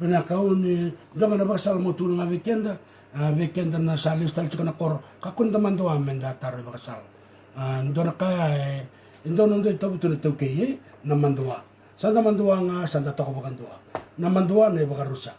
Vinaka. Au ni dua ga na vakasala mo tukuna ga vei keda, ah, vei keda na sa lesu tale tiko na koro, kakua ni da madua me da taro ivakasala. Ah, dua na ka ya, e dua na dua e tavutu na iTaukei, e na madua. Sa da madua ga, sa da toka vakadua. Na madua na ivakarusa.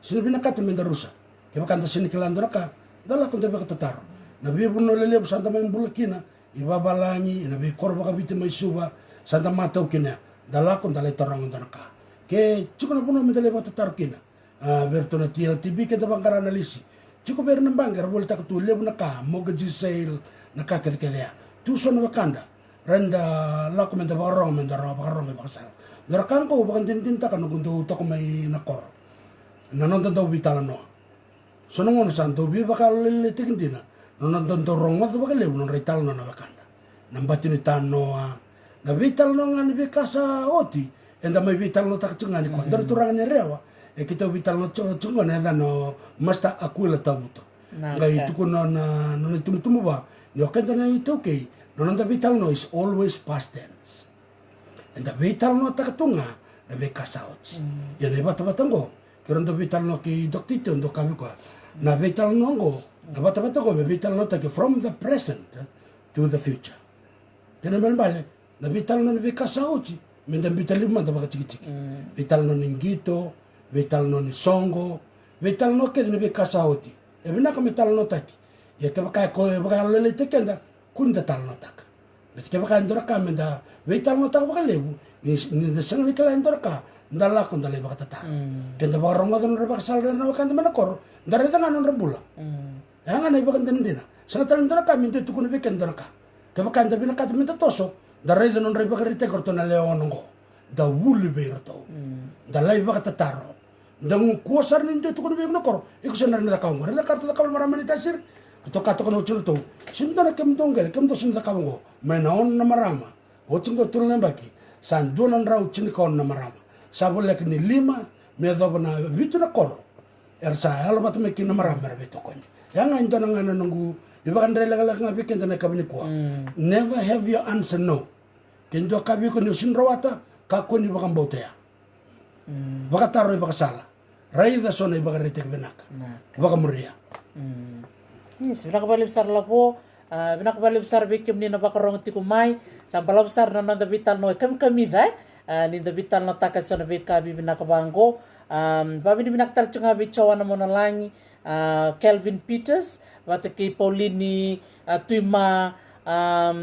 Sega ni vinakata me da rusa. Kevaka da sega ni kila dua na ka, da lako da vakatataro. Na veivanua lelevu sa da mai bula kina, i vavalagi, ena veikoro vakaviti mai Suva, sa da matau kina ya. Da lako da lai taroga dua na ka. Ke tiko na vanua me da lai vakatataro kina, ah, vei iratou na T L T B ke da vaqara analysis. Tiko vei ira na baqe era volitaka tu levu na ka, mortgage sale, na ka kecekece ya. Tu so na wekada, rawa ni da lako me da vakarogo, me da rogo, vakarogo ivakasala. Dua na ka qo au vakadinadinataka noqu dau toka mai na koro. Na noda dau veitalanoa. So na gauna sa dau veivakayalolailaitaki dina na noda dau rogoca vakalevu na nodra italanoa na wekada. Na bati ni tanoa, na veitalanoa ga ni veika sa oti, eda mai veitalanoataka tiko ga nikua. Dua na turaga ni Rewa e keitou veitalanoa tiko, tiko ga na yacana o Master Aquila Tavuto. Qai tukuna na nona itubutubu vua ni o keda na iTaukei, na noda veitalanoa is always past tense. Eda veitalanoataka tu ga na veika sa oti. Ia na ivatavata oqo, keirau dau veitalanoa kei Doctor Ito, dau kaya vei koya, na veitalanoa oqo, na vatavata oqo me veitalanoataki from the present to the future. Kena ibalebale, na veitalanoa ni veika sa oti, me da biuta levu mada vakatikitiki. Veitalanoa ni qito, veitalanoa ni soqo, veitalanoa kece ni veika sa oti. E vinaka me talanoataki. Ia kevaka e ko e vakayalolailaitaki keda, kua ni da talanoataka. Baleta kevaka e dua na ka me da veitalanoataka vakalevu, ni, ni da sega ni kila e dua na ka, da lako da lai vakatataro. Ke da vakarogoca nodra vakasala na wekada mai na koro, da raica ga nodra bula. Ya ga na ivakadinadina. Sega tale ni dua na ka me dua e tukuna vei keda dua na ka. Kevaka eda vinakata me da toso, da raica nodra ivakaraitaki o ratou na lewe ono oqo. Da vuli vei iratou. Da lai vakatataro. Da gu kua sara ni dua e tukuna vei iko na koro, iko sega ni rawa ni cakava oqo. Raica na ka ratou cakava na marama ni Tasiri. Ratou kaya toka na watidratou, sega ni dua na kemudou qele, kemudou sega ni cakava oqo. Mai na ono na marama oti oqo e tolu na yabaki, sa dua na drau tinikaono na marama. Sa voleka ni lima me yacova na vitu na koro era sa yalo vata mai kina na marama era veitokoni. Ya ga e dua na ga na noqu ivakadrelekaleka ga vei keda na yakavi nikua. Never have your answer no. Ke dua kaya vei iko ni o sega ni rawata, kakua ni vakabauta ya. Vakataro ivakasala. Raica so na ivakaraitaki vinaka. Vakamuria. Yes, vinaka vakalevu sara Lavo. Ah, vinaka vakalevu sara vei kemuni na vakarogo tiko mai. Sa balavu sara na noda veitalanoa e kamikamica, e. Ah, ni da veitalanoataka e so na veika vivinaka vaqo. Ah, vakavinavinaka tale tiko ga vei Joana Monalagi, ah, Kelvin Peters, vata kei Paulini, ah, Tuima, ah,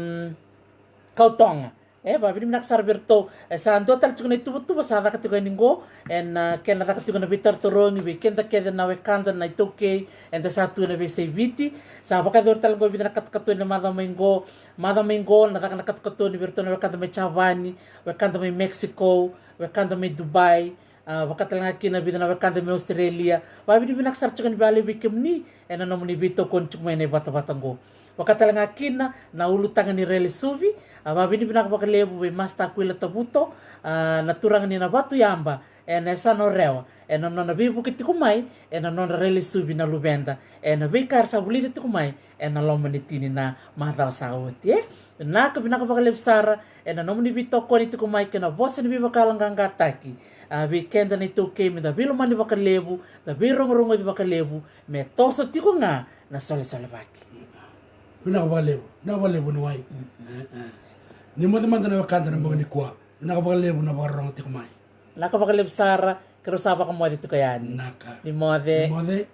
Kautoga. E, vakavinavinaka sara vei iratou. E, sa dua tale tiko na ituvatuva sa caka tiko yani qo. Ena, ah, kena caka tiko na veitarotarogi vei keda kece na wekada na iTaukei eda sa tu ena veiyasai Viti. Sa vakayacori tale qo e vica na katokatoni ena macawa mai qo. Macawa mai qo na caka na katokatoni vei iratou na wekada mai Japani, wekada mai Mexico, wekada mai Dubai. Ah, vaka tale ga kina e vica na wekada mai Australia. Vakavinavinaka sara tiko yani vakalevu vei kemuni ena nomuni veitokoni tiko mai ena ivatavata qo. Vaka tale ga kina na ulutaga ni Rele Suvi, ah, vakavinavinaka vakalevu vei Master Aquila Tavuto, ah, na turaga ni Navatuyaba, ena yasana o Rewa, ena nona veivuke tiko mai ena nodra Rele Suvi na luveda, ena veika era sa vulica tiko mai ena loma ni tini na macawa sa oti, e. Vinaka, vinaka vakalevu sara ena nomuni veitokoni tiko mai kei na vosa ni veivakayaloqaqataki, ah, vei keda na iTaukei, me da veilomani vakalevu, da veirogorogoci vakalevu, me toso tiko ga na solesolevaki. Vinaka vakalevu, vinaka vakalevu na wai. E, e. Ni moce mada na wekada na bogi nikua. Vinaka vakalevu na vakarorogo tiko mai. Vinaka vakalevu sara, keirau sa vakamoce tiko yani. Vinaka. Ni moce. Ni moce.